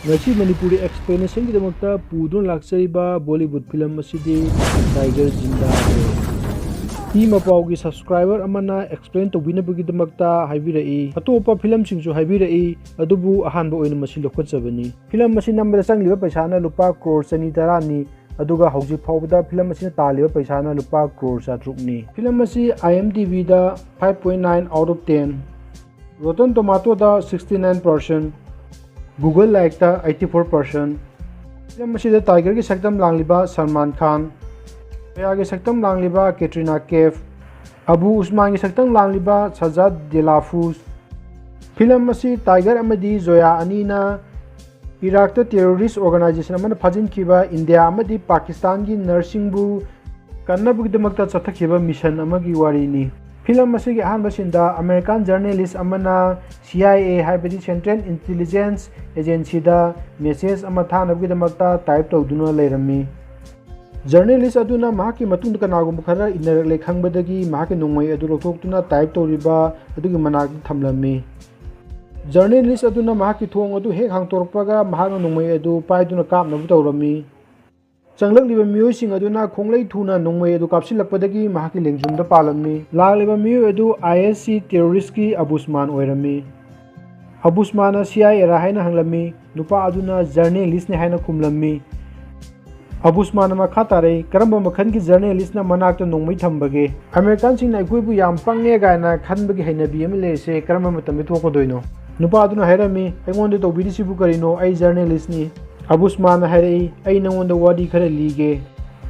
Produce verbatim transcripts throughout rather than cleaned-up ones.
ꯉꯁꯤ ꯃꯅꯤꯄꯨꯔꯤ explanation ꯒꯤꯗꯃꯛꯇ ꯄꯨꯗꯨꯅ ꯂꯥꯛꯆꯔꯤꯕ Bollywood film ꯑꯁꯤꯗꯤ Tiger Zinda ꯍꯥꯏ꯫ ꯏ ꯃꯄꯥꯎꯒꯤ subscriber ꯑꯃꯅ explain ꯇꯧꯕꯤꯅꯕꯒꯤꯗꯃꯛꯇ ꯍꯥꯏꯕꯤꯔꯛꯏ꯫ ꯑꯇꯣꯞꯄ film ꯁꯤꯡꯁꯨ ꯍꯥꯏꯕꯤꯔꯛꯏ, ꯑꯗꯨꯕꯨ ꯑꯍꯥꯟꯕ ꯑꯣꯏꯅ ꯃꯁꯤ ꯂꯧꯈꯠꯆꯕꯅꯤ꯫ Film ꯑꯁꯤ ꯅꯝꯕꯗ ꯆꯪꯂꯤꯕ ꯄꯩꯁꯥꯅ ꯂꯨꯄꯥ ꯀ꯭ꯔꯣꯔ ꯆꯅꯤ ꯇꯔꯥꯅꯤ, ꯑꯗꯨꯒ ꯍꯧꯖꯤꯛ ꯐꯥꯎꯕꯗ film ꯑꯁꯤꯅ ꯇꯥꯜꯂꯤꯕ ꯄꯩꯁꯥꯅ ꯂꯨꯄꯥ ꯀ꯭ꯔꯣꯔ ꯆꯥꯇ꯭ꯔꯨꯛꯅꯤ꯫ Film ꯑꯁꯤ IMDb the five point nine out of ten, Rotten Tomato the sixty nine percent, Google Like ꯇ eighty four percent꯫ Film ꯑꯁꯤꯗ Tiger ꯒꯤ ꯁꯛꯇꯝ ꯂꯥꯡꯂꯤꯕ ꯁꯜꯃꯥꯟ ꯈꯥꯟ, ꯖꯣꯌꯥꯒꯤ ꯁꯛꯇꯝ ꯂꯥꯡꯂꯤꯕ ꯀꯦꯇ꯭ꯔꯤꯅꯥ ꯀꯦꯐ, ꯑꯕꯨ ꯎꯁꯃꯥꯟꯒꯤ ꯁꯛꯇꯝ ꯂꯥꯡꯂꯤꯕ ꯁꯖꯥꯗ ꯗꯦꯂꯥꯐꯨꯁ꯫ Film ꯑꯁꯤ Tiger ꯑꯃꯗꯤ ꯖꯣꯌꯥ ꯑꯅꯤꯅ ꯏꯔꯥꯛꯇ terrorist organization ꯑꯃꯅ ꯐꯥꯖꯤꯟꯈꯤꯕ ꯏꯟꯗꯤꯌꯥ ꯑꯃꯗꯤ ꯄꯥꯀꯤꯁꯇꯥꯟꯒꯤ ꯅꯔꯁꯁꯤꯡꯕꯨ ꯀꯟꯅꯕꯒꯤꯗꯃꯛꯇ ꯆꯠꯊꯈꯤꯕ mission ꯑꯃꯒꯤ ꯋꯥꯔꯤꯅꯤ꯫ Film ꯑꯁꯤꯒꯤ ꯑꯍꯥꯟꯕ scene ꯗ American journalist ꯑꯃꯅ C I A, ꯍꯥꯏꯕꯗꯤ Central Intelligence Agency ꯗ message ꯑꯃ ꯊꯥꯅꯕꯒꯤꯗꯃꯛꯇ type ꯇꯧꯗꯨꯅ ꯂꯩꯔꯝꯃꯤ꯫ Journalist ꯑꯗꯨꯅ ꯃꯍꯥꯛꯀꯤ ꯃꯇꯨꯡꯗ ꯀꯅꯥꯒꯨꯝꯕ ꯈꯔ ꯏꯟꯅꯔꯛꯂꯦ ꯈꯪꯕꯗꯒꯤ ꯃꯍꯥꯛꯀꯤ ꯅꯣꯡꯃꯩ ꯑꯗꯨ ꯂꯧꯊꯣꯛꯇꯨꯅ type ꯇꯧꯔꯤꯕ ꯑꯗꯨꯒꯤ ꯃꯅꯥꯛꯇ ꯊꯝꯂꯝꯃꯤ꯫ Journalist ꯑꯗꯨꯅ ꯃꯍꯥꯛꯀꯤ ꯊꯣꯡ ꯑꯗꯨ ꯍꯦꯛ ꯍꯥꯡꯗꯣꯔꯛꯄꯒ ꯃꯍꯥꯛꯅ ꯅꯣꯡꯃꯩ ꯑꯗꯨ ꯄꯥꯏꯗꯨꯅ ꯀꯥꯞꯅꯕ ꯇꯧꯔꯝꯃꯤ꯫ ꯆꯪꯂꯛꯂꯤꯕ ꯃꯤꯑꯣꯏꯁꯤꯡ ꯑꯗꯨꯅ ꯈꯣꯡꯂꯩ ꯊꯨꯅ ꯅꯣꯡꯃꯩ ꯑꯗꯨ ꯀꯥꯞꯁꯤꯜꯂꯛꯄꯗꯒꯤ ꯃꯍꯥꯛꯀꯤ ꯂꯦꯡꯖꯨꯝꯗ ꯄꯥꯜꯂꯝꯃꯤ꯫ ꯂꯥꯛꯂꯤꯕ ꯃꯤꯑꯣꯏ ꯑꯗꯨ I S C terrorist ꯀꯤ ꯑꯕꯨꯁꯃꯥꯟ ꯑꯣꯏꯔꯝꯃꯤ꯫ ꯑꯕꯨꯁꯃꯥꯟꯅ C I A ꯔꯥ ꯍꯥꯏꯅ ꯍꯪꯂꯝꯃꯤ꯫ ꯅꯨꯄꯥ ꯑꯗꯨꯅ journalist ꯅꯤ ꯍꯥꯏꯅ ꯈꯨꯝꯂꯝꯃꯤ꯫ ꯑꯕꯨꯁꯃꯥꯟꯅ ꯃꯈꯥ ꯇꯥꯔꯛꯏ, "ꯀꯔꯝꯕ ꯃꯈꯜꯒꯤ journalist ꯅ ꯃꯅꯥꯛꯇ ꯅꯣꯡꯃꯩ ꯊꯝꯕꯒꯦ? American ꯁꯤꯡꯅ ꯑꯩꯈꯣꯏꯕꯨ ꯌꯥꯝ ꯄꯪꯉꯦ ꯀꯥꯏꯅ ꯈꯟꯕꯒꯤ ꯍꯩꯅꯕꯤ ꯑꯃ ꯂꯩꯔꯤꯁꯦ ꯀꯔꯝꯕ ꯃꯇꯝꯗ ꯊꯣꯛꯀꯗꯣꯏꯅꯣ?" ꯅꯨꯄꯥ ꯑꯗꯨꯅ ꯍꯥꯏꯔꯝꯃꯤ, "ꯑꯩꯉꯣꯟꯗ ꯇꯧꯕꯤꯔꯤꯁꯤꯕꯨ ꯀꯔꯤꯅꯣ? ꯑꯩ journalist ꯅꯤ꯫" ꯑꯕꯨꯁꯃꯥꯟꯅ ꯍꯥꯏꯔꯛꯏ, "ꯑꯩ ꯅꯉꯣꯟꯗ ꯋꯥꯔꯤ ꯈꯔ ꯂꯤꯒꯦ꯫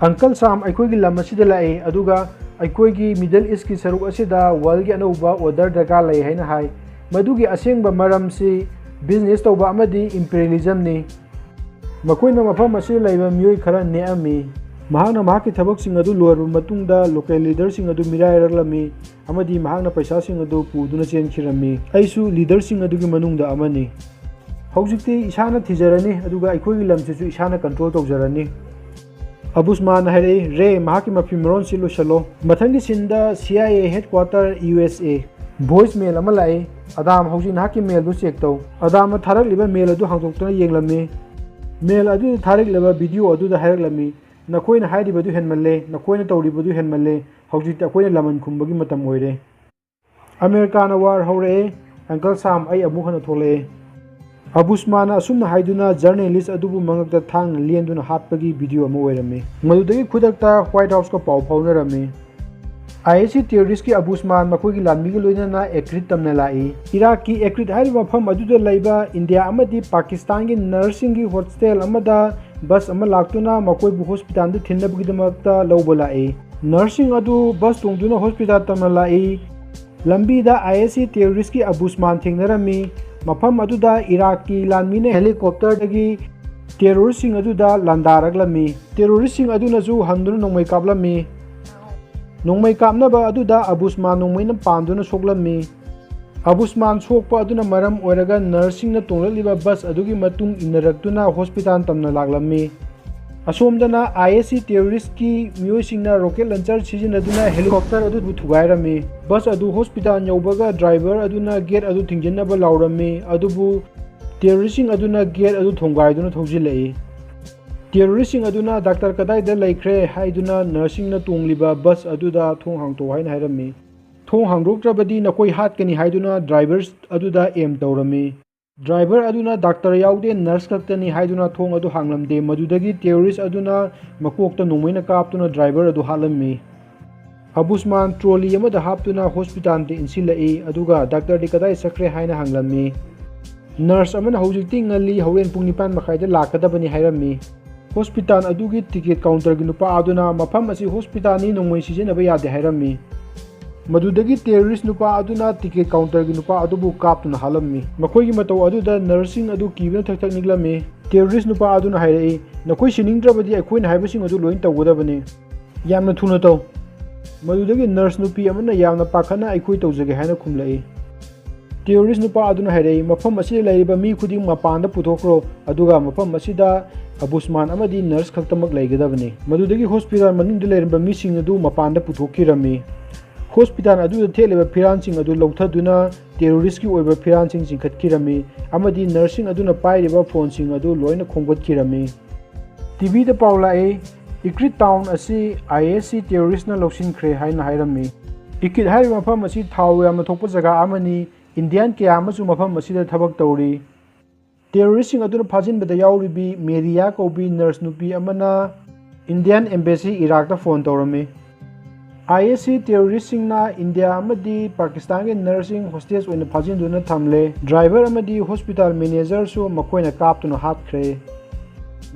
Uncle Sam ꯑꯩꯈꯣꯏꯒꯤ ꯂꯝ ꯑꯁꯤꯗ ꯂꯥꯛꯏ, ꯑꯗꯨꯒ ꯑꯩꯈꯣꯏꯒꯤ Middle East ꯀꯤ ꯁꯔꯨꯛ ꯑꯁꯤꯗ world ꯒꯤ ꯑꯅꯧꯕ order ꯗꯔꯀꯥꯔ ꯂꯩ ꯍꯥꯏꯅ ꯍꯥꯏ꯫ ꯃꯗꯨꯒꯤ ꯑꯁꯦꯡꯕ ꯃꯔꯝꯁꯤ business ꯇꯧꯕ ꯑꯃꯗꯤ imperialism ꯅꯤ꯫ ꯃꯈꯣꯏꯅ ꯃꯐꯝ ꯑꯁꯤꯗ ꯂꯩꯕ ꯃꯤꯑꯣꯏ ꯈꯔ ꯅꯦꯛꯑꯝꯃꯤ꯫ ꯃꯍꯥꯛꯅ ꯃꯍꯥꯛꯀꯤ ꯊꯕꯛꯁꯤꯡ ꯑꯗꯨ ꯂꯣꯏꯔꯕ ꯃꯇꯨꯡꯗ local leader ꯁꯤꯡ ꯑꯗꯨ ꯃꯤꯔꯥꯏꯔꯛꯂꯝꯃꯤ ꯑꯃꯗꯤ ꯃꯍꯥꯛꯅ ꯄꯩꯁꯥꯁꯤꯡ ꯑꯗꯨ ꯄꯨꯗꯨꯅ ꯆꯦꯟꯈꯤꯔꯝꯃꯤ꯫ ꯑꯩꯁꯨ leader ꯁꯤꯡ ꯑꯗꯨꯒꯤ ꯃꯅꯨꯡꯗ ꯑꯃꯅꯤ꯫ ꯍꯧꯖꯤꯛꯇꯤ ꯏꯁꯥꯅ ꯊꯤꯖꯔꯅꯤ, ꯑꯗꯨꯒ ꯑꯩꯈꯣꯏꯒꯤ ꯂꯝꯁꯤꯁꯨ ꯏꯁꯥꯅ control ꯇꯧꯖꯔꯅꯤ꯫" ꯑꯕꯨꯁꯃꯥꯟꯅ ꯍꯥꯏꯔꯛꯏ, "ꯔꯦ, ꯃꯍꯥꯛꯀꯤ ꯃꯐꯤ ꯃꯔꯣꯟꯁꯤ ꯂꯣꯏꯁꯤꯜꯂꯣ꯫" ꯃꯊꯪꯒꯤ scene the C I A headquarter U S A꯫ Voice mail ꯑꯃ ꯂꯥꯛꯏ꯫ "ꯑꯗꯥꯝ, ꯍꯧꯖꯤꯛ ꯅꯍꯥꯛꯀꯤ mailꯗꯨ check ꯇꯧ꯫" ꯑꯗꯥꯝꯅ ꯊꯥꯔꯛꯂꯤꯕ mail ꯑꯗꯨ ꯍꯥꯡꯗꯣꯛꯇꯨꯅ ꯌꯦꯡꯂꯝꯃꯤ꯫ Mail ꯑꯗꯨꯗ ꯊꯥꯔꯛꯂꯤꯕ video ꯑꯗꯨꯗ ꯍꯥꯏꯔꯛꯂꯝꯃꯤ, "ꯅꯈꯣꯏꯅ ꯍꯥꯏꯔꯤꯕꯗꯨ ꯍꯦꯟꯃꯜꯂꯦ, ꯅꯈꯣꯏꯅ ꯇꯧꯔꯤꯕꯗꯨ ꯍꯦꯟꯃꯜꯂꯦ, ꯍꯧꯖꯤꯛꯇꯤ ꯑꯩꯈꯣꯏꯅ ꯂꯃꯟ ꯈꯨꯝꯕꯒꯤ ꯃꯇꯝ ꯑꯣꯏꯔꯦ꯫" ꯑꯃꯦꯔꯤꯀꯥꯅ war ꯍꯧꯔꯛꯑꯦ꯫ Uncle Sam, ꯑꯩ ꯑꯃꯨꯛ ꯍꯟꯅ ꯊꯣꯛꯂꯛꯑꯦ꯫ ꯑꯕꯨꯁꯃꯥꯟꯅ ꯑꯁꯨꯝꯅ ꯍꯥꯏꯗꯨꯅ journalist ꯑꯗꯨꯕꯨ ꯃꯉꯛꯇ ꯊꯥꯡꯅ ꯂꯦꯟꯗꯨꯅ ꯍꯥꯠꯄꯒꯤ video ꯑꯃ ꯑꯣꯏꯔꯝꯃꯤ꯫ ꯃꯗꯨꯗꯒꯤ ꯈꯨꯗꯛꯇ White Houseꯀ ꯄꯥꯎ ꯐꯥꯎꯅꯔꯝꯃꯤ꯫ ISIS terroristꯀꯤ ꯑꯕꯨꯁꯃꯥꯟ ꯃꯈꯣꯏꯒꯤ ꯂꯥꯟꯃꯤꯒ ꯂꯣꯏꯅꯅ Akrit ꯇꯝꯅ ꯂꯥꯛꯏ꯫ ꯏꯔꯥꯛꯀꯤ Akrit ꯍꯥꯏꯔꯤꯕ ꯃꯐꯝ ꯑꯗꯨꯗ ꯂꯩꯕ ꯏꯟꯗꯤꯌꯥ ꯑꯃꯗꯤ ꯄꯥꯀꯤꯁꯇꯥꯟꯒꯤ nursingꯒꯤ hostel ꯑꯃꯗ bus ꯑꯃ ꯂꯥꯛꯇꯨꯅ ꯃꯈꯣꯏꯕꯨ hospitalꯗ ꯊꯤꯟꯅꯕꯒꯤꯗꯃꯛꯇ ꯂꯧꯕ ꯂꯥꯛꯏ꯫ Nursing ꯑꯗꯨ bus ꯇꯣꯡꯗꯨꯅ hospital ꯇꯝꯅ ꯂꯥꯛꯏ꯫ ꯂꯝꯕꯤꯗ ISIS terroristꯀꯤ ꯑꯕꯨꯁꯃꯥꯟ ꯊꯦꯡꯅꯔꯝꯃꯤ꯫ ꯃꯐꯝ ꯑꯗꯨꯗ ꯏꯔꯥꯛꯀꯤ ꯂꯥꯟꯃꯤꯅ helicopterꯗꯒꯤ terroristꯁꯤꯡ ꯑꯗꯨꯗ ꯂꯥꯟꯗꯥꯔꯛꯂꯝꯃꯤ꯫ Terroristꯁꯤꯡ ꯑꯗꯨꯅꯁꯨ ꯍꯟꯗꯨꯅ ꯅꯣꯡꯃꯩ ꯀꯥꯞꯂꯝꯃꯤ꯫ ꯅꯣꯡꯃꯩ ꯀꯥꯞꯅꯕ ꯑꯗꯨꯗ ꯑꯕꯨꯁꯃꯥꯟ ꯅꯣꯡꯃꯩꯅ ꯄꯥꯟꯗꯨꯅ ꯁꯣꯛꯂꯝꯃꯤ꯫ ꯑꯕꯨꯁꯃꯥꯟ ꯁꯣꯛꯄ ꯑꯗꯨꯅ ꯃꯔꯝ ꯑꯣꯏꯔꯒ nursingꯅ ꯇꯣꯡꯂꯛꯂꯤꯕ bus ꯑꯗꯨꯒꯤ ꯃꯇꯨꯡ ꯏꯟꯅꯔꯛꯇꯨꯅ hospital ꯇꯝꯅ ꯂꯥꯛꯂꯝꯃꯤ꯫ ꯑꯁꯣꯝꯗꯅ ISIS terroristꯀꯤ ꯃꯤꯑꯣꯏꯁꯤꯡꯅ rocket launcher ꯁꯤꯖꯤꯟꯅꯗꯨꯅ helicopter ꯑꯗꯨꯕꯨ ꯊꯨꯒꯥꯏꯔꯝꯃꯤ꯫ Bus ꯑꯗꯨ hospital ꯌꯧꯕꯒ driver ꯑꯗꯨꯅ gate ꯑꯗꯨ ꯊꯤꯡꯖꯤꯟꯅꯕ ꯂꯥꯎꯔꯝꯃꯤ, ꯑꯗꯨꯕꯨ terroristꯁꯤꯡ ꯑꯗꯨꯅ gate ꯑꯗꯨ ꯊꯣꯡꯒꯥꯏꯗꯨꯅ ꯊꯧꯖꯤꯜꯂꯛꯏ꯫ Terroristꯁꯤꯡ ꯑꯗꯨꯅ "Doctor ꯀꯗꯥꯏꯗ ꯂꯩꯈ꯭ꯔꯦ?" ꯍꯥꯏꯗꯨꯅ nursingꯅ ꯇꯣꯡꯂꯤꯕ bus ꯑꯗꯨꯗ "ꯊꯣꯡ ꯍꯥꯡꯗꯣꯛꯎ" ꯍꯥꯏꯅ ꯍꯥꯏꯔꯝꯃꯤ꯫ "ꯊꯣꯡ ꯍꯥꯡꯗꯣꯛꯇ꯭ꯔꯕꯗꯤ ꯅꯈꯣꯏ ꯍꯥꯠꯀꯅꯤ" ꯍꯥꯏꯗꯨꯅ driver ꯑꯗꯨꯗ aim ꯇꯧꯔꯝꯃꯤ꯫ Driver ꯑꯗꯨꯅ "Doctor ꯌꯥꯎꯗꯦ, nurse ꯈꯛꯇꯅꯤ" ꯍꯥꯏꯗꯨꯅ ꯊꯣꯡ ꯑꯗꯨ ꯍꯥꯡꯂꯝꯗꯦ꯫ ꯃꯗꯨꯗꯒꯤ terrorist ꯑꯗꯨꯅ ꯃꯀꯣꯛꯇ ꯅꯣꯡꯃꯩꯅ ꯀꯥꯞꯇꯨꯅ driver ꯑꯗꯨ ꯍꯥꯠꯂꯝꯃꯤ꯫ ꯑꯕꯨꯁꯃꯥꯟ trolley ꯑꯃꯗ ꯍꯥꯞꯇꯨꯅ hospitalꯗ ꯏꯟꯁꯤꯜꯂꯛꯏ, ꯑꯗꯨꯒ "Doctorꯗꯤ ꯀꯗꯥꯏ ꯆꯠꯈ꯭ꯔꯦ?" ꯍꯥꯏꯅ ꯍꯪꯂꯝꯃꯤ꯫ Nurse ꯑꯃꯅ "ꯍꯧꯖꯤꯛꯇꯤ ꯉꯜꯂꯤ, ꯍꯣꯔꯦꯟ ꯄꯨꯡ ꯅꯤꯄꯥꯟ ꯃꯈꯥꯏꯗ ꯂꯥꯛꯀꯗꯕꯅꯤ" ꯍꯥꯏꯔꯝꯃꯤ꯫ Hospital ꯑꯗꯨꯒꯤ ticket counterꯒꯤ ꯅꯨꯄꯥ ꯑꯗꯨꯅ "ꯃꯐꯝ ꯑꯁꯤ hospitalꯅꯤ, ꯅꯣꯡꯃꯩ ꯁꯤꯖꯤꯟꯅꯕ ꯌꯥꯗꯦ" ꯍꯥꯏꯔꯝꯃꯤ꯫ ꯃꯗꯨꯗꯒꯤ terrorist ꯅꯨꯄꯥ ꯑꯗꯨꯅ ticket counterꯒꯤ ꯅꯨꯄꯥ ꯑꯗꯨꯕꯨ ꯀꯥꯞꯇꯨꯅ ꯍꯥꯠꯂꯝꯃꯤ꯫ ꯃꯈꯣꯏꯒꯤ ꯃꯇꯧ ꯑꯗꯨꯗ nurseꯁꯤꯡ ꯑꯗꯨ ꯀꯤꯕꯅ ꯊꯛ ꯊꯛ ꯅꯤꯛꯂꯝꯃꯤ꯫ Terrorist ꯅꯨꯄꯥ ꯑꯗꯨꯅ ꯍꯥꯏꯔꯛꯏ, "ꯅꯈꯣꯏ ꯁꯤꯅꯤꯡꯗ꯭ꯔꯕꯗꯤ ꯑꯩꯈꯣꯏꯅ ꯍꯥꯏꯕꯁꯤꯡ ꯑꯗꯨ ꯂꯣꯏꯅ ꯇꯧꯒꯗꯕꯅꯤ꯫ ꯌꯥꯝꯅ ꯊꯨꯅ ꯇꯧ꯫" ꯃꯗꯨꯗꯒꯤ nurse ꯅꯨꯄꯤ ꯑꯃꯅ ꯌꯥꯝꯅ ꯄꯥꯈꯠꯅ "ꯑꯩꯈꯣꯏ ꯇꯧꯖꯒꯦ" ꯍꯥꯏꯅ ꯈꯨꯝꯂꯛꯏ꯫ Terrorist ꯅꯨꯄꯥ ꯑꯗꯨꯅ ꯍꯥꯏꯔꯛꯏ, "ꯃꯐꯝ ꯑꯁꯤꯗ ꯂꯩꯔꯤꯕ ꯃꯤ ꯈꯨꯗꯤꯡ ꯃꯄꯥꯟꯗ ꯄꯨꯊꯣꯛꯈ꯭ꯔꯣ, ꯑꯗꯨꯒ ꯃꯐꯝ ꯑꯁꯤꯗ ꯑꯕꯨꯁꯃꯥꯟ ꯑꯃꯗꯤ nurse ꯈꯛꯇꯃꯛ ꯂꯩꯒꯗꯕꯅꯤ꯫" ꯃꯗꯨꯗꯒꯤ hospital ꯃꯅꯨꯡꯗ ꯂꯩꯔꯝꯕ ꯃꯤꯁꯤꯡ ꯑꯗꯨ ꯃꯄꯥꯟꯗ ꯄꯨꯊꯣꯛꯈꯤꯔꯝꯃꯤ꯫ ꯍꯣꯁꯄꯤꯇꯥꯜ ꯑꯗꯨꯗ ꯊꯦꯠꯂꯤꯕ ꯐꯤꯔꯥꯟꯁꯤꯡ ꯑꯗꯨ ꯂꯧꯊꯗꯨꯅ ꯇꯦꯔꯣꯔꯤꯁꯀꯤ ꯑꯣꯏꯕ ꯐꯤꯔꯥꯟꯁꯤꯡ ꯆꯤꯡꯈꯠꯈꯤꯔꯝꯃꯤ ꯑꯃꯗꯤ ꯅꯔꯁꯁꯤꯡ ꯑꯗꯨꯅ ꯄꯥꯏꯔꯤꯕ ꯐꯣꯟꯁꯤꯡ ꯑꯗꯨ ꯂꯣꯏꯅ ꯈꯣꯝꯒꯠꯈꯤꯔꯝꯃꯤ꯫ ꯇꯤꯚꯤꯗ ꯄꯥꯎ ꯂꯥꯛꯏ, ꯏꯀ꯭ꯔꯤꯠ ꯇꯥꯎꯟ ꯑꯁꯤ ꯑꯥꯏ ꯑꯦꯁ ꯁꯤ ꯇꯦꯔꯣꯔꯤꯁꯅ ꯂꯧꯁꯤꯟꯈ꯭ꯔꯦ ꯍꯥꯏꯅ ꯍꯥꯏꯔꯝꯃꯤ꯫ ꯏꯀ꯭ꯔꯤꯠ ꯍꯥꯏꯔꯤꯕ ꯃꯐꯝ ꯑꯁꯤ ꯊꯥꯎ ꯌꯥꯝꯅ ꯊꯣꯛꯄ ꯖꯒꯥ ꯑꯃꯅꯤ꯫ ꯏꯟꯗꯤꯌꯥꯟ ꯀꯌꯥ ꯑꯃꯁꯨ ꯃꯐꯝ ꯑꯁꯤꯗ ꯊꯕꯛ ꯇꯧꯔꯤ꯫ ꯇꯦꯔꯣꯔꯤꯁꯁꯤꯡ ꯑꯗꯨꯅ ꯐꯥꯖꯤꯟꯕꯗ ꯌꯥꯎꯔꯤꯕꯤ ꯃꯦꯔꯤꯌꯥ ꯀꯧꯕꯤ ꯅꯔꯁ ꯅꯨꯄꯤ ꯑꯃꯅ ꯏꯟꯗꯤꯌꯥꯟ ꯑꯦꯝꯕꯦꯁꯤ ꯏꯔꯥꯛꯇ ꯐꯣꯟ ꯇꯧꯔꯝꯃꯤ꯫ ꯑꯥꯏ ꯑꯦꯁ ꯁꯤ ꯇꯦꯔꯣꯔꯤꯁꯁꯤꯡꯅ ꯏꯟꯗꯤꯌꯥ ꯑꯃꯗꯤ ꯄꯥꯀꯤꯁꯇꯥꯟꯒꯤ ꯅꯔꯁꯁꯤꯡ ꯍꯣꯁꯇꯦꯖ ꯑꯣꯏꯅ ꯐꯥꯖꯤꯟꯗꯨꯅ ꯊꯝꯂꯦ꯫ ꯗ꯭ꯔꯥꯏꯚꯔ ꯑꯃꯗꯤ ꯍꯣꯁꯄꯤꯇꯥꯜ ꯃꯦꯅꯦꯖꯔꯁꯨ ꯃꯈꯣꯏꯅ ꯀꯥꯞꯇꯨꯅ ꯍꯥꯠꯈ꯭ꯔꯦ꯫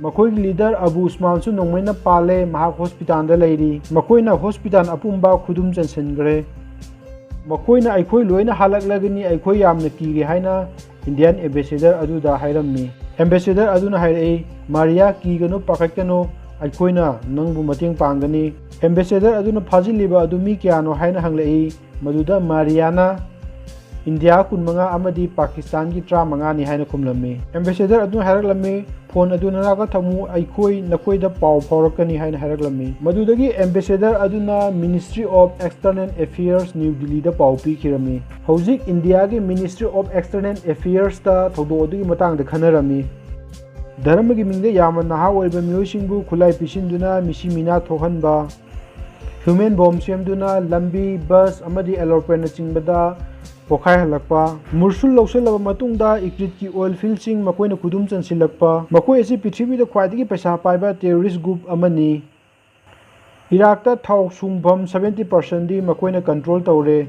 ꯃꯈꯣꯏꯒꯤ ꯂꯤꯗꯔ ꯑꯕꯨ ꯎꯁꯃꯥꯟꯁꯨ ꯅꯣꯡꯃꯩꯅ ꯄꯥꯜꯂꯦ, ꯃꯍꯥꯛ ꯍꯣꯁꯄꯤꯇꯥꯜꯗ ꯂꯩꯔꯤ꯫ ꯃꯈꯣꯏꯅ ꯍꯣꯁꯄꯤꯇꯥꯜ ꯑꯄꯨꯝꯕ ꯈꯨꯗꯨꯝ ꯆꯟꯁꯤꯟꯈ꯭ꯔꯦ꯫ ꯃꯈꯣꯏꯅ "ꯑꯩꯈꯣꯏ ꯂꯣꯏꯅ ꯍꯜꯂꯛꯂꯒꯅꯤ, ꯑꯩꯈꯣꯏ ꯌꯥꯝꯅ ꯀꯤꯔꯦ" ꯍꯥꯏꯅ ꯏꯟꯗꯤꯌꯥꯟ ꯑꯦꯝꯕꯦꯁꯦꯗꯔ ꯑꯗꯨꯗ ꯍꯥꯏꯔꯝꯃꯤ꯫ ꯑꯦꯝꯕꯦꯁꯦꯗꯔ ꯑꯗꯨꯅ ꯍꯥꯏꯔꯛꯏ, "ꯃꯥꯔꯤꯌꯥ, ꯀꯤꯒꯅꯨ, ꯄꯥꯈꯠꯀꯅꯨ, ꯑꯩꯈꯣꯏꯅ ꯅꯪꯕꯨ ꯃꯇꯦꯡ ꯄꯥꯡꯒꯅꯤ"꯫ ꯑꯦꯝꯕꯦꯁꯦꯗꯔ ꯑꯗꯨꯅ ꯐꯥꯖꯤꯜꯂꯤꯕ ꯑꯗꯨ ꯃꯤ ꯀꯌꯥꯅꯣ ꯍꯥꯏꯅ ꯍꯪꯂꯛꯏ꯫ ꯃꯗꯨꯗ ꯃꯥꯔꯤꯌꯥꯅ ꯏꯟꯗꯤꯌꯥ ꯀꯨꯟꯃꯉꯥ ꯑꯃꯗꯤ ꯄꯥꯀꯤꯁꯇꯥꯟꯒꯤ ꯇꯔꯥꯃꯉꯥꯅꯤ ꯍꯥꯏꯅ ꯈꯨꯝꯂꯝꯃꯤ꯫ ꯑꯦꯝꯕꯦꯁꯦꯗꯔ ꯑꯗꯨꯅ ꯍꯥꯏꯔꯛꯂꯝꯃꯤ, "ꯐꯣꯟ ꯑꯗꯨ ꯅꯅꯥꯛꯇ ꯊꯝꯃꯨ, ꯑꯩꯈꯣꯏ ꯅꯈꯣꯏꯗ ꯄꯥꯎ ꯐꯥꯎꯔꯛꯀꯅꯤ" ꯍꯥꯏꯅ ꯍꯥꯏꯔꯛꯂꯝꯃꯤ꯫ ꯃꯗꯨꯗꯒꯤ ꯑꯦꯝꯕꯦꯁꯦꯗꯔ ꯑꯗꯨꯅ ministry of external affairs new ꯗꯤꯜꯂꯤꯗ ꯄꯥꯎ ꯄꯤꯈꯤꯔꯝꯃꯤ꯫ ꯍꯧꯖꯤꯛ ꯏꯟꯗꯤꯌꯥꯒꯤ ꯃꯤꯅꯤꯁꯇ꯭ꯔꯤ ꯑꯣꯐ ꯑꯦꯛꯁꯇꯔꯅꯦꯜ ꯑꯦꯐꯤꯌꯔꯁꯇ ꯊꯧꯗꯣꯛ ꯑꯗꯨꯒꯤ ꯃꯇꯥꯡꯗ ꯈꯟꯅꯔꯝꯃꯤ꯫ ꯙꯔꯃꯒꯤ ꯃꯤꯡꯗ ꯌꯥꯝꯅ ꯅꯍꯥ ꯑꯣꯏꯔꯤꯕ ꯃꯤꯑꯣꯏꯁꯤꯡꯕꯨ ꯈꯨꯠꯂꯥꯏ ꯄꯤꯁꯤꯟꯗꯨꯅ ꯃꯤꯁꯤ ꯃꯤꯅꯥ ꯊꯣꯛꯍꯟꯕ, ꯍ꯭ꯌꯨꯃꯦꯟ ꯕꯣꯝ ꯁꯦꯝꯗꯨꯅ ꯂꯝꯕꯤ, ꯕꯁ ꯑꯃꯗꯤ ꯑꯦꯔꯣꯄ꯭ꯂꯦꯟꯅꯆꯤꯡꯕꯗ ꯄꯣꯈꯥꯏꯍꯜꯂꯛꯄ, ꯃꯨꯔꯁꯨꯜ ꯂꯧꯁꯤꯜꯂꯕ ꯃꯇꯨꯡꯗ ꯏꯀ꯭ꯔꯤꯠꯀꯤ ꯑꯣꯏꯜ ꯐꯤꯜꯁꯤꯡ ꯃꯈꯣꯏꯅ ꯈꯨꯗꯨꯝ ꯆꯟꯁꯤꯜꯂꯛꯄ, ꯃꯈꯣꯏ ꯑꯁꯤ ꯄ꯭ꯔꯤꯊꯤꯕꯤꯗ ꯈ꯭ꯋꯥꯏꯗꯒꯤ ꯄꯩꯁꯥ ꯄꯥꯏꯕ ꯇꯦꯔꯣꯔꯤꯁ ꯒ꯭ꯔꯨꯞ ꯑꯃꯅꯤ꯫ ꯏꯔꯥꯛꯇ ꯊꯥꯎ ꯁꯨꯡꯐꯝ ꯁꯚꯦꯟꯇꯤ ꯄꯥꯔꯁꯦꯟꯗꯤ ꯃꯈꯣꯏꯅ ꯀꯟꯇ꯭ꯔꯣꯜ ꯇꯧꯔꯦ꯫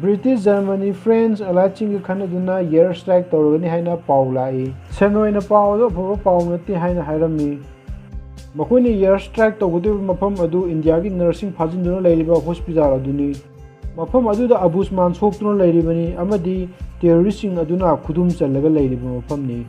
ꯕ꯭ꯔꯤꯇꯤꯁ, ꯖꯔꯃꯅꯤ, ꯐ꯭ꯔꯦꯟꯁ ꯑꯦꯂꯥꯏꯠꯁꯤꯡꯒ ꯈꯠꯅꯗꯨꯅ ꯏꯌꯔ ꯁ꯭ꯇ꯭ꯔꯥꯏꯛ ꯇꯧꯔꯒꯅꯤ ꯍꯥꯏꯅ ꯄꯥꯎ ꯂꯥꯛꯏ꯫ ꯁꯦꯅꯣꯏꯅ ꯄꯥꯎ ꯑꯗꯨ ꯑꯐꯕ ꯄꯥꯎ ꯅꯠꯇꯦ ꯍꯥꯏꯅ ꯍꯥꯏꯔꯝꯃꯤ꯫ ꯃꯈꯣꯏꯅ ꯏꯌꯔ ꯁ꯭ꯇ꯭ꯔꯥꯏꯛ ꯇꯧꯒꯗꯧꯔꯤꯕ ꯃꯐꯝ ꯑꯗꯨ ꯏꯟꯗꯤꯌꯥꯒꯤ ꯅꯔꯁꯁꯤꯡ ꯐꯥꯖꯤꯟꯗꯨꯅ ꯂꯩꯔꯤꯕ ꯍꯣꯁꯄꯤꯇꯥꯜ ꯑꯗꯨꯅꯤ꯫ ꯃꯐꯝ ꯑꯗꯨꯗ ꯑꯕꯨꯁꯃꯥꯟ ꯁꯣꯛꯇꯨꯅ ꯂꯩꯔꯤꯕꯅꯤ ꯑꯃꯗꯤ ꯇꯦꯔꯣꯔꯤꯁꯁꯤꯡ ꯑꯗꯨꯅ ꯈꯨꯗꯨꯝ ꯆꯜꯂꯒ ꯂꯩꯔꯤꯕ ꯃꯐꯝꯅꯤ꯫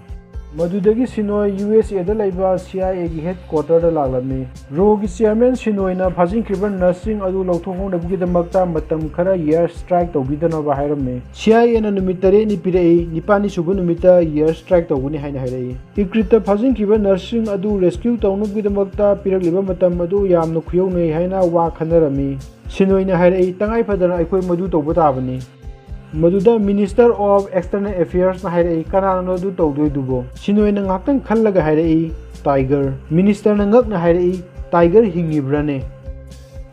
ꯃꯗꯨꯗꯒꯤ ꯁꯤꯅꯣꯏ ꯌꯨ ꯑꯦꯁ ꯑꯦꯗ ꯂꯩꯕ ꯁꯤ ꯑꯥꯏ ꯑꯦꯒꯤ ꯍꯦꯗ ꯀ꯭ꯋꯥꯇꯔꯗ ꯂꯥꯛꯂꯝꯃꯤ꯫ ꯔꯣꯒꯤ ꯆꯤꯌꯔꯃꯦꯟ ꯁꯤꯅꯣꯏꯅ ꯐꯥꯖꯤꯟꯈ꯭ꯔꯤꯕ ꯅꯔꯁꯁꯤꯡ ꯑꯗꯨ ꯂꯧꯊꯣꯛꯍꯧꯅꯕꯒꯤꯗꯃꯛꯇ ꯃꯇꯝ ꯈꯔ ꯏꯌꯔ ꯁ꯭ꯇ꯭ꯔꯥꯏꯛ ꯇꯧꯕꯤꯗꯅꯕ ꯍꯥꯏꯔꯝꯃꯤ꯫ ꯁꯤ ꯑꯥꯏ ꯑꯦꯅ ꯅꯨꯃꯤꯠ ꯇꯔꯦꯠꯅꯤ ꯄꯤꯔꯛꯏ, ꯅꯤꯄꯥꯜꯅꯤ ꯁꯨꯕ ꯅꯨꯃꯤꯠꯇ ꯏꯌꯔ ꯁ꯭ꯇ꯭ꯔꯥꯏꯛ ꯇꯧꯒꯅꯤ ꯍꯥꯏꯅ ꯍꯥꯏꯔꯛꯏ꯫ ꯏꯀ꯭ꯔꯤꯠꯇ ꯐꯥꯖꯤꯟꯈꯤꯕ ꯅꯔꯁꯁꯤꯡ ꯑꯗꯨ ꯔꯦꯁꯀ꯭ꯌꯨ ꯇꯧꯅꯕꯒꯤꯗꯃꯛꯇ ꯄꯤꯔꯛꯂꯤꯕ ꯃꯇꯝ ꯑꯗꯨ ꯌꯥꯝꯅ ꯈꯨꯌꯧꯅꯩ ꯍꯥꯏꯅ ꯋꯥ ꯈꯟꯅꯔꯝꯃꯤ꯫ ꯁꯤꯅꯣꯏꯅ ꯍꯥꯏꯔꯛꯏ, "ꯇꯉꯥꯏ ꯐꯗꯅ ꯑꯩꯈꯣꯏ ꯃꯗꯨ ꯇꯧꯕ ꯇꯥꯕꯅꯤ"꯫ ꯃꯗꯨꯗ Minister of External Affairsꯅ ꯍꯥꯏꯔꯛꯏ, "ꯀꯅꯥꯅꯣ ꯑꯗꯨ ꯇꯧꯗꯣꯏꯗꯨꯕꯣ?" ꯁꯤꯅꯣꯏꯅ ꯉꯥꯛꯇꯪ ꯈꯜꯂꯒ ꯍꯥꯏꯔꯛꯏ, "ꯇꯥꯏꯒꯔ"꯫ Ministerꯅ ꯉꯛꯅ ꯍꯥꯏꯔꯛꯏ, "ꯇꯥꯏꯒꯔ ꯍꯤꯡꯉꯤꯕ꯭ꯔꯥꯅꯦ?"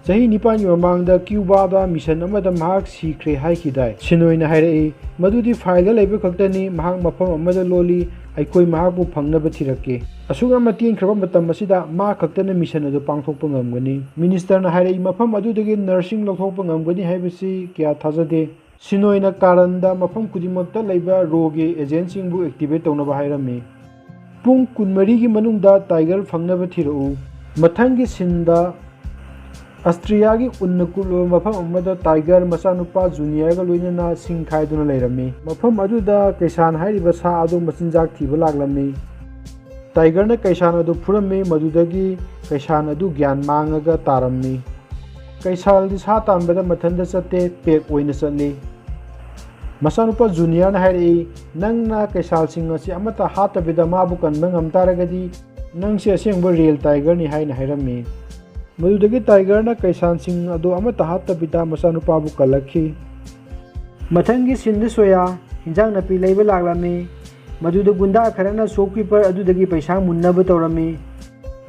ꯆꯍꯤ ꯅꯤꯄꯥꯟꯒꯤ ꯃꯃꯥꯡꯗ ꯀ꯭ꯌꯨꯕꯥꯗ ꯃꯤꯁꯟ ꯑꯃꯗ ꯃꯍꯥꯛ ꯁꯤꯈ꯭ꯔꯦ ꯍꯥꯏꯈꯤꯗꯥꯏ? ꯁꯤꯅꯣꯏꯅ ꯍꯥꯏꯔꯛꯏ, "ꯃꯗꯨꯗꯤ ꯐꯥꯏꯜꯗ ꯂꯩꯕ ꯈꯛꯇꯅꯤ, ꯃꯍꯥꯛ ꯃꯐꯝ ꯑꯃꯗ ꯂꯣꯜꯂꯤ, ꯑꯩꯈꯣꯏ ꯃꯍꯥꯛꯄꯨ ꯐꯪꯅꯕ ꯊꯤꯔꯛꯀꯦ"꯫ ꯑꯁꯨꯛ ꯌꯥꯝꯅ ꯇꯦꯟꯈ꯭ꯔꯕ ꯃꯇꯝ ꯑꯁꯤꯗ ꯃꯥ ꯈꯛꯇꯅ ꯃꯤꯁꯟ ꯑꯗꯨ ꯄꯥꯡꯊꯣꯛꯄ ꯉꯝꯒꯅꯤ꯫ Ministerꯅ ꯍꯥꯏꯔꯛꯏ, "ꯃꯐꯝ ꯑꯗꯨꯗꯒꯤ ꯅꯔꯁꯁꯤꯡ ꯂꯧꯊꯣꯛꯄ ꯉꯝꯒꯅꯤ ꯍꯥꯏꯕꯁꯤ ꯀꯌꯥ ꯊꯥꯖꯗꯦ"꯫ ꯁꯤꯅꯣꯏꯅ ꯀꯥꯔꯟꯗ ꯃꯐꯝ ꯈꯨꯗꯤꯡꯃꯛꯇ ꯂꯩꯕ ꯔꯣꯒꯤ ꯑꯦꯖꯦꯟꯠꯁꯤꯡꯕꯨ ꯑꯦꯛꯇꯤꯚꯦꯠ ꯇꯧꯅꯕ ꯍꯥꯏꯔꯝꯃꯤ꯫ "ꯄꯨꯡ ꯀꯨꯟꯃꯔꯤꯒꯤ ꯃꯅꯨꯡꯗ ꯇꯥꯏꯒꯔ ꯐꯪꯅꯕ ꯊꯤꯔꯛꯎ"꯫ ꯃꯊꯪꯒꯤ ꯁꯤꯟꯗ ꯑꯁꯇ꯭ꯔꯤꯌꯥꯒꯤ ꯎꯟꯅ ꯀꯨꯞꯂꯕ ꯃꯐꯝ ꯑꯃꯗ ꯇꯥꯏꯒꯔ ꯃꯆꯥꯅꯨꯄꯥ ꯖꯨꯅꯤꯌꯔꯒ ꯂꯣꯏꯅꯅ ꯁꯤꯡ ꯈꯥꯏꯗꯨꯅ ꯂꯩꯔꯝꯃꯤ꯫ ꯃꯐꯝ ꯑꯗꯨꯗ ꯀꯩꯁꯥꯟ ꯍꯥꯏꯔꯤꯕ ꯁꯥ ꯑꯗꯨ ꯃꯆꯤꯟꯖꯥꯛ ꯊꯤꯕ ꯂꯥꯛꯂꯝꯃꯤ꯫ ꯇꯥꯏꯒꯔꯅ ꯀꯩꯁꯥꯟ ꯑꯗꯨ ꯐꯨꯔꯝꯃꯤ, ꯃꯗꯨꯗꯒꯤ ꯀꯩꯁꯥꯟ ꯑꯗꯨ ꯒ꯭ꯌꯥꯟ ꯃꯥꯡꯉꯒ ꯇꯥꯔꯝꯃꯤ꯫ ꯀꯩꯁꯥꯜꯗꯤ ꯁꯥ ꯇꯥꯟꯕꯗ ꯃꯊꯟꯇ ꯆꯠꯇꯦ, ꯄꯦꯛ ꯑꯣꯏꯅ ꯆꯠꯂꯤ꯫ ꯃꯆꯥꯅꯨꯄꯥ ꯖꯨꯅꯤꯌꯔꯅ ꯍꯥꯏꯔꯛꯏ, "ꯅꯪꯅ ꯀꯩꯁꯥꯜꯁꯤꯡ ꯑꯁꯤ ꯑꯃꯠꯇ ꯍꯥꯠꯇꯕꯤꯗ ꯃꯥꯕꯨ ꯀꯟꯕ ꯉꯝ ꯇꯥꯔꯒꯗꯤ, ꯅꯪꯁꯦ ꯑꯁꯦꯡꯕ ꯔꯤꯌꯦꯜ ꯇꯥꯏꯒꯔꯅꯤ" ꯍꯥꯏꯅ ꯍꯥꯏꯔꯝꯃꯤ꯫ ꯃꯗꯨꯗꯒꯤ ꯇꯥꯏꯒꯔꯅ ꯀꯩꯁꯥꯜꯁꯤꯡ ꯑꯗꯨ ꯑꯃꯠꯇ ꯍꯥꯠꯇꯕꯤꯗ ꯃꯆꯥꯅꯨꯄꯥꯕꯨ ꯀꯜꯂꯛꯈꯤ꯫ ꯃꯊꯪꯒꯤ ꯁꯤꯟꯗ ꯁꯣꯌꯥ ꯍꯤꯟꯖꯥꯡ ꯅꯥꯄꯤ ꯂꯩꯕ ꯂꯥꯛꯂꯝꯃꯤ꯫ ꯃꯗꯨꯗ ꯒꯨꯟꯗꯥ ꯈꯔꯅ ꯁꯣꯞꯀꯤꯄꯔ ꯑꯗꯨꯗꯒꯤ ꯄꯩꯁꯥ ꯃꯨꯟꯅꯕ ꯇꯧꯔꯝꯃꯤ꯫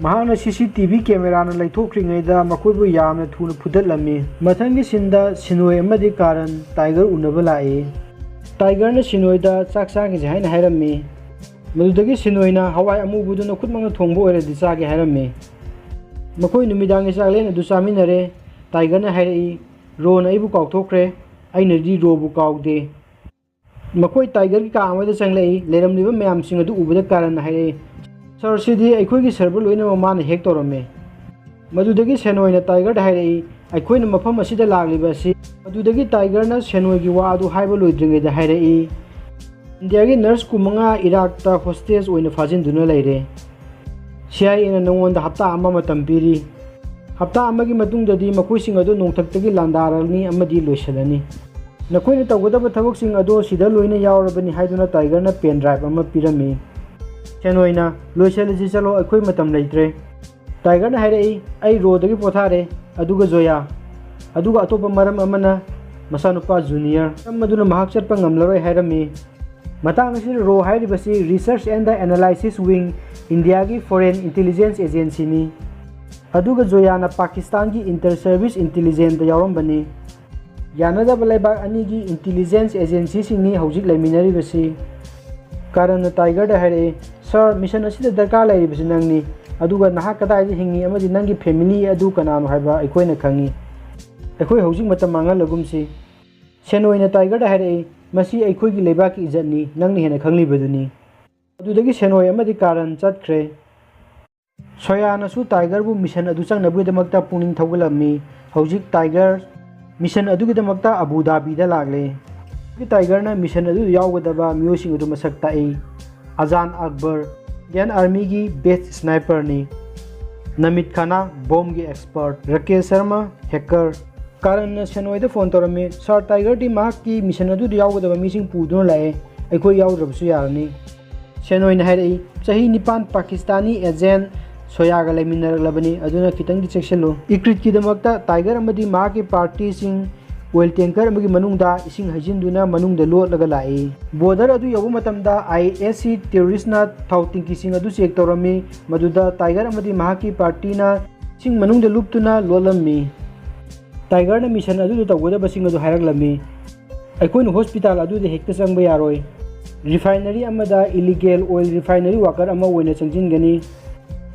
ꯃꯍꯥꯛꯅ ꯁꯤ ꯁꯤ ꯇꯤ ꯚꯤ ꯀꯦꯃꯦꯔꯥꯅ ꯂꯩꯊꯣꯛꯈ꯭ꯔꯤꯉꯩꯗ ꯃꯈꯣꯏꯕꯨ ꯌꯥꯝꯅ ꯊꯨꯅ ꯐꯨꯗꯠꯂꯝꯃꯤ꯫ ꯃꯊꯪꯒꯤ ꯁꯤꯟꯗ ꯁꯤꯅꯣꯏ ꯑꯃꯗꯤ ꯀꯥꯔꯟ ꯇꯥꯏꯒꯔ ꯎꯅꯕ ꯂꯥꯛꯏ꯫ ꯇꯥꯏꯒꯔꯅ ꯁꯤꯅꯣꯏꯗ ꯆꯥꯛ ꯆꯥꯈꯤꯁꯦ ꯍꯥꯏꯅ ꯍꯥꯏꯔꯝꯃꯤ꯫ ꯃꯗꯨꯗꯒꯤ ꯁꯤꯅꯣꯏꯅ ꯍꯋꯥꯏ ꯑꯃꯨꯕꯗꯨꯅ ꯈꯨꯠꯃꯛꯅ ꯊꯣꯡꯕ ꯑꯣꯏꯔꯗꯤ ꯆꯥꯒꯦ ꯍꯥꯏꯔꯝꯃꯤ꯫ ꯃꯈꯣꯏ ꯅꯨꯃꯤꯗꯥꯡꯒꯤ ꯆꯥꯛꯂꯦꯟ ꯑꯗꯨ ꯆꯥꯃꯤꯟꯅꯔꯦ꯫ ꯇꯥꯏꯒꯔꯅ ꯍꯥꯏꯔꯛꯏ, "ꯔꯣꯅ ꯑꯩꯕꯨ ꯀꯥꯎꯊꯣꯛꯈ꯭ꯔꯦ, ꯑꯩꯅꯗꯤ ꯔꯣꯕꯨ ꯀꯥꯎꯗꯦ"꯫ ꯃꯈꯣꯏ ꯇꯥꯏꯒꯔꯒꯤ ꯀꯥ ꯑꯃꯗ ꯆꯪꯂꯛꯏ꯫ ꯂꯩꯔꯝꯂꯤꯕ ꯃꯌꯥꯝꯁꯤꯡ ꯑꯗꯨ ꯎꯕꯗ ꯀꯥꯔꯟꯅ ꯍꯥꯏꯔꯛꯏ, "ꯁꯍꯔꯁꯤꯗꯤ ꯑꯩꯈꯣꯏꯒꯤ ꯁꯔꯚꯔ ꯂꯣꯏꯅꯃꯛ ꯃꯥꯅ ꯍꯦꯛ ꯇꯧꯔꯝꯃꯦ"꯫ ꯃꯗꯨꯗꯒꯤ ꯁꯦꯅꯣꯏꯅ ꯇꯥꯏꯒꯔꯗ ꯍꯥꯏꯔꯛꯏ, "ꯑꯩꯈꯣꯏꯅ ꯃꯐꯝ ꯑꯁꯤꯗ ꯂꯥꯛꯂꯤꯕ ꯑꯁꯤ"꯫ ꯃꯗꯨꯗꯒꯤ ꯇꯥꯏꯒꯔꯅ ꯁꯦꯅꯣꯏꯒꯤ ꯋꯥ ꯑꯗꯨ ꯍꯥꯏꯕ ꯂꯣꯏꯗ꯭ꯔꯤꯉꯩꯗ ꯍꯥꯏꯔꯛꯏ, ꯏꯟꯗꯤꯌꯥꯒꯤ ꯅꯔꯁ ꯀꯨꯟꯃꯉꯥ ꯏꯔꯥꯛꯇ ꯍꯣꯁꯇꯦꯖ ꯑꯣꯏꯅ ꯐꯥꯖꯤꯟꯗꯨꯅ ꯂꯩꯔꯦ꯫ ꯁꯤ ꯑꯥꯏ ꯑꯦꯅ ꯅꯉꯣꯟꯗ ꯍꯞꯇꯥ ꯑꯃ ꯃꯇꯝ ꯄꯤꯔꯤ꯫ ꯍꯞꯇꯥ ꯑꯃꯒꯤ ꯃꯇꯨꯡꯗꯗꯤ ꯃꯈꯣꯏꯁꯤꯡ ꯑꯗꯨ ꯅꯣꯡꯊꯛꯇꯒꯤ ꯂꯥꯟꯗꯥꯔꯅꯤ ꯑꯃꯗꯤ ꯂꯣꯏꯁꯤꯜꯂꯅꯤ꯫ ꯅꯈꯣꯏꯅ ꯇꯧꯒꯗꯕ ꯊꯕꯛꯁꯤꯡ ꯑꯗꯣ ꯁꯤꯗ ꯂꯣꯏꯅ ꯌꯥꯎꯔꯕꯅꯤ ꯍꯥꯏꯗꯨꯅ ꯇꯥꯏꯒꯔꯅ ꯄꯦꯟ ꯗ꯭ꯔꯥꯏꯚ ꯑꯃ ꯄꯤꯔꯝꯃꯤ꯫ ꯁꯦꯟ ꯑꯣꯏꯅ, "ꯂꯣꯏꯁꯤꯜꯂꯁꯤ ꯆꯠꯂꯣ, ꯑꯩꯈꯣꯏ ꯃꯇꯝ ꯂꯩꯇ꯭ꯔꯦ"꯫ ꯇꯥꯏꯒꯔꯅ ꯍꯥꯏꯔꯛꯏ, "ꯑꯩ ꯔꯣꯗꯒꯤ ꯄꯣꯊꯥꯔꯦ"꯫ ꯑꯗꯨꯒ ꯖꯣꯌꯥ, ꯑꯗꯨꯒ ꯑꯇꯣꯞꯄ ꯃꯔꯝ ꯑꯃꯅ ꯃꯆꯥꯅꯨꯄꯥ ꯖꯨꯅꯤꯌꯔ, ꯃꯔꯝ ꯑꯗꯨꯅ ꯃꯍꯥꯛ ꯆꯠꯄ ꯉꯝꯂꯔꯣꯏ ꯍꯥꯏꯔꯝꯃꯤ꯫ ꯃꯇꯥꯡ ꯑꯁꯤꯗ ꯔꯣ ꯍꯥꯏꯔꯤꯕꯁꯤ Research and Analysis Wing, ꯏꯟꯗꯤꯌꯥꯒꯤ ꯐꯣꯔꯦꯟ ꯏꯟꯇꯦꯂꯤꯖꯦꯟꯁ ꯑꯦꯖꯦꯟꯁꯤꯅꯤ꯫ ꯑꯗꯨꯒ ꯖꯣꯌꯥꯅ ꯄꯥꯀꯤꯁꯇꯥꯟꯒꯤ ꯏꯟꯇꯔ ꯁꯔꯚꯤꯁ ꯏꯟꯇꯦꯂꯤꯖꯦꯟꯁꯇ ꯌꯥꯎꯔꯝꯕꯅꯤ꯫ ꯌꯥꯅꯗꯕ ꯂꯩꯕꯥꯛ ꯑꯅꯤꯒꯤ ꯏꯟꯇꯦꯂꯤꯖꯦꯟꯁ ꯑꯦꯖꯦꯟꯁꯤꯁꯤꯡꯅꯤ ꯍꯧꯖꯤꯛ ꯂꯩꯃꯤꯟꯅꯔꯤꯕꯁꯤ꯫ ꯀꯥꯔꯟꯅ ꯇꯥꯏꯒꯔꯗ ꯍꯥꯏꯔꯛꯏ, "ꯁꯥꯔ, ꯃꯤꯁꯟ ꯑꯁꯤꯗ ꯗꯔꯀꯥꯔ ꯂꯩꯔꯤꯕꯁꯤ ꯅꯪꯅꯤ, ꯑꯗꯨꯒ ꯅꯍꯥꯛ ꯀꯗꯥꯏꯗ ꯍꯤꯡꯉꯤ ꯑꯃꯗꯤ ꯅꯪꯒꯤ ꯐꯦꯃꯤꯂꯤ ꯑꯗꯨ ꯀꯅꯥꯅꯣ ꯍꯥꯏꯕ ꯑꯩꯈꯣꯏꯅ ꯈꯪꯉꯤ꯫ ꯑꯩꯈꯣꯏ ꯍꯧꯖꯤꯛ ꯃꯇꯝ ꯃꯥꯡꯍꯜꯂꯒꯨꯝꯁꯤ"꯫ ꯁꯦꯟ ꯑꯣꯏꯅ ꯇꯥꯏꯒꯔꯗ ꯍꯥꯏꯔꯛꯏ, "ꯃꯁꯤ ꯑꯩꯈꯣꯏꯒꯤ ꯂꯩꯕꯥꯛꯀꯤ ꯏꯖꯠꯅꯤ, ꯅꯪꯅ ꯍꯦꯟꯅ ꯈꯪꯂꯤꯕꯗꯨꯅꯤ"꯫ ꯑꯗꯨꯗꯒꯤ ꯁꯦꯟ ꯑꯣꯏ ꯑꯃꯗꯤ ꯀꯥꯔꯟ ꯆꯠꯈ꯭ꯔꯦ꯫ ꯁꯣꯌꯥꯅꯁꯨ ꯇꯥꯏꯒꯔꯕꯨ ꯃꯤꯁꯟ ꯑꯗꯨ ꯆꯪꯅꯕꯒꯤꯗꯃꯛꯇ ꯄꯨꯛꯅꯤꯡ ꯊꯧꯒꯠꯂꯝꯃꯤ꯫ ꯍꯧꯖꯤꯛ ꯇꯥꯏꯒꯔ ꯃꯤꯁꯟ ꯑꯗꯨꯒꯤꯗꯃꯛꯇ ꯑꯕꯨ ꯙꯥꯕꯤꯗ ꯂꯥꯛꯂꯦ꯫ ꯇꯥꯏꯒꯔꯅ ꯃꯤꯁꯟ ꯑꯗꯨꯗ ꯌꯥꯎꯒꯗꯕ ꯃꯤꯑꯣꯏꯁꯤꯡ ꯑꯗꯨ ꯃꯁꯛ ꯇꯥꯛꯏ꯫ ꯑꯖꯥꯟ ꯑꯛꯕꯔ, ꯏꯟꯗꯤꯌꯟ ꯑꯥꯔꯃꯤꯒꯤ ꯕꯦꯁ ꯁ꯭ꯅꯥꯏꯄꯔꯅꯤ꯫ ꯅꯃꯤꯠ ꯈꯥꯅꯥ, ꯕꯣꯝꯒꯤ ꯑꯦꯛꯁꯄꯔꯠ꯫ ꯔꯥꯀꯦꯁ ꯁꯔꯃ, ꯍꯦꯀꯔ꯫ ꯀꯥꯔꯟꯅ ꯁꯦꯟ ꯑꯣꯏꯗ ꯐꯣꯟ ꯇꯧꯔꯝꯃꯤ, "ꯁꯥꯔ, ꯇꯥꯏꯒꯔꯗꯤ ꯃꯍꯥꯛꯀꯤ ꯃꯤꯁꯟ ꯑꯗꯨꯗ ꯌꯥꯎꯒꯗꯕ ꯃꯤꯁꯤꯡ ꯄꯨꯗꯨꯅ ꯂꯥꯛꯑꯦ, ꯑꯩꯈꯣꯏ ꯌꯥꯎꯗ꯭ꯔꯕꯁꯨ ꯌꯥꯔꯅꯤ"꯫ ꯁꯦꯟ ꯑꯣꯏꯅ ꯍꯥꯏꯔꯛꯏ, "ꯆꯍꯤ ꯅꯤꯄꯥꯟ ꯄꯥꯀꯤꯁꯇꯥꯅꯤ ꯑꯦꯖꯦꯟ ꯁꯣꯌꯥꯒ ꯂꯩꯃꯤꯟꯅꯔꯛꯂꯕꯅꯤ, ꯑꯗꯨꯅ ꯈꯤꯇꯪꯗꯤ ꯆꯦꯛꯁꯤꯜꯂꯨ꯫ ꯏꯀ꯭ꯔꯤꯠꯀꯤꯗꯃꯛꯇ ꯇꯥꯏꯒꯔ ꯑꯃꯗꯤ ꯃꯍꯥꯛꯀꯤ ꯄꯥꯔꯇꯤꯁꯤꯡ ꯑꯣꯏꯜ ꯇꯦꯡꯀꯔ ꯑꯃꯒꯤ ꯃꯅꯨꯡꯗ ꯏꯁꯤꯡ ꯍꯩꯖꯤꯟꯗꯨꯅ ꯃꯅꯨꯡꯗ ꯂꯣꯠꯂꯒ ꯂꯥꯛꯏ꯫ ꯕꯣꯔꯗꯔ ꯑꯗꯨ ꯌꯧꯕ ꯃꯇꯝꯗ ꯑꯥꯏ ꯑꯦꯁ ꯁꯤ ꯇꯦꯔꯣꯔꯤꯁ꯭ꯠꯅ ꯊꯥꯎ ꯇꯦꯡꯀꯤꯁꯤꯡ ꯑꯗꯨ ꯆꯦꯛ ꯇꯧꯔꯝꯃꯤ, ꯃꯗꯨꯗ ꯇꯥꯏꯒꯔ ꯑꯃꯗꯤ ꯃꯍꯥꯛꯀꯤ ꯄꯥꯔꯇꯤꯅ ꯏꯁꯤꯡ ꯃꯅꯨꯡꯗ ꯂꯨꯞꯇꯨꯅ ꯂꯣꯠꯂꯝꯃꯤ꯫ ꯇꯥꯏꯒꯔꯅ ꯃꯤꯁꯟ ꯑꯗꯨꯗ ꯇꯧꯒꯗꯕꯁꯤꯡ ꯑꯗꯨ ꯍꯥꯏꯔꯛꯂꯝꯃꯤ꯫ ꯑꯩꯈꯣꯏꯅ ꯍꯣꯁꯄꯤꯇꯥꯜ ꯑꯗꯨꯗ ꯍꯦꯛꯇ ꯆꯪꯕ ꯌꯥꯔꯣꯏ꯫ ꯔꯤꯐꯥꯏꯅꯔꯤ ꯑꯃꯗ ꯏꯂꯤꯒꯦꯜ ꯑꯣꯏꯜ ꯔꯤꯐꯥꯏꯅꯔꯤ ꯋꯥꯀꯔ ꯑꯃ ꯑꯣꯏꯅ ꯆꯪꯁꯤꯟꯒꯅꯤ꯫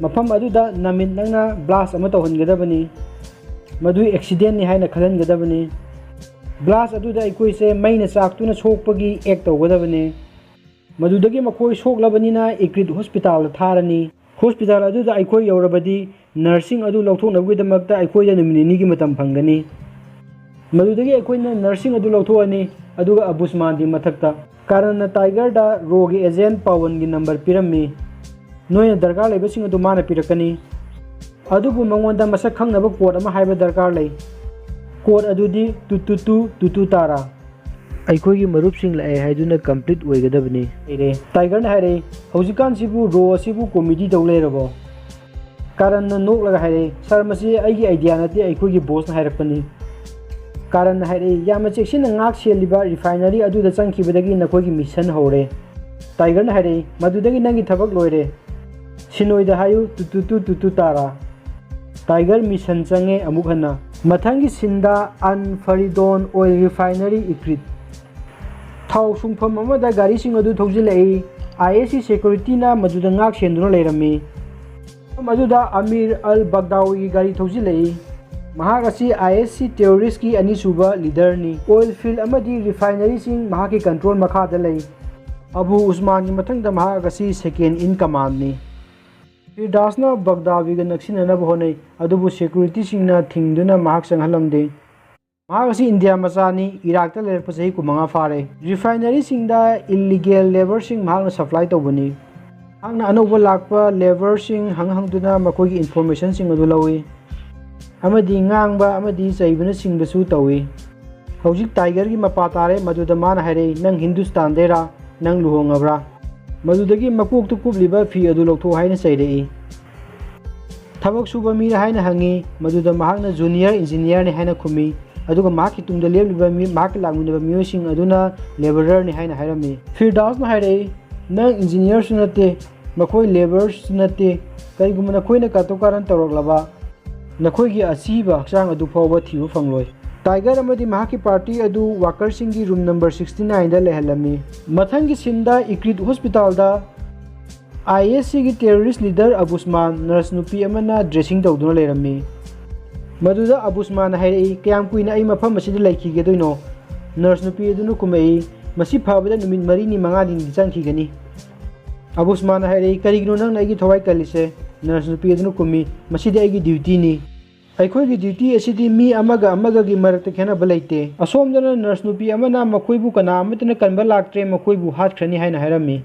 ꯃꯐꯝ ꯑꯗꯨꯗ ꯅꯃꯤꯠ ꯅꯪꯅ ꯕ꯭ꯂꯥꯁ ꯑꯃ ꯇꯧꯍꯟꯒꯗꯕꯅꯤ꯫ ꯃꯗꯨ ꯑꯦꯛꯁꯤꯗꯦꯟꯅꯤ ꯍꯥꯏꯅ ꯈꯜꯍꯟꯒꯗꯕꯅꯤ꯫ ꯕ꯭ꯂꯥꯁ ꯑꯗꯨꯗ ꯑꯩꯈꯣꯏꯁꯦ ꯃꯩꯅ ꯆꯥꯛꯇꯨꯅ ꯁꯣꯛꯄꯒꯤ ꯑꯦꯛ ꯇꯧꯒꯗꯕꯅꯤ꯫ ꯃꯗꯨꯗꯒꯤ ꯃꯈꯣꯏ ꯁꯣꯛꯂꯕꯅꯤꯅ ꯏꯀ꯭ꯔꯤꯠ ꯍꯣꯁꯄꯤꯇꯥꯜꯗ ꯊꯥꯔꯅꯤ꯫ ꯍꯣꯁꯄꯤꯇꯥꯜ ꯑꯗꯨꯗ ꯑꯩꯈꯣꯏ ꯌꯧꯔꯕꯗꯤ ꯅꯔꯁꯁꯤꯡ ꯑꯗꯨ ꯂꯧꯊꯣꯛꯅꯕꯒꯤꯗꯃꯛꯇ ꯑꯩꯈꯣꯏꯗ ꯅꯨꯃꯤꯠ ꯅꯤꯅꯤꯒꯤ ꯃꯇꯝ ꯐꯪꯒꯅꯤ꯫ ꯃꯗꯨꯗꯒꯤ ꯑꯩꯈꯣꯏꯅ ꯅꯔꯁꯁꯤꯡ ꯑꯗꯨ ꯂꯧꯊꯣꯛꯑꯅꯤ, ꯑꯗꯨꯒ ꯑꯕꯨꯁꯃꯥꯟꯒꯤ ꯃꯊꯛꯇ ꯀꯥꯔꯟꯅ ꯇꯥꯏꯒꯔꯗ ꯔꯣꯒꯤ ꯑꯦꯖꯦꯟ ꯄꯥꯋꯟꯒꯤ ꯅꯝꯕꯔ ꯄꯤꯔꯝꯃꯤ꯫ ꯅꯣꯏꯅ ꯗꯔꯀꯥꯔ ꯂꯩꯕꯁꯤꯡ ꯑꯗꯨ ꯃꯥꯅ ꯄꯤꯔꯛꯀꯅꯤ꯫ ꯑꯗꯨꯕꯨ ꯃꯉꯣꯟꯗ ꯃꯁꯛ ꯈꯪꯅꯕ ꯀꯣꯗ ꯑꯃ ꯍꯥꯏꯕ ꯗꯔꯀꯥꯔ ꯂꯩ꯫ ꯀꯣꯗ ꯑꯗꯨꯗꯤ ꯇꯨ ꯇꯨ ꯇꯨ ꯇꯨ ꯇꯨ ꯇꯥꯔꯥ꯫ ꯑꯩꯈꯣꯏꯒꯤ ꯃꯔꯨꯞꯁꯤꯡ ꯂꯥꯛꯑꯦ ꯍꯥꯏꯗꯨꯅ ꯀꯝꯄ꯭ꯂꯤꯠ ꯑꯣꯏꯒꯗꯕꯅꯤ꯫ ꯍꯥꯏꯔꯦ꯫ ꯇꯥꯏꯒꯔꯅ ꯍꯥꯏꯔꯛꯏ, "ꯍꯧꯖꯤꯛꯀꯥꯟꯁꯤꯕꯨ ꯔꯣ ꯑꯁꯤꯕꯨ ꯀꯣꯃꯦꯗꯤ ꯇꯧ ꯂꯩꯔꯕꯣ?" ꯀꯥꯔꯟꯅ ꯅꯣꯛꯂꯒ ꯍꯥꯏꯔꯛꯏ, "ꯁꯥꯔ, ꯃꯁꯤ ꯑꯩꯒꯤ ꯑꯥꯏꯗꯤꯌꯥ ꯅꯠꯇꯦ, ꯑꯩꯈꯣꯏꯒꯤ ꯕꯣꯁꯅ ꯍꯥꯏꯔꯛꯄꯅꯤ꯫" ꯀꯥꯔꯟꯅ ꯍꯥꯏꯔꯛꯏ, "ꯌꯥꯝꯅ ꯆꯦꯛꯁꯤꯟꯅ ꯉꯥꯛ ꯁꯦꯜꯂꯤꯕ ꯔꯤꯐꯥꯏꯅꯔꯤ ꯑꯗꯨꯗ ꯆꯪꯈꯤꯕꯗꯒꯤ ꯅꯈꯣꯏꯒꯤ ꯃꯤꯁꯟ ꯍꯧꯔꯦ꯫" ꯇꯥꯏꯒꯔꯅ ꯍꯥꯏꯔꯛꯏ, "ꯃꯗꯨꯗꯒꯤ ꯅꯪꯒꯤ ꯊꯕꯛ ꯂꯣꯏꯔꯦ꯫ ꯁꯤꯅꯣꯏꯗ ꯍꯥꯏꯌꯨ, ꯇꯨ ꯇꯨ ꯇꯨ ꯇꯨ ꯇꯨ ꯇꯥꯔꯥ꯫" ꯇꯥꯏꯒꯔ ꯃꯤꯁꯟ ꯆꯪꯉꯦ ꯑꯃꯨꯛ ꯍꯟꯅ꯫ ꯃꯊꯪꯒꯤ ꯁꯤꯟꯗ ꯑꯟ ꯐꯔꯤꯗꯣꯟ ꯑꯣꯏꯜ ꯔꯤꯐꯥꯏꯅꯔꯤ ꯏꯀ꯭ꯔꯤꯠ꯫ ꯊꯥꯎ ꯁꯨꯡꯐꯝ ꯑꯃꯗ ꯒꯥꯔꯤꯁꯤꯡ ꯑꯗꯨ ꯊꯧꯖꯤꯜꯂꯛꯏ꯫ ꯑꯥꯏ ꯑꯦꯁ ꯁꯤ ꯁꯦꯀ꯭ꯌꯨꯔꯤꯇꯤꯅ ꯃꯗꯨꯗ ꯉꯥꯛ ꯁꯦꯟꯗꯨꯅ ꯂꯩꯔꯝꯃꯤ꯫ ꯃꯐꯝ ꯑꯗꯨꯗ ꯑꯃꯤꯔ ꯑꯜ ꯕꯒꯗꯥꯋꯤꯒꯤ ꯒꯥꯔꯤ ꯊꯧꯖꯤꯜꯂꯛꯏ꯫ ꯃꯍꯥꯛ ꯑꯁꯤ ꯑꯥꯏ ꯑꯦꯁ ꯁꯤ ꯇꯦꯔꯣꯔꯤꯁꯀꯤ ꯑꯅꯤꯁꯨꯕ ꯂꯤꯗꯔꯅꯤ꯫ ꯑꯣꯏꯜ ꯐꯤꯜ ꯑꯃꯗꯤ ꯔꯤꯐꯥꯏꯅꯔꯤꯁꯤꯡ ꯃꯍꯥꯛꯀꯤ ꯀꯟꯇ꯭ꯔꯣꯜ ꯃꯈꯥꯗ ꯂꯩ꯫ ꯑꯕꯨ ꯎꯁꯃꯥꯟꯒꯤ ꯃꯊꯪꯗ ꯃꯍꯥꯛ ꯑꯁꯤ ꯁꯦꯀꯦꯟ ꯏꯟ ꯀꯃꯥꯟꯅꯤ꯫ ꯐꯤꯔꯗꯥꯁꯅ ꯕꯒꯗꯥꯕꯤꯒ ꯅꯛꯁꯤꯟꯅꯅꯕ ꯍꯣꯠꯅꯩ, ꯑꯗꯨꯕꯨ ꯁꯦꯀ꯭ꯌꯨꯔꯤꯇꯤꯁꯤꯡꯅ ꯊꯤꯡꯗꯨꯅ ꯃꯍꯥꯛ ꯆꯪꯍꯜꯂꯝꯗꯦ꯫ ꯃꯍꯥꯛ ꯑꯁꯤ ꯏꯟꯗꯤꯌꯥ ꯃꯆꯥꯅꯤ, ꯏꯔꯥꯛꯇ ꯂꯩꯔꯛꯄ ꯆꯍꯤ ꯀꯨꯟꯃꯉꯥ ꯐꯥꯔꯦ꯫ ꯔꯤꯐꯥꯏꯅꯔꯤꯁꯤꯡꯗ ꯏꯜꯂꯤꯒꯦꯜ ꯂꯦꯕꯔꯁꯤꯡ ꯃꯍꯥꯛꯅ ꯁꯄ꯭ꯂꯥꯏ ꯇꯧꯕꯅꯤ꯫ ꯃꯍꯥꯛꯅ ꯑꯅꯧꯕ ꯂꯥꯛꯄ ꯂꯦꯕꯔꯁꯤꯡ ꯍꯪ ꯍꯪꯗꯨꯅ ꯃꯈꯣꯏꯒꯤ ꯏꯟꯐꯣꯔꯃꯦꯁꯟꯁꯤꯡ ꯑꯗꯨ ꯂꯧꯏ ꯑꯃꯗꯤ ꯉꯥꯡꯕ ꯑꯃꯗꯤ ꯆꯩꯕꯅꯆꯤꯡꯕꯁꯨ ꯇꯧꯏ꯫ ꯍꯧꯖꯤꯛ ꯇꯥꯏꯒꯔꯒꯤ ꯃꯄꯥ ꯇꯥꯔꯦ, ꯃꯗꯨꯗ ꯃꯥꯅ ꯍꯥꯏꯔꯛꯏ, "ꯅꯪ ꯍꯤꯟꯗꯨꯁꯇꯥꯟꯗꯩꯔꯥ? ꯅꯪ ꯂꯨꯍꯣꯡꯉꯕ꯭ꯔꯥ?" ꯃꯗꯨꯗꯒꯤ ꯃꯀꯣꯛꯇ ꯀꯨꯞꯂꯤꯕ ꯐꯤ ꯑꯗꯨ ꯂꯧꯊꯣꯛ ꯍꯥꯏꯅ ꯆꯩꯔꯛꯏ꯫ "ꯊꯕꯛ ꯁꯨꯕ ꯃꯤꯔꯥ?" ꯍꯥꯏꯅ ꯍꯪꯉꯤ, ꯃꯗꯨꯗ ꯃꯍꯥꯛꯅ "ꯖꯨꯅꯤꯌꯔ ꯏꯟꯖꯤꯅꯤꯌꯔꯅꯤ" ꯍꯥꯏꯅ ꯈꯨꯝꯃꯤ, ꯑꯗꯨꯒ ꯃꯍꯥꯛꯀꯤ ꯇꯨꯡꯗ ꯂꯦꯞꯂꯤꯕ ꯃꯤ, ꯃꯍꯥꯛꯀ ꯂꯥꯛꯃꯤꯟꯅꯕ ꯃꯤꯑꯣꯏꯁꯤꯡ ꯑꯗꯨꯅ "ꯂꯦꯕꯔꯔꯅꯤ" ꯍꯥꯏꯅ ꯍꯥꯏꯔꯝꯃꯤ꯫ ꯐꯤꯔꯗꯥꯎꯁꯅ ꯍꯥꯏꯔꯛꯏ, "ꯅꯪ ꯏꯟꯖꯤꯅꯤꯌꯔꯁꯨ ꯅꯠꯇꯦ, ꯃꯈꯣꯏ ꯂꯦꯕꯔꯁꯨ ꯅꯠꯇꯦ, ꯀꯔꯤꯒꯨꯝꯕ ꯅꯈꯣꯏꯅ ꯀꯥꯇꯨ ꯀꯥꯔꯟ ꯇꯧꯔꯛꯂꯕ, ꯅꯈꯣꯏꯒꯤ ꯑꯁꯤꯕ ꯍꯛꯆꯥꯡ ꯑꯗꯨ ꯐꯥꯎꯕ ꯊꯤꯕ ꯐꯪꯂꯣꯏ꯫" ꯇꯥꯏꯒꯔ ꯑꯃꯗꯤ ꯃꯍꯥꯛꯀꯤ ꯄꯥꯔꯇꯤ ꯑꯗꯨ ꯋꯥꯀꯔꯁꯤꯡꯒꯤ ꯔꯨꯝ ꯅꯝꯕꯔ sixty nineꯗ ꯂꯩꯍꯜꯂꯝꯃꯤ꯫ ꯃꯊꯪꯒꯤ ꯁꯤꯟꯗ ꯏꯀ꯭ꯔꯤꯠ ꯍꯣꯁꯄꯤꯇꯥꯜꯗ ꯑꯥꯏ ꯑꯦꯁ ꯁꯤꯒꯤ ꯇꯦꯔꯣꯔꯤꯁ ꯂꯤꯗꯔ ꯑꯕꯨꯁꯃꯥꯟ ꯅꯔꯁ ꯅꯨꯄꯤ ꯑꯃꯅ ꯗ꯭ꯔꯦꯁꯤꯡ ꯇꯧꯗꯨꯅ ꯂꯩꯔꯝꯃꯤ꯫ ꯃꯗꯨꯗ ꯑꯕꯨꯁꯃꯥꯟꯅ ꯍꯥꯏꯔꯛꯏ, "ꯀꯌꯥꯝ ꯀꯨꯏꯅ ꯑꯩ ꯃꯐꯝ ꯑꯁꯤꯗ ꯂꯩꯈꯤꯒꯗꯣꯏꯅꯣ?" ꯅꯔꯁ ꯅꯨꯄꯤ ꯑꯗꯨꯅ ꯈꯨꯝꯃꯛꯏ, "ꯃꯁꯤ ꯐꯕꯗ ꯅꯨꯃꯤꯠ ꯃꯔꯤꯅꯤ ꯃꯉꯥꯅꯤꯗꯤ ꯆꯪꯈꯤꯒꯅꯤ꯫" ꯑꯕꯨꯁꯃꯥꯟꯅ ꯍꯥꯏꯔꯛꯏ, "ꯀꯔꯤꯒꯤꯅꯣ ꯅꯪꯅ ꯑꯩꯒꯤ ꯊꯋꯥꯏ ꯀꯜꯂꯤꯁꯦ?" ꯅꯔꯁ ꯅꯨꯄꯤ ꯑꯗꯨꯅ ꯈꯨꯝꯃꯤ, "ꯃꯁꯤꯗꯤ ꯑꯩꯒꯤ ꯗ꯭ꯌꯨꯇꯤꯅꯤ꯫" "ꯑꯩꯈꯣꯏꯒꯤ duty ꯑꯁꯤꯗꯤ ꯃꯤ ꯑꯃꯒ ꯑꯃꯒꯒꯤ ꯃꯔꯛꯇ ꯈꯦꯠꯅꯕ ꯂꯩꯇꯦ꯫ ꯑꯁꯣꯝꯗꯅ nurse ꯅꯨꯄꯤ ꯑꯃꯅ ꯃꯈꯣꯏꯕꯨ ꯀꯅꯥ ꯑꯃꯠꯇꯅ ꯀꯟꯕ ꯂꯥꯛꯇ꯭ꯔꯦ, ꯃꯈꯣꯏꯕꯨ ꯍꯥꯠꯈ꯭ꯔꯅꯤ" ꯍꯥꯏꯅ ꯍꯥꯏꯔꯝꯃꯤ꯫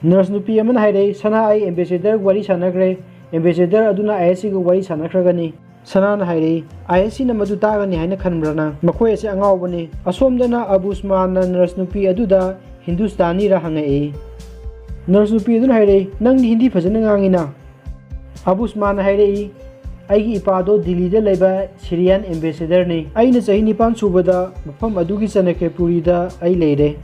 Nurse ꯅꯨꯄꯤ ꯑꯃꯅ ꯍꯥꯏꯔꯛꯏ, "ꯁꯅꯥ, ꯑꯩ ambassador ꯒ ꯋꯥꯔꯤ ꯁꯥꯟꯅꯈ꯭ꯔꯦ꯫ Ambassador ꯑꯗꯨꯅ ꯑꯥꯏ ꯑꯦꯁ ꯁꯤꯒ ꯋꯥꯔꯤ ꯁꯥꯟꯅꯈ꯭ꯔꯒꯅꯤ"꯫ ꯁꯅꯥꯅ ꯍꯥꯏꯔꯛꯏ, "ꯑꯥꯏ ꯑꯦꯁ ꯁꯤꯅ ꯃꯗꯨ ꯇꯥꯒꯅꯤ ꯍꯥꯏꯅ ꯈꯟꯕ꯭ꯔꯥ ꯅꯪ? ꯃꯈꯣꯏ ꯑꯁꯤ ꯑꯉꯥꯎꯕꯅꯤ"꯫ ꯑꯁꯣꯝꯗꯅ ꯑꯕꯨꯁꯃꯥꯟꯅ nurse ꯅꯨꯄꯤ ꯑꯗꯨꯗ ꯍꯤꯟꯗꯨꯁꯇꯥꯅꯤꯔ ꯍꯪꯉꯛꯏ꯫ Nurse ꯅꯨꯄꯤ ꯑꯗꯨꯅ ꯍꯥꯏꯔꯛꯏ, "ꯅꯪꯗꯤ ꯍꯤꯟꯗꯤ ꯐꯖꯅ ꯉꯥꯡꯉꯤꯅ"꯫ ꯑꯕꯨꯁꯃꯥꯟꯅ ꯍꯥꯏꯔꯛꯏ, "ꯑꯩꯒꯤ ꯏꯄꯥꯗꯣ ꯗꯤꯜꯂꯤꯗ ꯂꯩꯕ ꯁꯤꯔꯤꯌꯥꯟ ambassador ꯅꯤ꯫ ꯑꯩꯅ ꯆꯍꯤ ꯅꯤꯄꯥꯟ ꯁꯨꯕꯗ ꯃꯐꯝ ꯑꯗꯨꯒꯤ ꯆꯅꯀ꯭ꯌꯄꯨꯔꯤꯗ ꯑꯩ ꯂꯩꯔꯦ꯫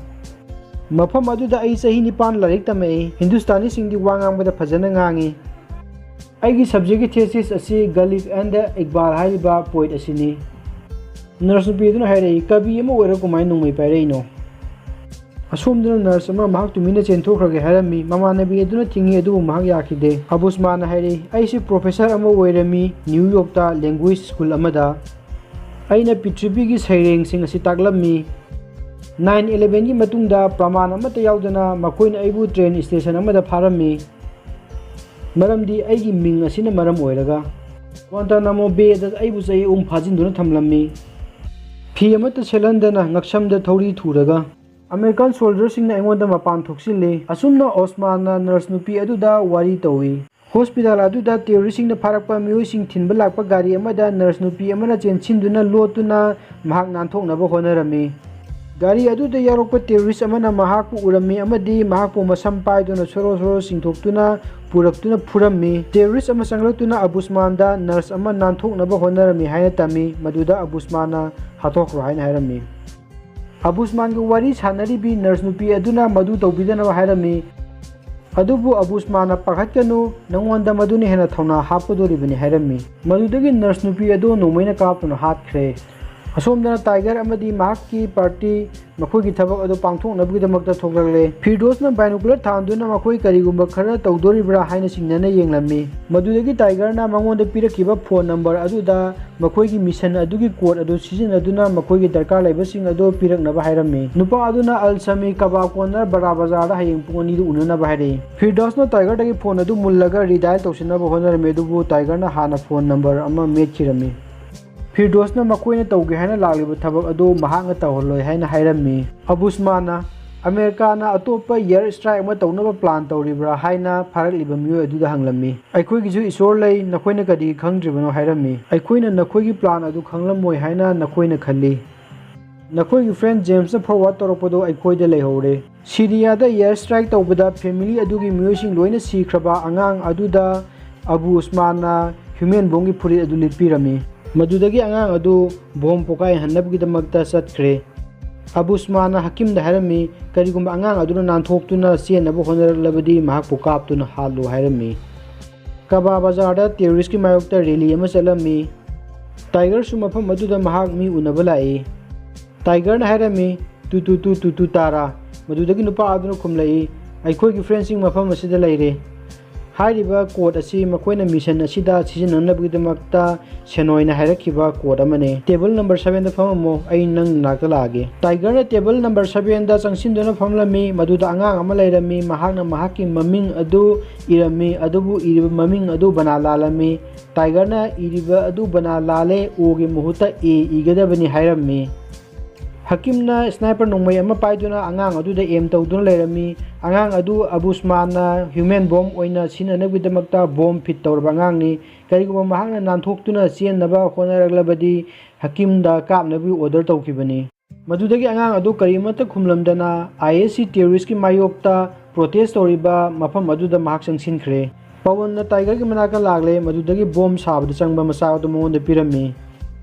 ꯃꯐꯝ ꯑꯗꯨꯗ ꯑꯩ ꯆꯍꯤ ꯅꯤꯄꯥꯟ ꯂꯥꯏꯔꯤꯛ ꯇꯝꯃꯛꯏ꯫ ꯍꯤꯟꯗꯨꯁꯇꯥꯅꯤꯁꯤꯡꯗꯤ ꯋꯥ ꯉꯥꯡꯕꯗ ꯐꯖꯅ ꯉꯥꯡꯉꯤ꯫ ꯑꯩꯒꯤ subject ꯀꯤ thesis ꯑꯁꯤ Ghalib and Iqbal ꯍꯥꯏꯔꯤꯕ poet ꯑꯁꯤꯅꯤ"꯫ Nurse ꯅꯨꯄꯤ ꯑꯗꯨꯅ ꯍꯥꯏꯔꯛꯏ, "ꯀꯕꯤ ꯑꯃ ꯑꯣꯏꯔ ꯀꯃꯥꯏꯅ ꯅꯣꯡꯃꯩ ꯄꯥꯏꯔꯛꯏꯅꯣ?" ꯑꯁꯣꯝꯗꯅ nurse ꯑꯃ ꯃꯍꯥꯛ ꯇꯨꯃꯤꯟꯅ ꯆꯦꯟꯊꯣꯛꯈ꯭ꯔꯒꯦ ꯍꯥꯏꯔꯝꯃꯤ꯫ ꯃꯃꯥꯟꯅꯕꯤ ꯑꯗꯨꯅ ꯊꯤꯡꯉꯤ, ꯑꯗꯨꯕꯨ ꯃꯍꯥꯛ ꯌꯥꯈꯤꯗꯦ꯫ ꯑꯕꯨꯁꯃꯥꯟꯅ ꯍꯥꯏꯔꯛꯏ, "ꯑꯩꯁꯦ professor ꯑꯃ ꯑꯣꯏꯔꯝꯃꯤ ꯅ꯭ꯌꯨ ꯌꯣꯔꯛꯇ language school ꯑꯃꯗ꯫ ꯑꯩꯅ ꯄ꯭ꯔꯤꯊꯤꯕꯤꯒꯤ ꯁꯩꯔꯦꯡꯁꯤꯡ ꯑꯁꯤ ꯇꯥꯛꯂꯝꯃꯤ꯫ Nine eleven ꯒꯤ ꯃꯇꯨꯡꯗ ꯄ꯭ꯔꯃꯥꯟ ꯑꯃꯠꯇ ꯌꯥꯎꯗꯅ ꯃꯈꯣꯏꯅ ꯑꯩꯕꯨ train station ꯑꯃꯗ ꯐꯥꯔꯝꯃꯤ, ꯃꯔꯝꯗꯤ ꯑꯩꯒꯤ ꯃꯤꯡ ꯑꯁꯤꯅ ꯃꯔꯝ ꯑꯣꯏꯔꯒ꯫ ꯒ꯭ꯋꯥꯟꯇꯥꯅꯥꯃꯣ ꯕꯦꯗ ꯑꯩꯕꯨ ꯆꯍꯤ ꯑꯍꯨꯝ ꯐꯥꯖꯤꯟꯗꯨꯅ ꯊꯝꯂꯝꯃꯤ꯫ ꯐꯤ ꯑꯃꯠꯇ ꯁꯦꯠꯍꯟꯗꯅ ꯉꯛꯁꯝꯗ ꯊꯧꯔꯤ ꯊꯨꯔꯒ꯫ ꯑꯃꯦꯔꯤꯀꯥꯟ ꯁꯣꯜꯖꯔꯁꯤꯡꯅ ꯑꯩꯉꯣꯟꯗ ꯃꯄꯥꯟ ꯊꯣꯛꯆꯤꯜꯂꯤ"꯫ ꯑꯁꯨꯝꯅ ꯑꯣꯁꯃꯥꯟꯅ nurse ꯅꯨꯄꯤ ꯑꯗꯨꯗ ꯋꯥꯔꯤ ꯇꯧꯏ꯫ Hospital ꯑꯗꯨꯗ terrorist ꯁꯤꯡꯅ ꯐꯥꯔꯛꯄ ꯃꯤꯑꯣꯏꯁꯤꯡ ꯊꯤꯟꯕ ꯂꯥꯛꯄ ꯒꯥꯔꯤ ꯑꯃꯗ nurse ꯅꯨꯄꯤ ꯑꯃꯅ ꯆꯦꯟꯁꯤꯟꯗꯨꯅ ꯂꯣꯠꯇꯨꯅ ꯃꯍꯥꯛ ꯅꯥꯟꯊꯣꯛꯅꯕ ꯍꯣꯠꯅꯔꯝꯃꯤ꯫ ꯒꯥꯔꯤ ꯑꯗꯨꯗ ꯌꯥꯎꯔꯛꯄ terrorist ꯑꯃꯅ ꯃꯍꯥꯛꯄꯨ ꯎꯔꯝꯃꯤ ꯑꯃꯗꯤ ꯃꯍꯥꯛꯄꯨ ꯃꯁꯝ ꯄꯥꯏꯗꯨꯅ ꯁꯣꯔꯣ ꯁꯣꯔꯣ ꯆꯤꯡꯊꯣꯛꯇꯨꯅ ꯄꯨꯔꯛꯇꯨꯅ ꯐꯨꯔꯝꯃꯤ꯫ Terrorist ꯑꯃ ꯆꯪꯂꯛꯇꯨꯅ ꯑꯕꯨꯁꯃꯥꯟꯗ nurse ꯑꯃ ꯅꯥꯟꯊꯣꯛꯅꯕ ꯍꯣꯠꯅꯔꯝꯃꯤ ꯍꯥꯏꯅ ꯇꯝꯃꯤ꯫ ꯃꯗꯨꯗ ꯑꯕꯨꯁꯃꯥꯟꯅ "ꯍꯥꯠꯇꯣꯛꯈ꯭ꯔꯣ" ꯍꯥꯏꯅ ꯍꯥꯏꯔꯝꯃꯤ꯫ ꯑꯕꯨꯁꯃꯥꯟꯒ ꯋꯥꯔꯤ ꯁꯥꯟꯅꯔꯤꯕꯤ nurse ꯅꯨꯄꯤ ꯑꯗꯨꯅ ꯃꯗꯨ ꯇꯧꯕꯤꯗꯅꯕ ꯍꯥꯏꯔꯝꯃꯤ꯫ ꯑꯗꯨꯕꯨ ꯑꯕꯨꯁꯃꯥꯟꯅ "ꯄꯥꯈꯠꯀꯅꯨ, ꯅꯉꯣꯟꯗ ꯃꯗꯨꯅ ꯍꯦꯟꯅ ꯊꯧꯅꯥ ꯍꯥꯞꯀꯗꯣꯔꯤꯕꯅꯤ" ꯍꯥꯏꯔꯝꯃꯤ꯫ ꯃꯗꯨꯗꯒꯤ nurse ꯅꯨꯄꯤ ꯑꯗꯨ ꯅꯣꯡꯃꯩꯅ ꯀꯥꯞꯇꯨꯅ ꯍꯥꯠꯈ꯭ꯔꯦ꯫ ꯑꯁꯣꯝꯗꯅ ꯇꯥꯏꯒꯔ ꯑꯃꯗꯤ ꯃꯍꯥꯛꯀꯤ ꯄꯥꯔꯇꯤ ꯃꯈꯣꯏꯒꯤ ꯊꯕꯛ ꯑꯗꯨ ꯄꯥꯡꯊꯣꯛꯅꯕꯒꯤꯗꯃꯛꯇ ꯊꯣꯛꯂꯛꯂꯦ꯫ ꯐꯤꯔꯗꯣꯁꯅ ꯕꯥꯏꯅꯣꯀꯨꯂꯔ ꯊꯥꯟꯗꯨꯅ ꯃꯈꯣꯏ ꯀꯔꯤꯒꯨꯝꯕ ꯈꯔ ꯇꯧꯗꯣꯔꯤꯕ꯭ꯔꯥ ꯍꯥꯏꯅ ꯆꯤꯡꯅꯅ ꯌꯦꯡꯂꯝꯃꯤ꯫ ꯃꯗꯨꯗꯒꯤ ꯇꯥꯏꯒꯔꯅ ꯃꯉꯣꯟꯗ ꯄꯤꯔꯛꯈꯤꯕ ꯐꯣꯟ ꯅꯝꯕꯔ ꯑꯗꯨꯗ ꯃꯈꯣꯏꯒꯤ ꯃꯤꯁꯟ ꯑꯗꯨꯒꯤ ꯀꯣꯗ ꯑꯗꯨ ꯁꯤꯖꯤꯟꯅꯗꯨꯅ ꯃꯈꯣꯏꯒꯤ ꯗꯔꯀꯥꯔ ꯂꯩꯕꯁꯤꯡ ꯑꯗꯨ ꯄꯤꯔꯛꯅꯕ ꯍꯥꯏꯔꯝꯃꯤ꯫ ꯅꯨꯄꯥ ꯑꯗꯨꯅ ꯑꯜ ꯁꯃꯤ, ꯀꯕꯥ ꯀꯣꯔꯅꯔ, ꯕꯔꯥ ꯕꯖꯥꯔꯗ ꯍꯌꯦꯡ ꯄꯨꯡ ꯑꯅꯤꯗ ꯎꯅꯅꯕ ꯍꯥꯏꯔꯛꯏ꯫ ꯐꯤꯔꯗꯣꯁꯅ ꯇꯥꯏꯒꯔꯗꯒꯤ ꯐꯣꯟ ꯑꯗꯨ ꯃꯨꯜꯂꯒ ꯔꯤꯗꯥꯏꯜ ꯇꯧꯁꯤꯟꯅꯕ ꯍꯣꯠꯅꯔꯝꯃꯤ, ꯑꯗꯨꯕꯨ ꯇꯥꯏꯒꯔꯅ ꯍꯥꯟꯅ ꯐꯣꯟ ꯅꯝꯕꯔ ꯑꯃ ꯃꯦꯠꯈꯤꯔꯝꯃꯤ꯫ ꯐꯤꯔꯗꯣꯁꯅ ꯃꯈꯣꯏꯅ ꯇꯧꯒꯦ ꯍꯥꯏꯅ ꯂꯥꯛꯂꯤꯕ ꯊꯕꯛ ꯑꯗꯨ ꯃꯍꯥꯛꯅ ꯇꯧꯍꯜꯂꯣꯏ ꯍꯥꯏꯅ ꯍꯥꯏꯔꯝꯃꯤ꯫ ꯑꯕꯨꯁꯃꯥꯟꯅ ꯑꯃꯦꯔꯤꯀꯥꯅ ꯑꯇꯣꯞꯄ ꯏꯌꯔ ꯁ꯭ꯇ꯭ꯔꯥꯏꯛ ꯑꯃ ꯇꯧꯅꯕ ꯄ꯭ꯂꯥꯟ ꯇꯧꯔꯤꯕ꯭ꯔꯥ ꯍꯥꯏꯅ ꯐꯥꯔꯛꯂꯤꯕ ꯃꯤꯑꯣꯏ ꯑꯗꯨꯗ ꯍꯪꯂꯝꯃꯤ꯫ "ꯑꯩꯈꯣꯏꯒꯤꯁꯨ ꯏꯁꯣꯔ ꯂꯩ, ꯅꯈꯣꯏꯅ ꯀꯔꯤ ꯈꯪꯗ꯭ꯔꯤꯕꯅꯣ?" ꯍꯥꯏꯔꯝꯃꯤ꯫ "ꯑꯩꯈꯣꯏꯅ ꯅꯈꯣꯏꯒꯤ ꯄ꯭ꯂꯥꯟ ꯑꯗꯨ ꯈꯪꯂꯝꯃꯣꯏ ꯍꯥꯏꯅ ꯅꯈꯣꯏꯅ ꯈꯜꯂꯤ꯫ ꯅꯈꯣꯏꯒꯤ ꯐ꯭ꯔꯦꯟ ꯖꯦꯝꯁꯅ ꯐꯣꯔꯋꯥꯔꯗ ꯇꯧꯔꯛꯄꯗꯨ ꯑꯩꯈꯣꯏꯗ ꯂꯩꯍꯧꯔꯦ꯫ ꯁꯤꯔꯤꯌꯥꯗ ꯏꯌꯔ ꯁ꯭ꯇ꯭ꯔꯥꯏꯛ ꯇꯧꯕꯗ ꯐꯦꯃꯤꯂꯤ ꯑꯗꯨꯒꯤ ꯃꯤꯑꯣꯏꯁꯤꯡ ꯂꯣꯏꯅ ꯁꯤꯈ꯭ꯔꯕ ꯑꯉꯥꯡ ꯑꯗꯨꯗ ꯑꯕꯨ ꯎꯁꯃꯥꯟꯅ ꯍ꯭ꯌꯨꯃꯦꯟ ꯕꯣꯝꯒꯤ ꯐꯨꯔꯤꯠ ꯑꯗꯨ ꯂꯤꯠꯄꯤꯔꯝꯃꯤ꯫ ꯃꯗꯨꯗꯒꯤ ꯑꯉꯥꯡ ꯑꯗꯨ ꯕꯣꯝ ꯄꯣꯈꯥꯏꯍꯟꯅꯕꯒꯤꯗꯃꯛꯇ ꯆꯠꯈ꯭ꯔꯦ꯫ ꯑꯕꯨ ꯎꯁꯃꯥꯟꯅ ꯍꯀꯤꯝꯗ ꯍꯥꯏꯔꯝꯃꯤ, ꯀꯔꯤꯒꯨꯝꯕ ꯑꯉꯥꯡ ꯑꯗꯨꯅ ꯅꯥꯟꯊꯣꯛꯇꯨꯅ ꯆꯦꯟꯅꯕ ꯍꯣꯠꯅꯔꯛꯂꯕꯗꯤ ꯃꯍꯥꯛꯄꯨ ꯀꯥꯞꯇꯨꯅ ꯍꯥꯠꯂꯨ ꯍꯥꯏꯔꯝꯃꯤ꯫ ꯀꯕꯥ ꯕꯖꯥꯔꯗ ꯇꯦꯔꯣꯔꯤꯁꯀꯤ ꯃꯥꯌꯣꯛꯇ ꯔꯦꯂꯤ ꯑꯃ ꯆꯠꯂꯝꯃꯤ꯫ ꯇꯥꯏꯒꯔꯁꯨ ꯃꯐꯝ ꯑꯗꯨꯗ ꯃꯍꯥꯛ ꯃꯤ ꯎꯅꯕ ꯂꯥꯛꯏ꯫ ꯇꯥꯏꯒꯔꯅ ꯍꯥꯏꯔꯝꯃꯤ, "ꯇꯨ ꯇꯨ ꯇꯨ ꯇꯨ ꯇꯨ ꯇꯥꯔꯥ"꯫ ꯃꯗꯨꯗꯒꯤ ꯅꯨꯄꯥ ꯑꯗꯨꯅ ꯈꯨꯝꯂꯛꯏ, "ꯑꯩꯈꯣꯏꯒꯤ ꯐ꯭ꯔꯦꯟꯁꯤꯡ ꯃꯐꯝ ꯑꯁꯤꯗ ꯂꯩꯔꯦ"꯫ ꯍꯥꯏꯔꯤꯕ ꯀꯣꯗ ꯑꯁꯤ ꯃꯈꯣꯏꯅ ꯃꯤꯁꯟ ꯑꯁꯤꯗ ꯁꯤꯖꯤꯟꯅꯅꯕꯒꯤꯗꯃꯛꯇ ꯁꯦꯅꯣꯏꯅ ꯍꯥꯏꯔꯛꯈꯤꯕ ꯀꯣꯗ ꯑꯃꯅꯤ꯫ ꯇꯦꯕꯜ ꯅꯝꯕꯔ ꯁꯚꯦꯟꯗ ꯐꯝꯃꯝꯃꯣ, ꯑꯩ ꯅꯪ ꯅꯅꯥꯛꯇ ꯂꯥꯛꯑꯒꯦ꯫ ꯇꯥꯏꯒꯔꯅ ꯇꯦꯕꯜ ꯅꯝꯕꯔ ꯁꯚꯦꯟꯗ ꯆꯪꯁꯤꯟꯗꯨꯅ ꯐꯝꯂꯝꯃꯤ꯫ ꯃꯗꯨꯗ ꯑꯉꯥꯡ ꯑꯃ ꯂꯩꯔꯝꯃꯤ꯫ ꯃꯍꯥꯛꯅ ꯃꯍꯥꯛꯀꯤ ꯃꯃꯤꯡ ꯑꯗꯨ ꯏꯔꯝꯃꯤ, ꯑꯗꯨꯕꯨ ꯏꯔꯤꯕ ꯃꯃꯤꯡ ꯑꯗꯨ ꯕꯅꯥ ꯂꯥꯜꯂꯝꯃꯤ꯫ ꯇꯥꯏꯒꯔꯅ ꯏꯔꯤꯕ ꯑꯗꯨ ꯕꯅꯥ ꯂꯥꯜꯂꯦ, ꯑꯣꯒꯤ ꯃꯍꯨꯠꯇ ꯑꯦ ꯏꯒꯗꯕꯅꯤ ꯍꯥꯏꯔꯝꯃꯤ꯫ ꯍꯀꯤꯝꯅ ꯁ꯭ꯅꯥꯏꯄꯔ ꯅꯣꯡꯃꯩ ꯑꯃ ꯄꯥꯏꯗꯨꯅ ꯑꯉꯥꯡ ꯑꯗꯨꯗ ꯑꯦꯝ ꯇꯧꯗꯨꯅ ꯂꯩꯔꯝꯃꯤ꯫ ꯑꯉꯥꯡ ꯑꯗꯨ ꯑꯕꯨꯁꯃꯥꯟꯅ ꯍ꯭ꯌꯨꯃꯦꯟ ꯕꯣꯝ ꯑꯣꯏꯅ ꯁꯤꯖꯤꯟꯅꯅꯕꯒꯤꯗꯃꯛꯇ ꯕꯣꯝ ꯐꯤꯠ ꯇꯧꯔꯕ ꯑꯉꯥꯡꯅꯤ꯫ ꯀꯔꯤꯒꯨꯝꯕ ꯃꯍꯥꯛꯅ ꯅꯥꯟꯊꯣꯛꯇꯨꯅ ꯆꯦꯟꯅꯕ ꯍꯣꯠꯅꯔꯛꯂꯕꯗꯤ ꯍꯀꯤꯝꯗ ꯀꯥꯞꯅꯕꯒꯤ ꯑꯣꯔꯗꯔ ꯇꯧꯈꯤꯕꯅꯤ꯫ ꯃꯗꯨꯗꯒꯤ ꯑꯉꯥꯡ ꯑꯗꯨ ꯀꯔꯤꯃꯠꯇ ꯈꯨꯝꯂꯝꯗꯅ ꯑꯥꯏ ꯑꯦꯁ ꯁꯤ ꯇꯦꯔꯣꯔꯤꯁꯀꯤ ꯃꯥꯌꯣꯛꯇ ꯄ꯭ꯔꯣꯇꯦꯁ ꯇꯧꯔꯤꯕ ꯃꯐꯝ ꯑꯗꯨꯗ ꯃꯍꯥꯛ ꯆꯪꯁꯤꯟꯈ꯭ꯔꯦ꯫ ꯄꯋꯟꯅ ꯇꯥꯏꯒꯔꯒꯤ ꯃꯅꯥꯛꯇ ꯂꯥꯛꯂꯦ, ꯃꯗꯨꯗꯒꯤ ꯕꯣꯝ ꯁꯥꯕꯗ ꯆꯪꯕ ꯃꯆꯥꯛ ꯑꯗꯨ ꯃꯉꯣꯟꯗ ꯄꯤꯔꯝꯃꯤ꯫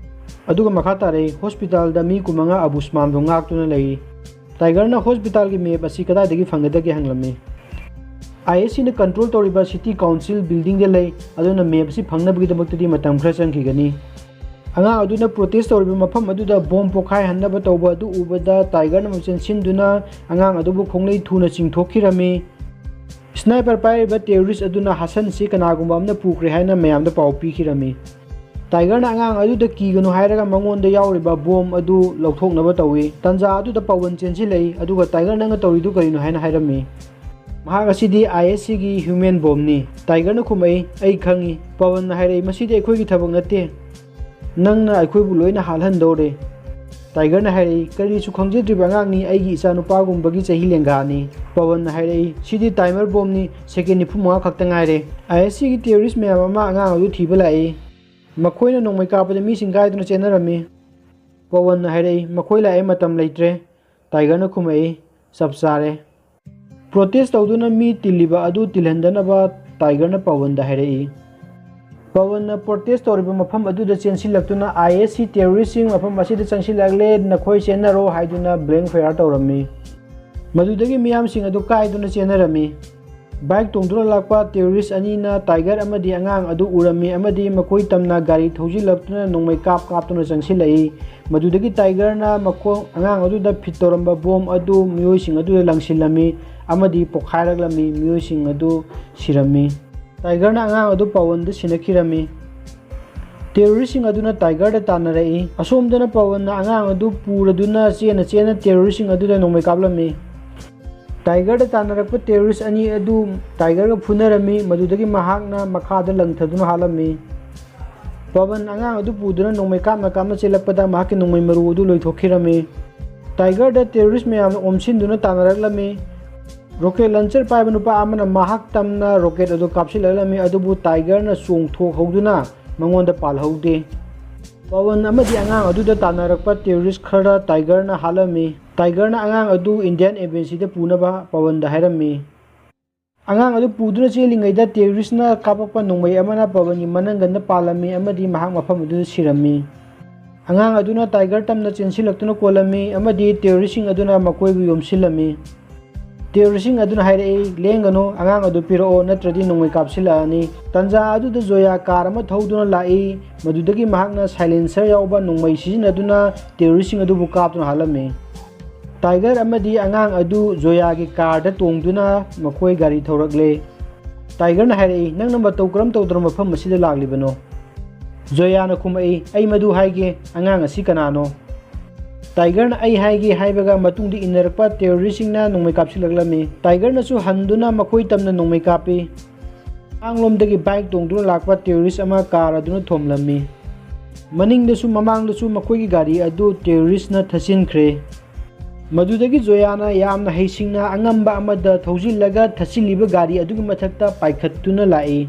ꯑꯗꯨꯒ ꯃꯈꯥ ꯇꯥꯔꯛꯏ, ꯍꯣꯁꯄꯤꯇꯥꯜꯗ ꯃꯤ ꯀꯨꯟꯃꯉꯥ ꯑꯕꯨꯁꯃꯥꯟꯕꯨ ꯉꯥꯛꯇꯨꯅ ꯂꯩꯔꯤ꯫ ꯇꯥꯏꯒꯔꯅ ꯍꯣꯁꯄꯤꯇꯥꯜꯒꯤ ꯃꯦꯞ ꯑꯁꯤ ꯀꯗꯥꯏꯗꯒꯤ ꯐꯪꯒꯗꯒꯦ ꯍꯪꯂꯝꯃꯤ꯫ ꯑꯥꯏ ꯑꯦꯁ ꯁꯤꯅ ꯀꯟꯇ꯭ꯔꯣꯜ ꯇꯧꯔꯤꯕ ꯁꯤꯇꯤ ꯀꯥꯎꯟꯁꯤꯜ ꯕꯤꯜꯗꯤꯡꯗ ꯂꯩ, ꯑꯗꯨꯅ ꯃꯦꯞ ꯑꯁꯤ ꯐꯪꯅꯕꯒꯤꯗꯃꯛꯇꯗꯤ ꯃꯇꯝ ꯈꯔ ꯆꯪꯈꯤꯒꯅꯤ꯫ ꯑꯉꯥꯡ ꯑꯗꯨꯅ ꯄ꯭ꯔꯣꯇꯦꯁ ꯇꯧꯔꯤꯕ ꯃꯐꯝ ꯑꯗꯨꯗ ꯕꯣꯝ ꯄꯣꯈꯥꯏꯍꯟꯅꯕ ꯇꯧꯕ ꯑꯗꯨ ꯎꯕꯗ ꯇꯥꯏꯒꯔꯅ ꯑꯃꯨꯛ ꯆꯦꯟꯁꯤꯟꯗꯨꯅ ꯑꯉꯥꯡ ꯑꯗꯨꯕꯨ ꯈꯣꯡꯂꯩ ꯊꯨꯅ ꯆꯤꯡꯊꯣꯛꯈꯤꯔꯝꯃꯤ꯫ ꯁ꯭ꯅꯥꯏꯄꯔ ꯄꯥꯏꯔꯤꯕ ꯇꯦꯔꯣꯔꯤꯁ ꯑꯗꯨꯅ ꯍꯁꯟꯁꯤ ꯀꯅꯥꯒꯨꯝꯕ ꯑꯃꯅ ꯄꯨꯈ꯭ꯔꯦ ꯍꯥꯏꯅ ꯃꯌꯥꯝꯗ ꯄꯥꯎ ꯄꯤꯈꯤꯔꯝꯃꯤ꯫ ꯇꯥꯏꯒꯔꯅ ꯑꯉꯥꯡ ꯑꯗꯨꯗ ꯀꯤꯒꯅꯨ ꯍꯥꯏꯔꯒ ꯃꯉꯣꯟꯗ ꯌꯥꯎꯔꯤꯕ ꯕꯣꯝ ꯑꯗꯨ ꯂꯧꯊꯣꯛꯅꯕ ꯇꯧꯏ꯫ ꯇꯥꯟꯖꯥ ꯑꯗꯨꯗ ꯄꯋꯟ ꯆꯦꯟꯁꯤꯜꯂꯛꯏ, ꯑꯗꯨꯒ "ꯇꯥꯏꯒꯔ, ꯅꯪꯅ ꯇꯧꯔꯤꯗꯨ ꯀꯔꯤꯅꯣ?" ꯍꯥꯏꯅ ꯍꯥꯏꯔꯝꯃꯤ꯫ "ꯃꯍꯥꯛ ꯑꯁꯤꯗꯤ ꯑꯥꯏ ꯑꯦꯁ ꯁꯤꯒꯤ ꯍ꯭ꯌꯨꯃꯦꯟ ꯕꯣꯝꯅꯤ", ꯇꯥꯏꯒꯔꯅ ꯈꯨꯝꯃꯛꯏ꯫ "ꯑꯩ ꯈꯪꯏ", ꯄꯋꯟꯅ ꯍꯥꯏꯔꯛꯏ, "ꯃꯁꯤꯗꯤ ꯑꯩꯈꯣꯏꯒꯤ ꯊꯕꯛ ꯅꯠꯇꯦ꯫ ꯅꯪꯅ ꯑꯩꯈꯣꯏꯕꯨ ꯂꯣꯏꯅ ꯍꯥꯠꯍꯟꯗꯧꯔꯦ꯫" ꯇꯥꯏꯒꯔꯅ ꯍꯥꯏꯔꯛꯏ, "ꯀꯔꯤꯁꯨ ꯈꯪꯖꯗ꯭ꯔꯤꯕ ꯑꯉꯥꯡꯅꯤ, ꯑꯩꯒꯤ ꯏꯆꯥꯅꯨꯄꯥꯒꯨꯝꯕꯒꯤ ꯆꯍꯤ ꯂꯦꯡꯒꯥꯅꯤ꯫" ꯄꯋꯟꯅ ꯍꯥꯏꯔꯛꯏ, "ꯁꯤꯗꯤ ꯇꯥꯏꯃꯔ ꯕꯣꯝꯅꯤ, ꯁꯦꯀꯦꯟ ꯅꯤꯐꯨ ꯃꯉꯥ ꯈꯛꯇ ꯉꯥꯏꯔꯦ꯫" ꯑꯥꯏ ꯑꯦꯁ ꯁꯤꯒꯤ ꯇꯦꯔꯣꯔꯤꯁ ꯃꯌꯥꯝ ꯑꯃ ꯑꯉꯥꯡ ꯑꯗꯨ ꯊꯤꯕ ꯂꯥꯛꯏ꯫ ꯃꯈꯣꯏꯅ ꯅꯣꯡꯃꯩ ꯀꯥꯞꯄꯗ ꯃꯤꯁꯤꯡ ꯀꯥꯏꯗꯨꯅ ꯆꯦꯟꯅꯔꯝꯃꯤ꯫ ꯄꯋꯟꯅ ꯍꯥꯏꯔꯛꯏ, "ꯃꯈꯣꯏ ꯂꯥꯛꯑꯦ, ꯃꯇꯝ ꯂꯩꯇ꯭ꯔꯦ꯫" ꯇꯥꯏꯒꯔꯅ ꯈꯨꯝꯃꯛꯏ, "ꯆꯞ ꯆꯥꯔꯦ꯫" ꯄ꯭ꯔꯣꯇꯦꯁ ꯇꯧꯗꯨꯅ ꯃꯤ ꯇꯤꯜꯂꯤꯕ ꯑꯗꯨ ꯇꯤꯜꯍꯟꯗꯅꯕ ꯇꯥꯏꯒꯔꯅ ꯄꯋꯟꯗ ꯍꯥꯏꯔꯛꯏ꯫ ꯄꯋꯟꯅ ꯄ꯭ꯔꯣꯇꯦꯁ ꯇꯧꯔꯤꯕ ꯃꯐꯝ ꯑꯗꯨꯗ ꯆꯦꯟꯁꯤꯜꯂꯛꯇꯨꯅ, "ꯑꯥꯏ ꯑꯦꯁ ꯁꯤ ꯇꯦꯔꯣꯔꯤꯁꯁꯤꯡ ꯃꯐꯝ ꯑꯁꯤꯗ ꯆꯪꯁꯤꯜꯂꯛꯂꯦ, ꯅꯈꯣꯏ ꯆꯦꯟꯅꯔꯣ" ꯍꯥꯏꯗꯨꯅ ꯕ꯭ꯂꯦꯡ ꯐꯌꯥꯔ ꯇꯧꯔꯝꯃꯤ꯫ ꯃꯗꯨꯗꯒꯤ ꯃꯤꯌꯥꯝꯁꯤꯡ ꯑꯗꯨ ꯀꯥꯏꯗꯨꯅ ꯆꯦꯟꯅꯔꯝꯃꯤ꯫ ꯕꯥꯏꯛ ꯇꯣꯡꯗꯨꯅ ꯂꯥꯛꯄ ꯇꯦꯔꯣꯔꯤꯁ ꯑꯅꯤꯅ ꯇꯥꯏꯒꯔ ꯑꯃꯗꯤ ꯑꯉꯥꯡ ꯑꯗꯨ ꯎꯔꯝꯃꯤ ꯑꯃꯗꯤ ꯃꯈꯣꯏ ꯇꯝꯅ ꯒꯥꯔꯤ ꯊꯧꯖꯤꯜꯂꯛꯇꯨꯅ ꯅꯣꯡꯃꯩ ꯀꯥꯞ ꯀꯥꯞꯇꯨꯅ ꯆꯪꯁꯤꯜꯂꯛꯏ꯫ ꯃꯗꯨꯗꯒꯤ ꯇꯥꯏꯒꯔꯅ ꯃꯈꯣꯡ, ꯑꯉꯥꯡ ꯑꯗꯨꯗ ꯐꯤꯠ ꯇꯧꯔꯝꯕ ꯕꯣꯝ ꯑꯗꯨ ꯃꯤꯑꯣꯏꯁꯤꯡ ꯑꯗꯨꯗ ꯂꯪꯁꯤꯜꯂꯝꯃꯤ ꯑꯃꯗꯤ ꯄꯣꯈꯥꯏꯔꯛꯂꯝꯃꯤ꯫ ꯃꯤꯑꯣꯏꯁꯤꯡ ꯑꯗꯨ ꯁꯤꯔꯝꯃꯤ꯫ ꯇꯥꯏꯒꯔꯅ ꯑꯉꯥꯡ ꯑꯗꯨ ꯄꯋꯟꯗ ꯁꯤꯟꯅꯈꯤꯔꯝꯃꯤ꯫ ꯇꯦꯔꯣꯔꯤꯁꯁꯤꯡ ꯑꯗꯨꯅ ꯇꯥꯏꯒꯔꯗ ꯇꯥꯟꯅꯔꯛꯏ꯫ ꯑꯁꯣꯝꯗꯅ ꯄꯋꯟꯅ ꯑꯉꯥꯡ ꯑꯗꯨ ꯄꯨꯔꯗꯨꯅ ꯆꯦꯟꯅ ꯆꯦꯟꯅ ꯇꯦꯔꯣꯔꯤꯁꯁꯤꯡ ꯑꯗꯨꯗ ꯅꯣꯡꯃꯩ ꯀꯥꯞꯂꯝꯃꯤ꯫ ꯇꯥꯏꯒꯔꯗ ꯇꯥꯟꯅꯔꯛꯄ ꯇꯦꯔꯣꯔꯤꯁ ꯑꯅꯤ ꯑꯗꯨ ꯇꯥꯏꯒꯔꯒ ꯐꯨꯅꯔꯝꯃꯤ, ꯃꯗꯨꯗꯒꯤ ꯃꯍꯥꯛꯅ ꯃꯈꯥꯗ ꯂꯪꯊꯗꯨꯅ ꯍꯥꯠꯂꯝꯃꯤ꯫ ꯄꯋꯟ ꯑꯉꯥꯡ ꯑꯗꯨ ꯄꯨꯗꯨꯅ ꯅꯣꯡꯃꯩ ꯀꯥꯞꯅ ꯀꯥꯞꯅ ꯆꯦꯜꯂꯛꯄꯗ ꯃꯍꯥꯛꯀꯤ ꯅꯣꯡꯃꯩ ꯃꯔꯨ ꯑꯗꯨ ꯂꯣꯏꯊꯣꯛꯈꯤꯔꯝꯃꯤ꯫ ꯇꯥꯏꯒꯔꯗ ꯇꯦꯔꯣꯔꯤꯁ ꯃꯌꯥꯝꯅ ꯑꯣꯝꯁꯤꯟꯗꯨꯅ ꯇꯥꯟꯅꯔꯛꯂꯝꯃꯤ꯫ ꯔꯣꯀꯦꯠ ꯂꯟꯆꯔ ꯄꯥꯏꯕ ꯅꯨꯄꯥ ꯑꯃꯅ ꯃꯍꯥꯛ ꯇꯝꯅ ꯔꯣꯀꯦꯠ ꯑꯗꯨ ꯀꯥꯞꯁꯤꯜꯂꯛꯂꯝꯃꯤ, ꯑꯗꯨꯕꯨ ꯇꯥꯏꯒꯔꯅ ꯆꯣꯡꯊꯣꯛꯍꯧꯗꯨꯅ ꯃꯉꯣꯟꯗ ꯄꯥꯜꯍꯧꯗꯦ꯫ ꯄꯋꯟ ꯑꯃꯗꯤ ꯑꯉꯥꯡ ꯑꯗꯨꯗ ꯇꯥꯟꯅꯔꯛꯄ ꯇꯦꯔꯣꯔꯤꯁ ꯈꯔ ꯇꯥꯏꯒꯔꯅ ꯍꯥꯠꯂꯝꯃꯤ꯫ ꯇꯥꯏꯒꯔꯅ ꯑꯉꯥꯡ ꯑꯗꯨ ꯏꯟꯗꯤꯌꯥꯟ ꯑꯦꯝꯕꯦꯁꯤꯗ ꯄꯨꯅꯕ ꯄꯋꯟꯗ ꯍꯥꯏꯔꯝꯃꯤ꯫ ꯑꯉꯥꯡ ꯑꯗꯨ ꯄꯨꯗꯨꯅ ꯆꯦꯜꯂꯤꯉꯩꯗ ꯇꯦꯔꯣꯔꯤꯁꯅ ꯀꯥꯞꯄꯛꯄ ꯅꯣꯡꯃꯩ ꯑꯃꯅ ꯄꯋꯟꯒꯤ ꯃꯅꯪꯒꯟꯗ ꯄꯥꯜꯂꯝꯃꯤ ꯑꯃꯗꯤ ꯃꯍꯥꯛ ꯃꯐꯝ ꯑꯗꯨꯗ ꯁꯤꯔꯝꯃꯤ꯫ ꯑꯉꯥꯡ ꯑꯗꯨꯅ ꯇꯥꯏꯒꯔ ꯇꯝꯅ ꯆꯦꯟꯁꯤꯜꯂꯛꯇꯨꯅ ꯀꯣꯜꯂꯝꯃꯤ ꯑꯃꯗꯤ ꯇꯦꯔꯣꯔꯤꯁꯁꯤꯡ ꯑꯗꯨꯅ ꯃꯈꯣꯏꯕꯨ ꯌꯣꯝꯁꯤꯜꯂꯝꯃꯤ꯫ ꯇꯦꯔꯣꯔꯤꯁꯁꯤꯡ ꯑꯗꯨꯅ ꯍꯥꯏꯔꯛꯏ, "ꯂꯦꯡꯒꯅꯨ, ꯑꯉꯥꯡ ꯑꯗꯨ ꯄꯤꯔꯛꯑꯣ, ꯅꯠꯇ꯭ꯔꯗꯤ ꯅꯣꯡꯃꯩ ꯀꯥꯞꯁꯤꯜꯂꯛꯑꯅꯤ"꯫ ꯇꯟꯖꯥ ꯑꯗꯨꯗ ꯖꯣꯌꯥ ꯀꯥꯔ ꯑꯃ ꯊꯧꯗꯨꯅ ꯂꯥꯛꯏ꯫ ꯃꯗꯨꯗꯒꯤ ꯃꯍꯥꯛꯅ ꯁꯥꯏꯂꯦꯟꯁꯔ ꯌꯥꯎꯕ ꯅꯣꯡꯃꯩ ꯁꯤꯖꯤꯟꯅꯗꯨꯅ ꯇꯦꯔꯣꯔꯤꯁꯁꯤꯡ ꯑꯗꯨꯕꯨ ꯀꯥꯞꯇꯨꯅ ꯍꯥꯠꯂꯝꯃꯤ꯫ ꯇꯥꯏꯒꯔ ꯑꯃꯗꯤ ꯑꯉꯥꯡ ꯑꯗꯨ ꯖꯣꯌꯥꯒꯤ ꯀꯥꯔꯗ ꯇꯣꯡꯗꯨꯅ ꯃꯈꯣꯏ ꯒꯥꯔꯤ ꯊꯧꯔꯛꯂꯦ꯫ ꯇꯥꯏꯒꯔꯅ ꯍꯥꯏꯔꯛꯏ, "ꯅꯪꯅ ꯃꯇꯧ ꯀꯔꯝ ꯇꯧꯗꯅ ꯃꯐꯝ ꯑꯁꯤꯗ ꯂꯥꯛꯂꯤꯕꯅꯣ?" ꯖꯣꯌꯥꯅ ꯈꯨꯝꯃꯛꯏ, "ꯑꯩ ꯃꯗꯨ ꯍꯥꯏꯒꯦ, ꯑꯉꯥꯡ ꯑꯁꯤ ꯀꯅꯥꯅꯣ?" ꯇꯥꯏꯒꯔꯅ "ꯑꯩ ꯍꯥꯏꯒꯦ" ꯍꯥꯏꯕꯒ ꯃꯇꯨꯡꯗ ꯏꯟꯅꯔꯛꯄ ꯇꯦꯔꯣꯔꯤꯁꯁꯤꯡꯅ ꯅꯣꯡꯃꯩ ꯀꯥꯞꯁꯤꯜꯂꯛꯂꯝꯃꯤ꯫ ꯇꯥꯏꯒꯔꯅꯁꯨ ꯍꯟꯗꯨꯅ ꯃꯈꯣꯏ ꯇꯝꯅ ꯅꯣꯡꯃꯩ ꯀꯥꯞꯄꯤ꯫ ꯃꯥꯡꯂꯣꯝꯗꯒꯤ ꯕꯥꯏꯛ ꯇꯣꯡꯗꯨꯅ ꯂꯥꯛꯄ ꯇꯦꯔꯣꯔꯤꯁ ꯑꯃ ꯀꯥꯔ ꯑꯗꯨꯅ ꯊꯣꯝꯂꯝꯃꯤ꯫ ꯃꯅꯤꯡꯗꯁꯨ ꯃꯃꯥꯡꯗꯁꯨ ꯃꯈꯣꯏꯒꯤ ꯒꯥꯔꯤ ꯑꯗꯨ ꯇꯦꯔꯣꯔꯤꯁꯅ ꯊꯠꯆꯤꯟꯈ꯭ꯔꯦ꯫ ꯃꯗꯨꯗꯒꯤ ꯖꯣꯌꯥꯅ ꯌꯥꯝꯅ ꯍꯩꯁꯤꯡꯅ ꯑꯉꯝꯕ ꯑꯃꯗ ꯊꯧꯖꯤꯜꯂꯒ ꯊꯠꯆꯤꯜꯂꯤꯕ ꯒꯥꯔꯤ ꯑꯗꯨꯒꯤ ꯃꯊꯛꯇ ꯄꯥꯏꯈꯠꯇꯨꯅ ꯂꯥꯛꯏ꯫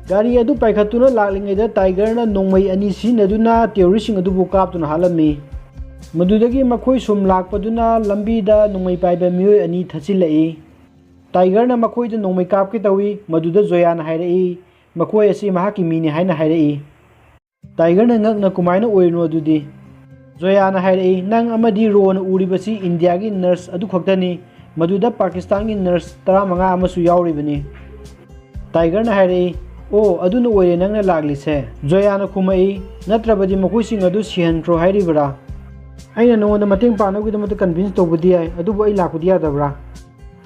ꯒꯥꯔꯤ ꯑꯗꯨ ꯄꯥꯏꯈꯠꯇꯨꯅ ꯂꯥꯛꯂꯤꯉꯩꯗ ꯇꯥꯏꯒꯔꯅ ꯅꯣꯡꯃꯩ ꯑꯅꯤ ꯁꯤꯖꯤꯟꯅꯗꯨꯅ ꯇꯦꯔꯣꯔꯤꯁꯁꯤꯡ ꯑꯗꯨꯕꯨ ꯀꯥꯞꯇꯨꯅ ꯍꯥꯠꯂꯝꯃꯤ꯫ ꯃꯗꯨꯗꯒꯤ ꯃꯈꯣꯏ ꯁꯨꯝ ꯂꯥꯛꯄꯗꯨꯅ ꯂꯝꯕꯤꯗ ꯅꯣꯡꯃꯩ ꯄꯥꯏꯕ ꯃꯤꯑꯣꯏ ꯑꯅꯤ ꯊꯠꯆꯤꯜꯂꯛꯏ꯫ ꯇꯥꯏꯒꯔꯅ ꯃꯈꯣꯏꯗ ꯅꯣꯡꯃꯩ ꯀꯥꯞꯀꯦ ꯇꯧꯏ꯫ ꯃꯗꯨꯗ ꯖꯣꯌꯥꯅ ꯍꯥꯏꯔꯛꯏ, "ꯃꯈꯣꯏ ꯑꯁꯤ ꯃꯍꯥꯛꯀꯤ ꯃꯤꯅꯤ" ꯍꯥꯏꯅ ꯍꯥꯏꯔꯛꯏ꯫ ꯇꯥꯏꯒꯔꯅ ꯉꯛꯅ, "ꯀꯃꯥꯏꯅ ꯑꯣꯏꯔꯤꯅꯣ ꯑꯗꯨꯗꯤ?" ꯖꯣꯌꯥꯅ ꯍꯥꯏꯔꯛꯏ, "ꯅꯪ ꯑꯃꯗꯤ ꯔꯣꯅ ꯎꯔꯤꯕꯁꯤ ꯏꯟꯗꯤꯌꯥꯒꯤ ꯅꯔꯁ ꯑꯗꯨ ꯈꯛꯇꯅꯤ, ꯃꯗꯨꯗ ꯄꯥꯀꯤꯁꯇꯥꯟꯒꯤ ꯅꯔꯁ ꯇꯔꯥꯃꯉꯥ ꯑꯃꯁꯨ ꯌꯥꯎꯔꯤꯕꯅꯤ"꯫ ꯇꯥꯏꯒꯔꯅ ꯍꯥꯏꯔꯛꯏ, "ꯑꯣ, ꯑꯗꯨꯅ ꯑꯣꯏꯔꯦ ꯅꯪꯅ ꯂꯥꯛꯂꯤꯁꯦ"꯫ ꯖꯣꯌꯥꯅ ꯈꯨꯝꯃꯛꯏ, "ꯅꯠꯇ꯭ꯔꯕꯗꯤ ꯃꯈꯣꯏꯁꯤꯡ ꯑꯗꯨ ꯁꯤꯍꯟꯈ꯭ꯔꯣ ꯍꯥꯏꯔꯤꯕꯔꯥ? ꯑꯩꯅ ꯅꯉꯣꯟꯗ ꯃꯇꯦꯡ ꯄꯥꯡꯅꯕꯒꯤꯗꯃꯛꯇ ꯀꯟꯚꯤꯟꯁ ꯇꯧꯕꯗꯤ ꯌꯥꯏ, ꯑꯗꯨꯕꯨ ꯑꯩ ꯂꯥꯛꯄꯗꯤ ꯌꯥꯗꯕ꯭ꯔꯥ?"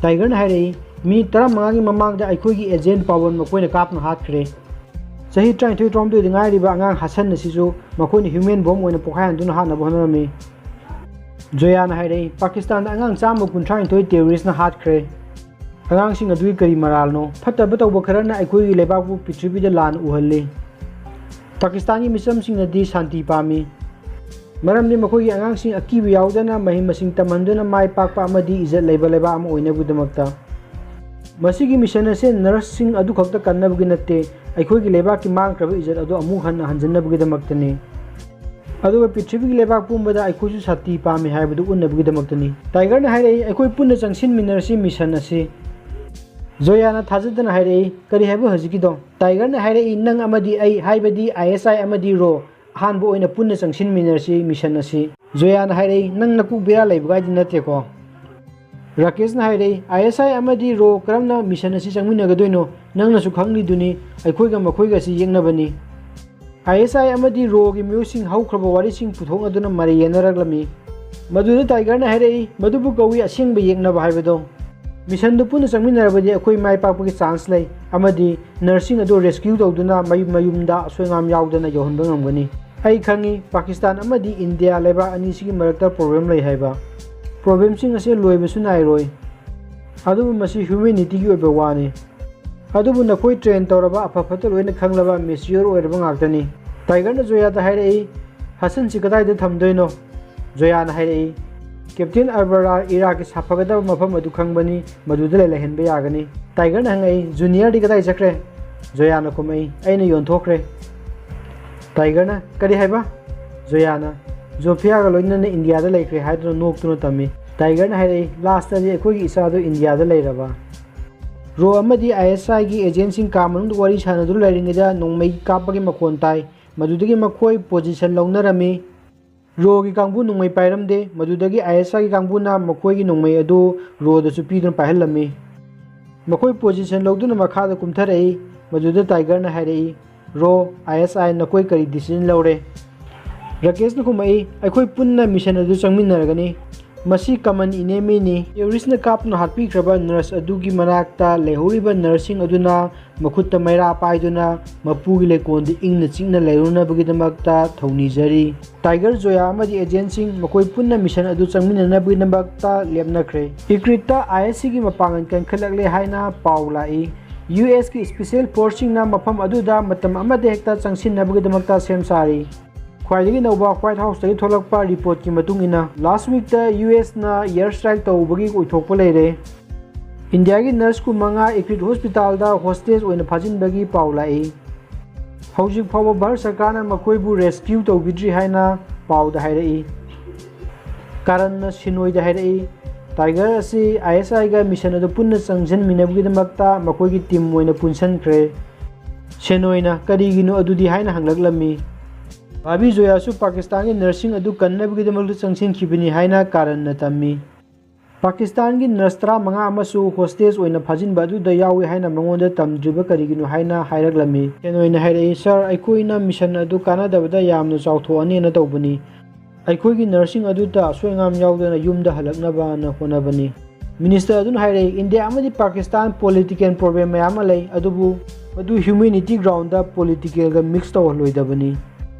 ꯇꯥꯏꯒꯔꯅ ꯍꯥꯏꯔꯛꯏ, "ꯃꯤꯅꯤꯠ ꯇꯔꯥꯃꯉꯥꯒꯤ ꯃꯃꯥꯡꯗ ꯑꯩꯈꯣꯏꯒꯤ ꯑꯦꯖꯦꯟ ꯄꯥꯋꯟ ꯃꯈꯣꯏꯅ ꯀꯥꯞꯇꯨꯅ ꯍꯥꯠꯈ꯭ꯔꯦ꯫ ꯆꯍꯤ ꯇꯔꯥꯅꯤꯊꯣꯏ ꯇꯔꯥꯍꯨꯝꯗꯣꯏꯗ ꯉꯥꯏꯔꯤꯕ ꯑꯉꯥꯡ ꯍꯥꯁꯟ ꯑꯁꯤꯁꯨ ꯃꯈꯣꯏꯅ ꯍ꯭ꯌꯨꯃꯦꯟ ꯕꯣꯝ ꯑꯣꯏꯅ ꯄꯣꯈꯥꯏꯍꯟꯗꯨꯅ ꯍꯥꯠꯅꯕ ꯍꯣꯠꯅꯔꯝꯃꯤ"꯫ ꯖꯣꯌꯥꯅ ꯍꯥꯏꯔꯛꯏ, "ꯄꯥꯀꯤꯁꯇꯥꯟꯗ ꯑꯉꯥꯡ ꯆꯥꯝꯃ ꯀꯨꯟꯊ꯭ꯔꯥꯅꯤꯊꯣꯏ ꯇꯦꯔꯣꯔꯤꯁꯅ ꯍꯥꯠꯈ꯭ꯔꯦ꯫ ꯑꯉꯥꯡꯁꯤꯡ ꯑꯗꯨꯒꯤ ꯀꯔꯤ ꯃꯔꯥꯜꯅꯣ? ꯐꯠꯇꯕ ꯇꯧꯕ ꯈꯔꯅ ꯑꯩꯈꯣꯏꯒꯤ ꯂꯩꯕꯥꯛꯄꯨ ꯄ꯭ꯔꯤꯊꯤꯕꯤꯗ ꯂꯥꯟꯅ ꯎꯍꯜꯂꯤ꯫ ꯄꯥꯀꯤꯁꯇꯥꯟꯒꯤ ꯃꯤꯆꯝꯁꯤꯡꯅꯗꯤ ꯁꯥꯟꯇꯤ ꯄꯥꯝꯃꯤ, ꯃꯔꯝꯗꯤ ꯃꯈꯣꯏꯒꯤ ꯑꯉꯥꯡꯁꯤꯡ ꯑꯀꯤꯕ ꯌꯥꯎꯗꯅ ꯃꯍꯩ ꯃꯁꯤꯡ ꯇꯝꯍꯟꯗꯨꯅ ꯃꯥꯏ ꯄꯥꯛꯄ ꯑꯃꯗꯤ ꯏꯖꯠ ꯂꯩꯕ ꯂꯩꯕꯥꯛ ꯑꯃ ꯑꯣꯏꯅꯕꯒꯤꯗꯃꯛꯇ꯫ ꯃꯁꯤꯒꯤ ꯃꯤꯁꯟ ꯑꯁꯤ ꯅꯔꯁꯁꯤꯡ ꯑꯗꯨꯈꯛꯇ ꯀꯟꯅꯕꯒꯤ ꯅꯠꯇꯦ, ꯑꯩꯈꯣꯏꯒꯤ ꯂꯩꯕꯥꯛꯀꯤ ꯃꯥꯡꯈ꯭ꯔꯕ ꯏꯖꯠ ꯑꯗꯨ ꯑꯃꯨꯛ ꯍꯟꯅ ꯍꯟꯖꯤꯟꯅꯕꯒꯤꯗꯃꯛꯇꯅꯤ꯫ ꯑꯗꯨꯒ ꯄ꯭ꯔꯤꯊꯤꯕꯤꯒꯤ ꯂꯩꯕꯥꯛ ꯄꯨꯝꯕꯗ ꯑꯩꯈꯣꯏꯁꯨ ꯁꯥꯟꯇꯤ ꯄꯥꯝꯃꯤ ꯍꯥꯏꯕꯗꯨ ꯎꯠꯅꯕꯒꯤꯗꯃꯛꯇꯅꯤ"꯫ ꯇꯥꯏꯒꯔꯅ ꯍꯥꯏꯔꯛꯏ, "ꯑꯩꯈꯣꯏ ꯄꯨꯟꯅ ꯆꯪꯁꯤꯟꯃꯤꯟꯅꯔꯁꯤ ꯃꯤꯁꯟ ꯑꯁꯤ"꯫ ꯖꯣꯌꯥꯅ ꯊꯥꯖꯗꯅ ꯍꯥꯏꯔꯛꯏ, "ꯀꯔꯤ ꯍꯥꯏꯕ ꯍꯧꯖꯤꯛꯀꯤꯗꯣ?" ꯇꯥꯏꯒꯔꯅ ꯍꯥꯏꯔꯛꯏ, "ꯅꯪ ꯑꯃꯗꯤ ꯑꯩ, ꯍꯥꯏꯕꯗꯤ ꯑꯥꯏ ꯑꯦꯁ ꯑꯥꯏ ꯑꯃꯗꯤ ꯔꯣ, ꯑꯍꯥꯟꯕ ꯑꯣꯏꯅ ꯄꯨꯟꯅ ꯆꯪꯁꯤꯟꯃꯤꯟꯅꯔꯁꯤ ꯃꯤꯁꯟ ꯑꯁꯤ"꯫ ꯖꯣꯌꯥꯅ ꯍꯥꯏꯔꯛꯏ, "ꯅꯪ ꯅꯀꯣꯛ ꯕꯦꯔꯥ ꯂꯩꯕꯒꯥꯏꯗꯤ ꯅꯠꯇꯦꯀꯣ?" ꯔꯥꯀꯦꯁꯅ ꯍꯥꯏꯔꯛꯏ, "ꯑꯥꯏ ꯑꯦꯁ ꯑꯥꯏ ꯑꯃꯗꯤ ꯔꯣ ꯀꯔꯝꯅ ꯃꯤꯁꯟ ꯑꯁꯤ ꯆꯪꯃꯤꯟꯅꯒꯗꯣꯏꯅꯣ? ꯅꯪꯅꯁꯨ ꯈꯪꯂꯤꯗꯨꯅꯤ, ꯑꯩꯈꯣꯏꯒ ꯃꯈꯣꯏꯒ ꯑꯁꯤ ꯌꯦꯛꯅꯕꯅꯤ꯫" ꯑꯥꯏ ꯑꯦꯁ ꯑꯥꯏ ꯑꯃꯗꯤ ꯔꯣꯒꯤ ꯃꯤꯑꯣꯏꯁꯤꯡ ꯍꯧꯈ꯭ꯔꯕ ꯋꯥꯔꯤꯁꯤꯡ ꯄꯨꯊꯣꯛꯅꯗꯨꯅ ꯃꯔꯩ ꯌꯦꯟꯅꯔꯛꯂꯝꯃꯤ꯫ ꯃꯗꯨꯗ ꯇꯥꯏꯒꯔꯅ ꯍꯥꯏꯔꯛꯏ, "ꯃꯗꯨꯕꯨ ꯀꯧꯏ ꯑꯁꯦꯡꯕ ꯌꯦꯛꯅꯕ ꯍꯥꯏꯕꯗꯣ꯫ ꯃꯤꯁꯟꯗꯨ ꯄꯨꯟꯅ ꯆꯪꯃꯤꯟꯅꯔꯕꯗꯤ ꯑꯩꯈꯣꯏ ꯃꯥꯏ ꯄꯥꯛꯄꯒꯤ ꯆꯥꯟꯁ ꯂꯩ ꯑꯃꯗꯤ ꯅꯔꯁꯁꯤꯡ ꯑꯗꯨ ꯔꯦꯁꯀ꯭ꯌꯨ ꯇꯧꯗꯨꯅ ꯃꯌꯨꯝ ꯃꯌꯨꯝꯗ ꯑꯁꯣꯏ ꯑꯉꯥꯝ ꯌꯥꯎꯗꯅ ꯌꯧꯍꯟꯕ ꯉꯝꯒꯅꯤ꯫ ꯑꯩ ꯈꯪꯏ, ꯄꯥꯀꯤꯁꯇꯥꯟ ꯑꯃꯗꯤ ꯏꯟꯗꯤꯌꯥ ꯂꯩꯕꯥꯛ ꯑꯅꯤꯁꯤꯒꯤ ꯃꯔꯛꯇ ꯄ꯭ꯔꯣꯕ꯭ꯂꯦꯝ ꯂꯩ ꯍꯥꯏꯕ꯫ ꯄ꯭ꯔꯣꯕ꯭ꯂꯦꯝꯁꯤꯡ ꯑꯁꯤ ꯂꯣꯏꯕꯁꯨ ꯅꯥꯏꯔꯣꯏ꯫ ꯑꯗꯨꯕꯨ ꯃꯁꯤ ꯍ꯭ꯌꯨꯃꯦꯅꯤꯇꯤꯒꯤ ꯑꯣꯏꯕ ꯋꯥꯅꯤ꯫ ꯑꯗꯨꯕꯨ ꯅꯈꯣꯏ ꯇ꯭ꯔꯦꯟ ꯇꯧꯔꯕ, ꯑꯐ ꯐꯠꯇ ꯂꯣꯏꯅ ꯈꯪꯂꯕ, ꯃꯦꯆꯤꯌꯣꯔ ꯑꯣꯏꯔꯕ ꯉꯥꯛꯇꯅꯤ꯫" ꯇꯥꯏꯒꯔꯅ ꯖꯣꯌꯥꯗ ꯍꯥꯏꯔꯛꯏ, "ꯍꯁꯟꯁꯤ ꯀꯗꯥꯏꯗ ꯊꯝꯗꯣꯏꯅꯣ?" ꯖꯣꯌꯥꯅ ꯍꯥꯏꯔꯛꯏ, "ꯀꯦꯞꯇꯦꯟ ꯑꯜꯕꯔꯥ ꯏꯔꯥꯛꯀꯤ ꯁꯥꯐꯒꯗꯕ ꯃꯐꯝ ꯑꯗꯨ ꯈꯪꯕꯅꯤ, ꯃꯗꯨꯗ ꯂꯩꯍꯟꯕ ꯌꯥꯒꯅꯤ꯫" ꯇꯥꯏꯒꯔꯅ ꯍꯪꯉꯛꯏ, "ꯖꯨꯅꯤꯌꯔꯗꯤ ꯀꯗꯥꯏ ꯆꯠꯈ꯭ꯔꯦ?" ꯖꯣꯌꯥꯅ ꯈꯨꯝꯃꯛꯏ, "ꯑꯩꯅ ꯌꯣꯟꯊꯣꯛꯈ꯭ꯔꯦ꯫" ꯇꯥꯏꯒꯔꯅ, "ꯀꯔꯤ ꯍꯥꯏꯕ?" ꯖꯣꯌꯥꯅ, "ꯖꯣꯐꯤꯌꯥꯒ ꯂꯣꯏꯅꯅ ꯏꯟꯗꯤꯌꯥꯗ ꯂꯩꯈ꯭ꯔꯦ" ꯍꯥꯏꯗꯨꯅ ꯅꯣꯛꯇꯨꯅ ꯇꯝꯃꯤ꯫ ꯇꯥꯏꯒꯔꯅ ꯍꯥꯏꯔꯛꯏ, "ꯂꯥꯁꯇꯗꯤ ꯑꯩꯈꯣꯏꯒꯤ ꯏꯆꯥꯗꯨ ꯏꯟꯗꯤꯌꯥꯗ ꯂꯩꯔꯕ?" ꯔꯣ ꯑꯃꯗꯤ ꯑꯥꯏ ꯑꯦꯁ ꯑꯥꯏꯒꯤ ꯑꯦꯖꯦꯟꯁꯤꯡ ꯀꯥ ꯃꯅꯨꯡꯗ ꯋꯥꯔꯤ ꯁꯥꯟꯅꯗꯨꯅ ꯂꯩꯔꯤꯉꯩꯗ ꯅꯣꯡꯃꯩ ꯀꯥꯞꯄꯒꯤ ꯃꯈꯣꯟ ꯇꯥꯏ꯫ ꯃꯗꯨꯗꯒꯤ ꯃꯈꯣꯏ ꯄꯣꯖꯤꯁꯟ ꯂꯧꯅꯔꯝꯃꯤ꯫ ꯔꯣꯒꯤ ꯀꯥꯡꯕꯨ ꯅꯣꯡꯃꯩ ꯄꯥꯏꯔꯝꯗꯦ꯫ ꯃꯗꯨꯗꯒꯤ ꯑꯥꯏ ꯑꯦꯁ ꯑꯥꯏꯒꯤ ꯀꯥꯡꯕꯨꯅ ꯃꯈꯣꯏꯒꯤ ꯅꯣꯡꯃꯩ ꯑꯗꯨ ꯔꯣꯗꯁꯨ ꯄꯤꯗꯨꯅ ꯄꯥꯏꯍꯜꯂꯝꯃꯤ꯫ ꯃꯈꯣꯏ ꯄꯣꯖꯤꯁꯟ ꯂꯧꯗꯨꯅ ꯃꯈꯥꯗ ꯀꯨꯝꯊꯔꯛꯏ꯫ ꯃꯗꯨꯗ ꯇꯥꯏꯒꯔꯅ ꯍꯥꯏꯔꯛꯏ, "ꯔꯣ, ꯑꯥꯏ ꯑꯦꯁ ꯑꯥꯏ, ꯅꯈꯣꯏ ꯀꯔꯤ ꯗꯤꯁꯤꯖꯟ ꯂꯧꯔꯦ?" ꯔꯥꯀꯦꯁꯅ ꯈꯨꯝꯃꯛꯏ, "ꯑꯩꯈꯣꯏ ꯄꯨꯟꯅ ꯃꯤꯁꯟ ꯑꯗꯨ ꯆꯪꯃꯤꯟꯅꯔꯒꯅꯤ꯫ ꯃꯁꯤ ꯀꯃꯟ ꯏꯅꯦꯃꯤꯅꯤ꯫ ꯇꯦꯔꯣꯔꯤꯁꯅ ꯀꯥꯞꯇꯨꯅ ꯍꯥꯠꯄꯤꯈ꯭ꯔꯕ ꯅꯔꯁ ꯑꯗꯨꯒꯤ ꯃꯅꯥꯛꯇ ꯂꯩꯍꯧꯔꯤꯕ ꯅꯔꯁꯁꯤꯡ ꯑꯗꯨꯅ ꯃꯈꯨꯠꯇ ꯃꯩꯔꯥ ꯄꯥꯏꯗꯨꯅ ꯃꯄꯨꯒꯤ ꯂꯩꯀꯣꯜꯗ ꯏꯪꯅ ꯆꯤꯛꯅ ꯂꯩꯔꯨꯅꯕꯒꯤꯗꯃꯛꯇ ꯊꯧꯅꯤꯖꯔꯤ꯫" ꯇꯥꯏꯒꯔ, ꯖꯣꯌꯥ ꯑꯃꯗꯤ ꯑꯦꯖꯦꯟꯁꯤꯡ ꯃꯈꯣꯏ ꯄꯨꯟꯅ ꯃꯤꯁꯟ ꯑꯗꯨ ꯆꯪꯃꯤꯟꯅꯅꯕꯒꯤꯗꯃꯛꯇ ꯂꯦꯞꯅꯈ꯭ꯔꯦ꯫ ꯏꯀ꯭ꯔꯤꯠꯇ ꯑꯥꯏ ꯑꯦꯁ ꯁꯤꯒꯤ ꯃꯄꯥꯡꯒꯜ ꯀꯟꯈꯠꯂꯛꯂꯦ ꯍꯥꯏꯅ ꯄꯥꯎ ꯂꯥꯛꯏ꯫ ꯌꯨ ꯑꯦꯁꯀꯤ ꯏꯁꯄꯤꯁꯦꯜ ꯐꯣꯔꯁꯁꯤꯡꯅ ꯃꯐꯝ ꯑꯗꯨꯗ ꯃꯇꯝ ꯑꯃꯗ ꯍꯦꯛꯇ ꯆꯪꯁꯤꯟꯅꯕꯒꯤꯗꯃꯛꯇ ꯁꯦꯝ ꯁꯥꯔꯤ꯫ ꯈ꯭ꯋꯥꯏꯗꯒꯤ ꯅꯧꯕ ꯋꯥꯏꯠ ꯍꯥꯎꯁꯇꯒꯤ ꯊꯣꯛꯂꯛꯄ ꯔꯤꯄꯣꯔꯠꯀꯤ ꯃꯇꯨꯡ ꯏꯟꯅ, ꯂꯥꯁ ꯋꯤꯛꯇ ꯌꯨ ꯑꯦꯁꯅ ꯑꯦꯌꯔ ꯁ꯭ꯇ꯭ꯔꯥꯏꯛ ꯇꯧꯕꯒꯤ ꯑꯣꯏꯊꯣꯛꯄ ꯂꯩꯔꯦ꯫ ꯏꯟꯗꯤꯌꯥꯒꯤ ꯅꯔꯁ ꯀꯨꯟꯃꯉꯥ ꯏꯀ꯭ꯔꯤꯠ ꯍꯣꯁꯄꯤꯇꯥꯜꯗ ꯍꯣꯁꯇꯦꯖ ꯑꯣꯏꯅ ꯐꯥꯖꯤꯟꯕꯒꯤ ꯄꯥꯎ ꯂꯥꯛꯏ꯫ ꯍꯧꯖꯤꯛ ꯐꯥꯎꯕ ꯚꯥꯔꯠ ꯁꯔꯀꯥꯔꯅ ꯃꯈꯣꯏꯕꯨ ꯔꯦꯁꯀ꯭ꯌꯨ ꯇꯧꯕꯤꯗ꯭ꯔꯤ ꯍꯥꯏꯅ ꯄꯥꯎꯗ ꯍꯥꯏꯔꯛꯏ꯫ ꯀꯥꯔꯟꯅ ꯁꯤꯅꯣꯏꯗ ꯍꯥꯏꯔꯛꯏ, "ꯇꯥꯏꯒꯔ ꯑꯁꯤ ꯑꯥꯏ ꯑꯦꯁ ꯑꯥꯏꯒ ꯃꯤꯁꯟ ꯑꯗꯨ ꯄꯨꯟꯅ ꯆꯪꯁꯤꯟꯃꯤꯟꯅꯕꯒꯤꯗꯃꯛꯇ ꯃꯈꯣꯏꯒꯤ ꯇꯤꯝ ꯑꯣꯏꯅ ꯄꯨꯟꯁꯤꯟꯈ꯭ꯔꯦ꯫" ꯁꯦꯅꯣꯏꯅ, "ꯀꯔꯤꯒꯤꯅꯣ ꯑꯗꯨꯗꯤ?" ꯍꯥꯏꯅ ꯍꯪꯂꯛꯂꯝꯃꯤ꯫ ꯚꯥꯕꯤ ꯖꯣꯌꯥꯁꯨ ꯄꯥꯀꯤꯁꯇꯥꯟꯒꯤ ꯅꯔꯁꯁꯤꯡ ꯑꯗꯨ ꯀꯟꯅꯕꯒꯤꯗꯃꯛꯇ ꯆꯪꯁꯤꯟꯈꯤꯕꯅꯤ ꯍꯥꯏꯅ ꯀꯥꯔꯟꯅ ꯇꯝꯃꯤ꯫ ꯄꯥꯀꯤꯁꯇꯥꯟꯒꯤ ꯅꯔꯁ ꯇꯔꯥꯃꯉꯥ ꯑꯃꯁꯨ ꯍꯣꯁꯇꯦꯖ ꯑꯣꯏꯅ ꯐꯥꯖꯤꯟꯕ ꯑꯗꯨꯗ ꯌꯥꯎꯏ ꯍꯥꯏꯅ ꯃꯉꯣꯟꯗ ꯇꯝꯗ꯭ꯔꯤꯕ ꯀꯔꯤꯒꯤꯅꯣ ꯍꯥꯏꯅ ꯍꯥꯏꯔꯛꯂꯝꯃꯤ꯫ ꯁꯦꯟ ꯑꯣꯏꯅ ꯍꯥꯏꯔꯛꯏ, "ꯁꯥꯔ, ꯑꯩꯈꯣꯏꯅ ꯃꯤꯁꯟ ꯑꯗꯨ ꯀꯥꯟꯅꯗꯕꯗ ꯌꯥꯝꯅ ꯆꯥꯎꯊꯣꯛꯑꯅꯦꯅ ꯇꯧꯕꯅꯤ꯫ ꯑꯩꯈꯣꯏꯒꯤ ꯅꯔꯁꯁꯤꯡ ꯑꯗꯨꯗ ꯑꯁꯣꯏ ꯑꯉꯥꯝ ꯌꯥꯎꯗꯅ ꯌꯨꯝꯗ ꯍꯜꯂꯛꯅꯕꯅ ꯍꯣꯠꯅꯕꯅꯤ"꯫ ꯃꯤꯅꯤꯁꯇꯔ ꯑꯗꯨꯅ ꯍꯥꯏꯔꯛꯏ, "ꯏꯟꯗꯤꯌꯥ ꯑꯃꯗꯤ ꯄꯥꯀꯤꯁꯇꯥꯟ ꯄꯣꯂꯤꯇꯤꯀꯦꯜ ꯄ꯭ꯔꯣꯕ꯭ꯂꯦꯝ ꯃꯌꯥꯝ ꯑꯃ ꯂꯩ, ꯑꯗꯨꯕꯨ ꯃꯗꯨ ꯍ꯭ꯌꯨꯃꯦꯅꯤꯇꯤ ꯒ꯭ꯔꯥꯎꯟꯗ ꯄꯣꯂꯤꯇꯤꯀꯦꯜꯒ ꯃꯤꯛꯁ ꯇꯧꯍꯜꯂꯣꯏꯗꯕꯅꯤ꯫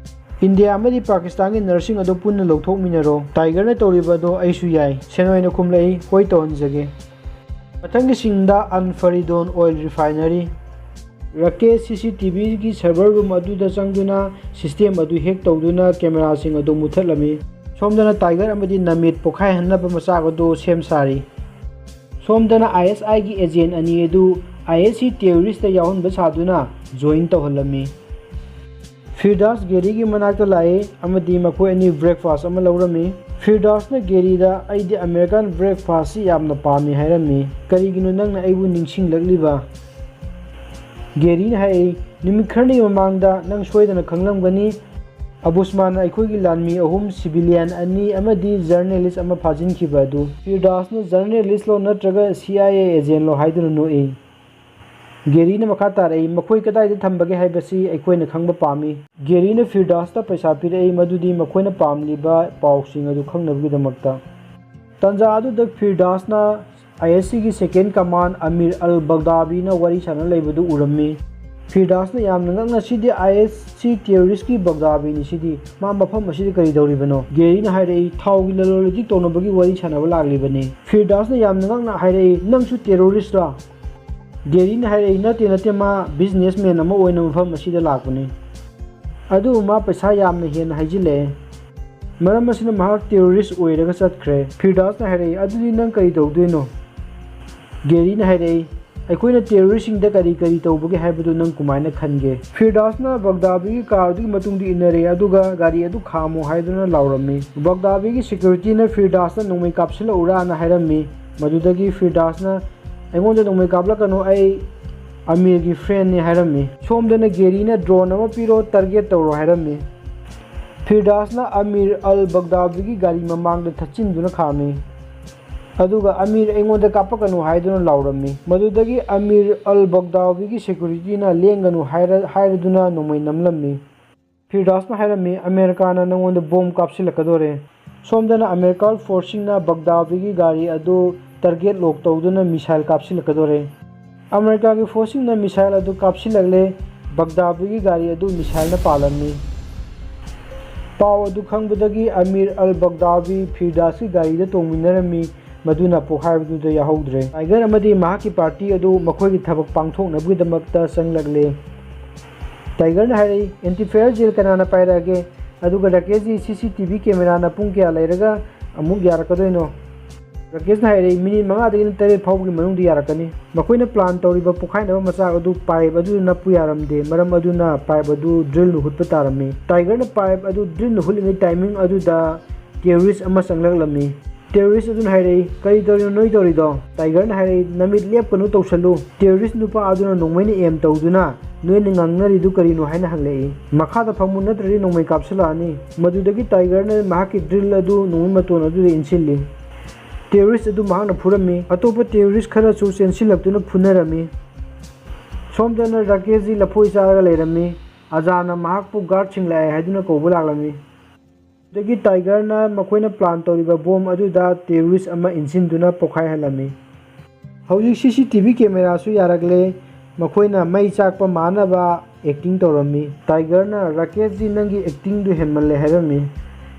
ꯏꯟꯗꯤꯌꯥ ꯑꯃꯗꯤ ꯄꯥꯀꯤꯁꯇꯥꯟꯒꯤ ꯅꯔꯁꯁꯤꯡ ꯑꯗꯨ ꯄꯨꯟꯅ ꯂꯧꯊꯣꯛꯃꯤꯟꯅꯔꯣ꯫ ꯇꯥꯏꯒꯔꯅ ꯇꯧꯔꯤꯕ ꯑꯗꯣ ꯑꯩꯁꯨ ꯌꯥꯏ", ꯁꯦꯟ ꯑꯣꯏꯅ ꯈꯨꯝꯂꯛꯏ, "ꯍꯣꯏ, ꯇꯧꯍꯟꯖꯒꯦ"꯫ ꯃꯊꯪꯒꯤ ꯁꯤꯟꯗ ꯑꯜ ꯐꯔꯤꯗꯣꯟ ꯑꯣꯏꯜ ꯔꯤꯐꯥꯏꯅꯔꯤ꯫ ꯔꯥꯀꯦꯁ ꯁꯤ ꯁꯤ ꯇꯤ ꯚꯤꯒꯤ ꯁꯔꯚꯔ ꯔꯨꯝ ꯑꯗꯨꯗ ꯆꯪꯗꯨꯅ ꯁꯤꯁꯇꯦꯝ ꯑꯗꯨ ꯍꯦꯛ ꯇꯧꯗꯨꯅ ꯀꯦꯃꯦꯔꯥꯁꯤꯡ ꯑꯗꯨ ꯃꯨꯠꯊꯠꯂꯝꯃꯤ꯫ ꯁꯣꯝꯗꯅ ꯇꯥꯏꯒꯔ ꯑꯃꯗꯤ ꯅꯃꯤꯠ ꯄꯣꯈꯥꯏꯍꯟꯅꯕ ꯃꯆꯥꯛ ꯑꯗꯨ ꯁꯦꯝ ꯁꯥꯔꯤ꯫ ꯁꯣꯝꯗꯅ ꯑꯥꯏ ꯑꯦꯁ ꯑꯥꯏꯒꯤ ꯑꯦꯖꯦꯟ ꯑꯅꯤ ꯑꯗꯨ ꯑꯥꯏ ꯑꯦꯁ ꯁꯤ ꯇꯦꯔꯣꯔꯤꯁꯇ ꯌꯥꯎꯍꯟꯕ ꯁꯥꯗꯨꯅ ꯖꯣꯏꯟ ꯇꯧꯍꯜꯂꯝꯃꯤ꯫ ꯐꯤꯔꯗꯥꯁ ꯒꯦꯔꯤꯒꯤ ꯃꯅꯥꯛꯇ ꯂꯥꯛꯏ ꯑꯃꯗꯤ ꯃꯈꯣꯏ ꯑꯅꯤ ꯕ꯭ꯔꯦꯛꯐꯥꯁ ꯑꯃ ꯂꯧꯔꯝꯃꯤ꯫ ꯐꯤꯔꯗꯥꯁꯅ ꯒꯦꯔꯤꯗ, "ꯑꯩꯗꯤ ꯑꯃꯦꯔꯤꯀꯥꯟ ꯕ꯭ꯔꯦꯛꯐꯥꯁꯁꯤ ꯌꯥꯝꯅ ꯄꯥꯝꯃꯤ" ꯍꯥꯏꯔꯝꯃꯤ꯫ "ꯀꯔꯤꯒꯤꯅꯣ ꯅꯪꯅ ꯑꯩꯕꯨ ꯅꯤꯡꯁꯤꯡꯂꯛꯂꯤꯕ?" ꯒꯦꯔꯤꯅ ꯍꯥꯏꯔꯛꯏ, "ꯅꯨꯃꯤꯠ ꯈꯔꯅꯤꯒꯤ ꯃꯃꯥꯡꯗ ꯅꯪ ꯁꯣꯏꯗꯅ ꯈꯪꯂꯝꯒꯅꯤ, ꯑꯕꯨꯁꯃꯥꯟꯅ ꯑꯩꯈꯣꯏꯒꯤ ꯂꯥꯟꯃꯤ ꯑꯍꯨꯝ, ꯁꯤꯚꯤꯂꯤꯌꯟ ꯑꯅꯤ ꯑꯃꯗꯤ ꯖꯔꯅꯦꯂꯤꯁ ꯑꯃ ꯐꯥꯖꯤꯟꯈꯤꯕ ꯑꯗꯨ"꯫ ꯐꯤꯔꯗꯥꯁꯅ "ꯖꯔꯅꯦꯂꯤꯁꯂꯣ ꯅꯠꯇ꯭ꯔꯒ ꯁꯤ ꯑꯥꯏ ꯑꯦ ꯑꯦꯖꯦꯟꯂꯣ?" ꯍꯥꯏꯗꯨꯅ ꯅꯣꯛꯏ꯫ ꯒꯦꯔꯤꯅ ꯃꯈꯥ ꯇꯥꯔꯛꯏ, "ꯃꯈꯣꯏ ꯀꯗꯥꯏꯗ ꯊꯝꯕꯒꯦ ꯍꯥꯏꯕꯁꯤ ꯑꯩꯈꯣꯏꯅ ꯈꯪꯕ ꯄꯥꯝꯃꯤ"꯫ ꯒꯦꯔꯤꯅ ꯐꯤꯔꯗꯥꯁꯇ ꯄꯩꯁꯥ ꯄꯤꯔꯛꯏ, ꯃꯗꯨꯗꯤ ꯃꯈꯣꯏꯅ ꯄꯥꯝꯂꯤꯕ ꯄꯥꯎꯁꯤꯡ ꯑꯗꯨ ꯈꯪꯅꯕꯒꯤꯗꯃꯛꯇ꯫ ꯇꯥꯟꯖꯥ ꯑꯗꯨꯗ ꯐꯤꯔꯗꯥꯁꯅ ꯑꯥꯏ ꯑꯦꯁ ꯁꯤꯒꯤ ꯁꯦꯀꯦꯟ ꯀꯃꯥꯟ ꯑꯃꯤꯔ ꯑꯜ ꯕꯒꯗꯥꯕꯤꯅ ꯋꯥꯔꯤ ꯁꯥꯟꯅ ꯂꯩꯕꯗꯨ ꯎꯔꯝꯃꯤ꯫ ꯐꯤꯔꯗꯥꯁꯅ ꯌꯥꯝꯅ ꯉꯛꯅ, "ꯁꯤꯗꯤ ꯑꯥꯏ ꯑꯦꯁ ꯁꯤ ꯇꯦꯔꯣꯔꯤꯁꯀꯤ ꯕꯒꯗꯥꯕꯤꯅꯤ, ꯁꯤꯗꯤ ꯃꯥ ꯃꯐꯝ ꯑꯁꯤꯗ ꯀꯔꯤ ꯇꯧꯔꯤꯕꯅꯣ?" ꯒꯦꯔꯤꯅ ꯍꯥꯏꯔꯛꯏ, "ꯊꯥꯎꯒꯤ ꯂꯂꯣꯟ ꯏꯇꯤꯛ ꯇꯧꯅꯕꯒꯤ ꯋꯥꯔꯤ ꯁꯥꯟꯅꯕ ꯂꯥꯛꯂꯤꯕꯅꯤ"꯫ ꯐꯤꯔꯗꯥꯁꯅ ꯌꯥꯝꯅ ꯉꯛꯅ ꯍꯥꯏꯔꯛꯏ, "ꯅꯪꯁꯨ ꯇꯦꯔꯣꯔꯤꯁ꯭ꯠꯔꯥ?" ꯒꯦꯔꯤꯅ ꯍꯥꯏꯔꯛꯏ, "ꯅꯠꯇꯦ, ꯅꯠꯇꯦ, ꯃꯥ ꯕꯤꯖꯤꯅꯦꯁꯃꯦꯟ ꯑꯃ ꯑꯣꯏꯅ ꯃꯐꯝ ꯑꯁꯤꯗ ꯂꯥꯛꯄꯅꯤ꯫ ꯑꯗꯨꯕꯨ ꯃꯥ ꯄꯩꯁꯥ ꯌꯥꯝꯅ ꯍꯦꯟꯅ ꯍꯩꯖꯤꯜꯂꯛꯑꯦ꯫ ꯃꯔꯝ ꯑꯁꯤꯅ ꯃꯍꯥꯛ ꯇꯦꯔꯣꯔꯤꯁ꯭ꯠ ꯑꯣꯏꯔꯒ ꯆꯠꯈ꯭ꯔꯦ"꯫ ꯐꯤꯔꯗꯥꯁꯅ ꯍꯥꯏꯔꯛꯏ, "ꯑꯗꯨꯗꯤ ꯅꯪ ꯀꯔꯤ ꯇꯧꯗꯣꯏꯅꯣ?" ꯒꯦꯔꯤꯅ ꯍꯥꯏꯔꯛꯏ, "ꯑꯩꯈꯣꯏꯅ ꯇꯦꯔꯣꯔꯤꯁ꯭ꯠꯁꯤꯡꯗ ꯀꯔꯤ ꯀꯔꯤ ꯇꯧꯕꯒꯦ ꯍꯥꯏꯕꯗꯨ ꯅꯪ ꯀꯃꯥꯏꯅ ꯈꯟꯒꯦ?" ꯐꯤꯔꯗꯥꯁꯅ ꯕꯒꯗꯥꯕꯤꯒꯤ ꯀꯥꯔ ꯑꯗꯨꯒꯤ ꯃꯇꯨꯡꯗ ꯏꯟꯅꯔꯦ, ꯑꯗꯨꯒ "ꯒꯥꯔꯤ ꯑꯗꯨ ꯈꯥꯝꯃꯨ" ꯍꯥꯏꯗꯨꯅ ꯂꯥꯎꯔꯝꯃꯤ꯫ ꯕꯒꯗꯥꯕꯤꯒꯤ ꯁꯦꯀ꯭ꯌꯨꯔꯤꯇꯤꯅ ꯐꯤꯔꯗꯥꯁꯇ "ꯅꯣꯡꯃꯩ ꯀꯥꯞꯁꯤꯜꯂꯛꯎꯔꯥꯅ" ꯍꯥꯏꯔꯝꯃꯤ꯫ ꯃꯗꯨꯗꯒꯤ ꯐꯤꯔꯗꯥꯁꯅ, "ꯑꯩꯉꯣꯟꯗ ꯅꯣꯡꯃꯩ ꯀꯥꯞꯂꯛꯀꯅꯨ, ꯑꯩ ꯑꯃꯤꯔꯒꯤ ꯐ꯭ꯔꯦꯟꯅꯤ" ꯍꯥꯏꯔꯝꯃꯤ꯫ ꯁꯣꯝꯗꯅ ꯒꯦꯔꯤꯅ "ꯗ꯭ꯔꯣꯟ ꯑꯃ ꯄꯤꯔꯣ, ꯇꯥꯔꯒꯦꯠ ꯇꯧꯔꯣ" ꯍꯥꯏꯔꯝꯃꯤ꯫ ꯐꯤꯔꯗꯥꯁꯅ ꯑꯃꯤꯔ ꯑꯜ ꯕꯒꯗꯥꯕꯤꯒꯤ ꯒꯥꯔꯤ ꯃꯃꯥꯡꯗ ꯊꯠꯆꯤꯟꯗꯨꯅ ꯈꯥꯝꯃꯤ꯫ ꯑꯗꯨꯒ ꯑꯃꯤꯔ ꯑꯩꯉꯣꯟꯗ ꯀꯥꯞꯄꯛꯀꯅꯨ ꯍꯥꯏꯗꯨꯅ ꯂꯥꯎꯔꯝꯃꯤ꯫ ꯃꯗꯨꯗꯒꯤ ꯑꯃꯤꯔ ꯑꯜ ꯕꯒꯗꯥꯕꯤꯒꯤ ꯁꯦꯀ꯭ꯌꯨꯔꯤꯇꯤꯅ ꯂꯦꯡꯒꯅꯨ ꯍꯥꯏꯔ-, ꯍꯥꯏꯔꯗꯨꯅ ꯅꯣꯡꯃꯩ ꯅꯝꯂꯝꯃꯤ꯫ ꯐꯤꯔꯗꯥꯁꯅ ꯍꯥꯏꯔꯝꯃꯤ, "ꯑꯃꯦꯔꯤꯀꯥꯅ ꯅꯪꯉꯣꯟꯗ ꯕꯣꯝ ꯀꯥꯞꯁꯤꯜꯂꯛꯀꯗꯣꯔꯦ꯫" ꯁꯣꯝꯗꯅ ꯑꯃꯦꯔꯤꯀꯥꯟ ꯐꯣꯔꯁꯁꯤꯡꯅ ꯕꯒꯗꯥꯕꯤꯒꯤ ꯒꯥꯔꯤ ꯑꯗꯨ ꯇꯥꯔꯒꯦꯠ ꯂꯣꯛ ꯇꯧꯗꯨꯅ ꯃꯤꯁꯥꯏꯜ ꯀꯥꯞꯁꯤꯜꯂꯛꯀꯗꯣꯔꯦ꯫ ꯑꯃꯦꯔꯤꯀꯥꯒꯤ ꯐꯣꯔꯁꯁꯤꯡꯅ ꯃꯤꯁꯥꯏꯜ ꯑꯗꯨ ꯀꯥꯞꯁꯤꯜꯂꯛꯂꯦ꯫ ꯕꯒꯗꯥꯕꯤꯒꯤ ꯒꯥꯔꯤ ꯑꯗꯨ ꯃꯤꯁꯥꯏꯜꯅ ꯄꯥꯜꯂꯝꯃꯤ꯫ ꯄꯥꯎ ꯑꯗꯨ ꯈꯪꯕꯗꯒꯤ ꯑꯃꯤꯔ ꯑꯜ ꯕꯒꯗꯥꯕꯤ ꯐꯤꯔꯗꯥꯁꯀꯤ ꯒꯥꯔꯤꯗ ꯇꯣꯡꯃꯤꯟꯅꯔꯝꯃꯤ꯫ ꯃꯗꯨꯅ ꯄꯣꯈꯥꯏꯕꯗꯨꯗ ꯌꯥꯎꯍꯧꯗ꯭ꯔꯦ꯫ ꯇꯥꯏꯒꯔ ꯑꯃꯗꯤ ꯃꯍꯥꯛꯀꯤ ꯄꯥꯔꯇꯤ ꯑꯗꯨ ꯃꯈꯣꯏꯒꯤ ꯊꯕꯛ ꯄꯥꯡꯊꯣꯛꯅꯕꯒꯤꯗꯃꯛꯇ ꯆꯪꯂꯛꯂꯦ꯫ ꯇꯥꯏꯒꯔꯅ ꯍꯥꯏꯔꯛꯏ, "ꯑꯦꯟꯇꯤꯐꯥꯌꯔ ꯖꯦꯜ ꯀꯅꯥꯅ ꯄꯥꯏꯔꯛꯑꯒꯦ? ꯑꯗꯨꯒ ꯔꯥꯀꯦꯁꯖꯤ, ꯁꯤ ꯁꯤ ꯇꯤ ꯚꯤ ꯀꯦꯃꯦꯔꯥꯅ ꯄꯨꯡ ꯀꯌꯥ ꯂꯩꯔꯒ ꯑꯃꯨꯛ ꯌꯥꯔꯛꯀꯗꯣꯏꯅꯣ?" ꯔꯥꯀꯦꯁꯅ ꯍꯥꯏꯔꯛꯏ, "ꯃꯤꯅꯤꯠ ꯃꯉꯥꯗꯒꯤꯅ ꯇꯔꯦꯠ ꯐꯥꯎꯕꯒꯤ ꯃꯅꯨꯡꯗ ꯌꯥꯔꯛꯀꯅꯤ꯫ ꯃꯈꯣꯏꯅ ꯄ꯭ꯂꯥꯟ ꯇꯧꯔꯤꯕ ꯄꯣꯈꯥꯏꯅꯕ ꯃꯆꯥꯛ ꯑꯗꯨ ꯄꯥꯏꯞ ꯑꯗꯨꯗ ꯅꯞꯄꯨ ꯌꯥꯔꯝꯗꯦ꯫ ꯃꯔꯝ ꯑꯗꯨꯅ ꯄꯥꯏꯞ ꯑꯗꯨ ꯗ꯭ꯔꯤꯜꯅ ꯍꯨꯠꯄ ꯇꯥꯔꯝꯃꯤ꯫" ꯇꯥꯏꯒꯔꯅ ꯄꯥꯏꯞ ꯑꯗꯨ ꯗ꯭ꯔꯤꯜꯅ ꯍꯨꯠꯂꯤꯉꯩ ꯇꯥꯏꯃꯤꯡ ꯑꯗꯨꯗ ꯇꯦꯔꯣꯔꯤꯁ ꯑꯃ ꯆꯪꯂꯛꯂꯝꯃꯤ꯫ ꯇꯦꯔꯣꯔꯤꯁ ꯑꯗꯨꯅ ꯍꯥꯏꯔꯛꯏ, "ꯀꯔꯤ ꯇꯧꯔꯤꯅꯣ ꯅꯣꯏ ꯇꯧꯔꯤꯗꯣ?" ꯇꯥꯏꯒꯔꯅ ꯍꯥꯏꯔꯛꯏ, "ꯅꯃꯤꯠ ꯂꯦꯞꯀꯅꯨ ꯇꯧꯁꯜꯂꯨ꯫" ꯇꯦꯔꯣꯔꯤꯁ ꯅꯨꯄꯥ ꯑꯗꯨꯅ ꯅꯣꯡꯃꯩꯅ ꯑꯦꯝ ꯇꯧꯗꯨꯅ, "ꯅꯣꯏꯅ ꯉꯥꯡꯅꯔꯤꯗꯨ ꯀꯔꯤꯅꯣ?" ꯍꯥꯏꯅ ꯍꯪꯂꯛꯏ꯫ "ꯃꯈꯥꯗ ꯐꯝꯃꯨ, ꯅꯠꯇ꯭ꯔꯗꯤ ꯅꯣꯡꯃꯩ ꯀꯥꯞꯁꯤꯜꯂꯛꯑꯅꯤ꯫" ꯃꯗꯨꯗꯒꯤ ꯇꯥꯏꯒꯔꯅ ꯃꯍꯥꯛꯀꯤ ꯗ꯭ꯔꯤꯜ ꯑꯗꯨ ꯅꯣꯡꯃꯩ ꯃꯇꯣꯟ ꯑꯗꯨꯗ ꯏꯟꯁꯤꯜꯂꯤ꯫ ꯇꯦꯔꯣꯔꯤꯁ ꯑꯗꯨ ꯃꯍꯥꯛꯅ ꯐꯨꯔꯝꯃꯤ꯫ ꯑꯇꯣꯞꯄ ꯇꯦꯔꯣꯔꯤꯁ ꯈꯔꯁꯨ ꯆꯦꯟꯁꯤꯜꯂꯛꯇꯨꯅ ꯐꯨꯅꯔꯝꯃꯤ꯫ ꯁꯣꯝꯗꯅ ꯔꯥꯀꯦꯁꯖꯤ ꯂꯐꯣꯏ ꯆꯥꯔꯒ ꯂꯩꯔꯝꯃꯤ꯫ ꯑꯖꯥꯅ ꯃꯍꯥꯛꯄꯨ ꯒꯥꯔꯗꯁꯤꯡ ꯂꯥꯛꯑꯦ ꯍꯥꯏꯗꯨꯅ ꯀꯧꯕ ꯂꯥꯛꯂꯝꯃꯤ꯫ ꯑꯗꯨꯗꯒꯤ ꯇꯥꯏꯒꯔꯅ ꯃꯈꯣꯏꯅ ꯄ꯭ꯂꯥꯟ ꯇꯧꯔꯤꯕ ꯕꯣꯝ ꯑꯗꯨꯗ ꯇꯦꯔꯣꯔꯤꯁ ꯑꯃ ꯏꯟꯁꯤꯟꯗꯨꯅ ꯄꯣꯈꯥꯏꯍꯜꯂꯝꯃꯤ꯫ ꯍꯧꯖꯤꯛ ꯁꯤ ꯁꯤ ꯇꯤ ꯚꯤ ꯀꯦꯃꯦꯔꯥꯁꯨ ꯌꯥꯔꯛꯂꯦ꯫ ꯃꯈꯣꯏꯅ ꯃꯩ ꯆꯥꯛꯄ ꯃꯥꯟꯅꯕ ꯑꯦꯛꯇꯤꯡ ꯇꯧꯔꯝꯃꯤ꯫ ꯇꯥꯏꯒꯔꯅ, "ꯔꯥꯀꯦꯁꯖꯤ, ꯅꯪꯒꯤ ꯑꯦꯛꯇꯤꯡꯗꯨ ꯍꯦꯟꯃꯜꯂꯦ" ꯍꯥꯏꯔꯝꯃꯤ꯫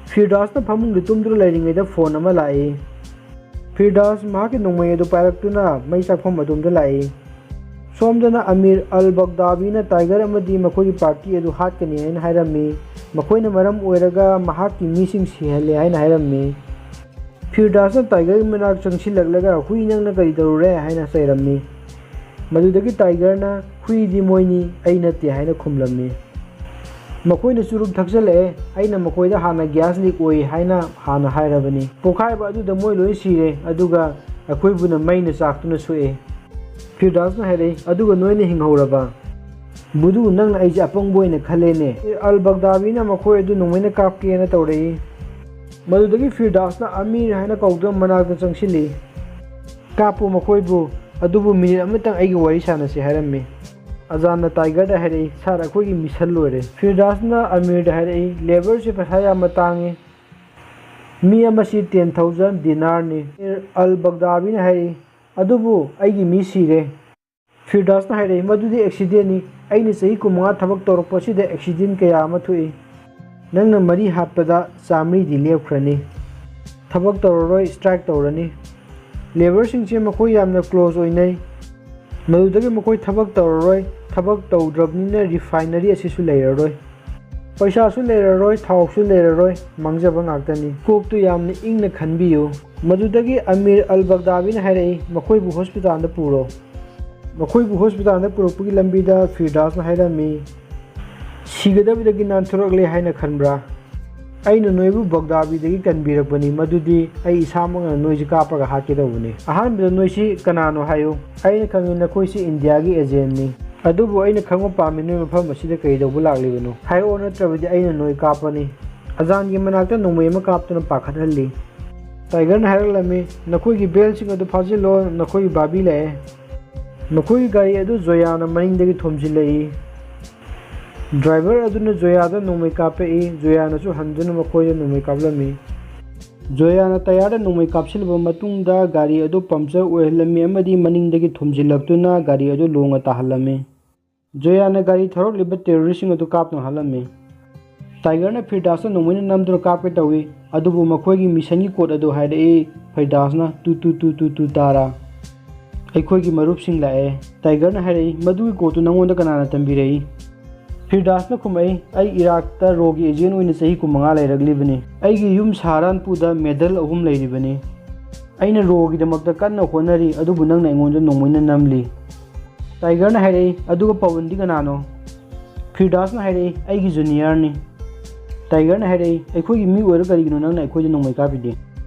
ꯐꯤꯔꯗꯥꯁꯅ ꯐꯃꯨꯡꯗ ꯇꯨꯝꯗꯨꯅ ꯂꯩꯔꯤꯉꯩꯗ ꯐꯣꯟ ꯑꯃ ꯂꯥꯛꯏ꯫ ꯐꯤꯔꯗꯥꯁ ꯃꯍꯥꯛꯀꯤ ꯅꯣꯡꯃꯩ ꯑꯗꯨ ꯄꯥꯏꯔꯛꯇꯨꯅ ꯃꯩ ꯆꯥꯛꯐꯝ ꯑꯗꯣꯝꯗ ꯂꯥꯛꯏ꯫ ꯁꯣꯝꯗꯅ ꯑꯃꯤꯔ ꯑꯜ ꯕꯒꯗꯥꯕꯤꯅ ꯇꯥꯏꯒꯔ ꯑꯃꯗꯤ ꯃꯈꯣꯏꯒꯤ ꯄꯥꯔꯇꯤ ꯑꯗꯨ ꯍꯥꯠꯀꯅꯤ ꯍꯥꯏꯅ ꯍꯥꯏꯔꯝꯃꯤ꯫ ꯃꯈꯣꯏꯅ ꯃꯔꯝ ꯑꯣꯏꯔꯒ ꯃꯍꯥꯛꯀꯤ ꯃꯤꯁꯤꯡ ꯁꯤꯍꯜꯂꯦ ꯍꯥꯏꯅ ꯍꯥꯏꯔꯝꯃꯤ꯫ ꯐꯤꯔꯗꯥꯁꯅ ꯇꯥꯏꯒꯔꯒꯤ ꯃꯅꯥꯛ ꯆꯪꯁꯤꯜꯂꯛꯂꯒ, "ꯍꯨꯏ, ꯅꯪꯅ ꯀꯔꯤ ꯇꯧꯔꯨꯔꯦ?" ꯍꯥꯏꯅ ꯆꯩꯔꯝꯃꯤ꯫ ꯃꯗꯨꯗꯒꯤ ꯇꯥꯏꯒꯔꯅ, "ꯍꯨꯏꯗꯤ ꯃꯣꯏꯅꯤ, ꯑꯩ ꯅꯠꯇꯦ" ꯍꯥꯏꯅ ꯈꯨꯝꯂꯝꯃꯤ꯫ "ꯃꯈꯣꯏꯅ ꯆꯨꯔꯨꯞ ꯊꯛꯆꯜꯂꯛꯑꯦ, ꯑꯩꯅ ꯃꯈꯣꯏꯗ ꯍꯥꯟꯅ ꯒ꯭ꯌꯥꯁ ꯂꯤꯛ ꯑꯣꯏ ꯍꯥꯏꯅ ꯍꯥꯟꯅ ꯍꯥꯏꯔꯕꯅꯤ꯫ ꯄꯣꯈꯥꯏꯕ ꯑꯗꯨꯗ ꯃꯣꯏ ꯂꯣꯏ ꯁꯤꯔꯦ, ꯑꯗꯨꯒ ꯑꯩꯈꯣꯏꯕꯨꯅ ꯃꯩꯅ ꯆꯥꯛꯇꯨꯅ ꯁꯣꯛꯑꯦ꯫" ꯐꯤꯔꯗꯥꯁꯅ ꯍꯥꯏꯔꯛꯏ, "ꯑꯗꯨꯒ ꯅꯣꯏꯅ ꯍꯤꯡꯍꯧꯔꯕ? ꯕꯨꯗꯨ, ꯅꯪꯅ ꯑꯩꯁꯦ ꯑꯄꯪꯕ ꯑꯣꯏꯅ ꯈꯜꯂꯦꯅꯦ꯫" ꯑꯜ ꯕꯒꯗꯥꯕꯤꯅ ꯃꯈꯣꯏ ꯑꯗꯨ ꯅꯣꯡꯃꯩꯅ ꯀꯥꯞꯀꯦꯅ ꯇꯧꯔꯛꯏ꯫ ꯃꯗꯨꯗꯒꯤ ꯐꯤꯔꯗꯥꯁꯅ ꯑꯃꯤꯔ ꯍꯥꯏꯅ ꯀꯧꯗꯨꯅ ꯃꯅꯥꯛꯇ ꯆꯪꯁꯤꯜꯂꯤ꯫ "ꯀꯥꯞꯄꯨ ꯃꯈꯣꯏꯕꯨ, ꯑꯗꯨꯕꯨ ꯃꯤꯅꯤꯠ ꯑꯃꯇꯪ ꯑꯩꯒꯤ ꯋꯥꯔꯤ ꯁꯥꯟꯅꯁꯤ" ꯍꯥꯏꯔꯝꯃꯤ꯫ ꯑꯖꯥꯟꯅ ꯇꯥꯏꯒꯔꯗ ꯍꯥꯏꯔꯛꯏ, "ꯁꯥꯔ, ꯑꯩꯈꯣꯏꯒꯤ ꯃꯤꯁꯟ ꯂꯣꯏꯔꯦ"꯫ ꯐꯤꯔꯗꯥꯁꯅ ꯑꯃꯤꯔꯗ ꯍꯥꯏꯔꯛꯏ, "ꯂꯦꯕꯔꯁꯤ ꯄꯩꯁꯥ ꯌꯥꯝꯅ ꯇꯥꯡꯉꯤ꯫ ꯃꯤ ꯑꯃꯁꯤ ten thousand ꯗꯤꯅꯥꯔꯅꯤ"꯫ ꯑꯃꯤꯔ ꯑꯜ ꯕꯒꯗꯥꯕꯤꯅ ꯍꯥꯏꯔꯛꯏ, "ꯑꯗꯨꯕꯨ ꯑꯩꯒꯤ ꯃꯤ ꯁꯤꯔꯦ"꯫ ꯐꯤꯔꯗꯥꯁꯅ ꯍꯥꯏꯔꯛꯏ, "ꯃꯗꯨꯗꯤ ꯑꯦꯛꯁꯤꯗꯦꯟꯅꯤ꯫ ꯑꯩꯅ ꯆꯍꯤ ꯀꯨꯟꯃꯉꯥ ꯊꯕꯛ ꯇꯧꯔꯛꯄꯁꯤꯗ ꯑꯦꯛꯁꯤꯗꯦꯟ ꯀꯌꯥ ꯑꯃ ꯊꯣꯛꯏ꯫ ꯅꯪꯅ ꯃꯔꯤ ꯍꯥꯠꯄꯗ ꯆꯥꯃꯔꯤꯗꯤ ꯂꯦꯞꯈ꯭ꯔꯅꯤ꯫ ꯊꯕꯛ ꯇꯧꯔꯔꯣꯏ, ꯁ꯭ꯇ꯭ꯔꯥꯏꯛ ꯇꯧꯔꯅꯤ꯫ ꯂꯦꯕꯔꯁꯤꯡꯁꯦ ꯃꯈꯣꯏ ꯌꯥꯝꯅ ꯀ꯭ꯂꯣꯖ ꯑꯣꯏꯅꯩ꯫ ꯃꯗꯨꯗꯒꯤ ꯃꯈꯣꯏ ꯊꯕꯛ ꯇꯧꯔꯔꯣꯏ꯫ ꯊꯕꯛ ꯇꯧꯗ꯭ꯔꯕꯅꯤꯅ ꯔꯤꯐꯥꯏꯅꯔꯤ ꯑꯁꯤꯁꯨ ꯂꯩꯔꯔꯣꯏ꯫ ꯄꯩꯁꯥꯁꯨ ꯂꯩꯔꯔꯣꯏ, ꯊꯥꯎꯁꯨ ꯂꯩꯔꯔꯣꯏ, ꯃꯥꯡꯖꯕ ꯉꯥꯛꯇꯅꯤ꯫ ꯀꯣꯛꯇꯨ ꯌꯥꯝꯅ ꯏꯪꯅ ꯈꯟꯕꯤꯌꯨ"꯫ ꯃꯗꯨꯗꯒꯤ ꯑꯃꯤꯔ ꯑꯜ ꯕꯒꯗꯥꯕꯤꯅ ꯍꯥꯏꯔꯛꯏ, "ꯃꯈꯣꯏꯕꯨ ꯍꯣꯁꯄꯤꯇꯥꯜꯗ ꯄꯨꯔꯣ"꯫ ꯃꯈꯣꯏꯕꯨ ꯍꯣꯁꯄꯤꯇꯥꯜꯗ ꯄꯨꯔꯛꯄꯒꯤ ꯂꯝꯕꯤꯗ ꯐꯤꯔꯗꯥꯁꯅ ꯍꯥꯏꯔꯝꯃꯤ, "ꯁꯤꯒꯗꯕꯗꯒꯤ ꯅꯥꯟꯊꯣꯔꯛꯂꯦ ꯍꯥꯏꯅ ꯈꯟꯕ꯭ꯔꯥ? ꯑꯩꯅ ꯅꯣꯏꯕꯨ ꯕꯒꯗꯥꯕꯤꯗꯒꯤ ꯀꯟꯕꯤꯔꯛꯄꯅꯤ, ꯃꯗꯨꯗꯤ ꯑꯩ ꯏꯁꯥꯃꯛꯅ ꯅꯣꯏꯁꯤ ꯀꯥꯞꯄꯒ ꯍꯥꯠꯀꯦ ꯇꯧꯕꯅꯤ꯫ ꯑꯍꯥꯟꯕꯗ ꯅꯣꯏꯁꯤ ꯀꯅꯥꯅꯣ ꯍꯥꯏꯌꯨ꯫ ꯑꯩꯅ ꯈꯪꯏ ꯅꯈꯣꯏꯁꯤ ꯏꯟꯗꯤꯌꯥꯒꯤ ꯑꯦꯖꯦꯟꯅꯤ, ꯑꯗꯨꯕꯨ ꯑꯩꯅ ꯈꯪꯕ ꯄꯥꯝꯃꯤ ꯅꯣꯏ ꯃꯐꯝ ꯑꯁꯤꯗ ꯀꯩꯗꯧꯕ ꯂꯥꯛꯂꯤꯕꯅꯣ? ꯍꯥꯏꯔꯛꯑꯣ, ꯅꯠꯇ꯭ꯔꯕꯗꯤ ꯑꯩꯅ ꯅꯣꯏ ꯀꯥꯞꯄꯅꯤ"꯫ ꯑꯖꯥꯟꯒꯤ ꯃꯅꯥꯛꯇ ꯅꯣꯡꯃꯩ ꯑꯃ ꯀꯥꯞꯇꯨꯅ ꯄꯥꯈꯠꯍꯜꯂꯤ꯫ ꯇꯥꯏꯒꯔꯅ ꯍꯥꯏꯔꯛꯂꯝꯃꯤ, "ꯅꯈꯣꯏꯒꯤ ꯕꯦꯜꯁꯤꯡ ꯑꯗꯨ ꯐꯥꯖꯤꯜꯂꯣ, ꯅꯈꯣꯏꯒꯤ ꯕꯥꯕꯤ ꯂꯥꯛꯑꯦ"꯫ ꯃꯈꯣꯏꯒꯤ ꯒꯥꯔꯤ ꯑꯗꯨ ꯖꯣꯌꯥꯅ ꯃꯅꯤꯡꯗꯒꯤ ꯊꯣꯝꯖꯤꯜꯂꯛꯏ꯫ ꯗ꯭ꯔꯥꯏꯚꯔ ꯑꯗꯨꯅ ꯖꯣꯌꯥꯗ ꯅꯣꯡꯃꯩ ꯀꯥꯞꯄꯛꯏ, ꯖꯣꯌꯥꯅꯁꯨ ꯍꯟꯗꯨꯅ ꯃꯈꯣꯏꯗ ꯅꯣꯡꯃꯩ ꯀꯥꯞꯂꯝꯃꯤ꯫ ꯖꯣꯌꯥꯅ ꯇꯌꯥꯔꯗ ꯅꯣꯡꯃꯩ ꯀꯥꯞꯁꯤꯜꯂꯕ ꯃꯇꯨꯡꯗ ꯒꯥꯔꯤ ꯑꯗꯨ ꯄꯝꯆꯔ ꯑꯣꯏꯍꯜꯂꯝꯃꯤ ꯑꯃꯗꯤ ꯃꯅꯤꯡꯗꯒꯤ ꯊꯣꯝꯖꯤꯜꯂꯛꯇꯨꯅ ꯒꯥꯔꯤ ꯑꯗꯨ ꯂꯣꯡꯅ ꯇꯥꯍꯜꯂꯝꯃꯤ꯫ ꯖꯣꯌꯥꯅ ꯒꯥꯔꯤ ꯊꯧꯔꯛꯂꯤꯕ ꯇꯦꯔꯣꯔꯤꯁꯁꯤꯡ ꯑꯗꯨ ꯀꯥꯞꯇꯨꯅ ꯍꯥꯠꯂꯝꯃꯤ꯫ ꯇꯥꯏꯒꯔꯅ ꯐꯤꯔꯗꯥꯁꯇ ꯅꯣꯡꯃꯩꯅ ꯅꯝꯗꯨꯅ ꯀꯥꯞꯀꯦ ꯇꯧꯏ, ꯑꯗꯨꯕꯨ ꯃꯈꯣꯏꯒꯤ ꯃꯤꯁꯟꯒꯤ ꯀꯣꯗ ꯑꯗꯨ ꯍꯥꯏꯔꯛꯏ꯫ ꯐꯤꯔꯗꯥꯁꯅ, "ꯇꯨ ꯇꯨ ꯇꯨ ꯇꯨ ꯇꯨ ꯇꯥꯔꯥ, ꯑꯩꯈꯣꯏꯒꯤ ꯃꯔꯨꯞꯁꯤꯡ ꯂꯥꯛꯑꯦ"꯫ ꯇꯥꯏꯒꯔꯅ ꯍꯥꯏꯔꯛꯏ, "ꯃꯗꯨꯒꯤ ꯀꯣꯗꯇꯨ ꯅꯉꯣꯟꯗ ꯀꯅꯥꯅ ꯇꯝꯕꯤꯔꯛꯏ?" ꯐꯤꯔꯗꯥꯁꯅ ꯈꯨꯝꯃꯛꯏ, "ꯑꯩ ꯏꯔꯥꯛꯇ ꯔꯣꯒꯤ ꯑꯦꯖꯦꯟ ꯑꯣꯏꯅ ꯆꯍꯤ ꯀꯨꯟꯃꯉꯥ ꯂꯩꯔꯛꯂꯤꯕꯅꯤ꯫ ꯑꯩꯒꯤ ꯌꯨꯝ ꯁꯍꯥꯔꯥꯟꯄꯨꯔꯗ ꯃꯦꯗꯜ ꯑꯍꯨꯝ ꯂꯩꯔꯤꯕꯅꯤ꯫ ꯑꯩꯅ ꯔꯣꯒꯤꯗꯃꯛꯇ ꯀꯟꯅ ꯍꯣꯠꯅꯔꯤ, ꯑꯗꯨꯕꯨ ꯅꯪꯅ ꯑꯩꯉꯣꯟꯗ ꯅꯣꯡꯃꯩꯅ ꯅꯝꯂꯤ"꯫ ꯇꯥꯏꯒꯔꯅ ꯍꯥꯏꯔꯛꯏ, "ꯑꯗꯨꯒ ꯄꯋꯟꯗꯤ ꯀꯅꯥꯅꯣ?" ꯐꯤꯔꯗꯥꯁꯅ ꯍꯥꯏꯔꯛꯏ, "ꯑꯩꯒꯤ ꯖꯨꯅꯤꯌꯔꯅꯤ"꯫ ꯇꯥꯏꯒꯔꯅ ꯍꯥꯏꯔꯛꯏ, "ꯑꯩꯈꯣꯏꯒꯤ ꯃꯤ ꯑꯣꯏꯔ ꯀꯔꯤꯒꯤꯅꯣ ꯅꯪꯅ ꯑꯩꯈꯣꯏꯗ ꯅꯣꯡꯃꯩ ꯀꯥꯞꯄꯤꯗꯤ?"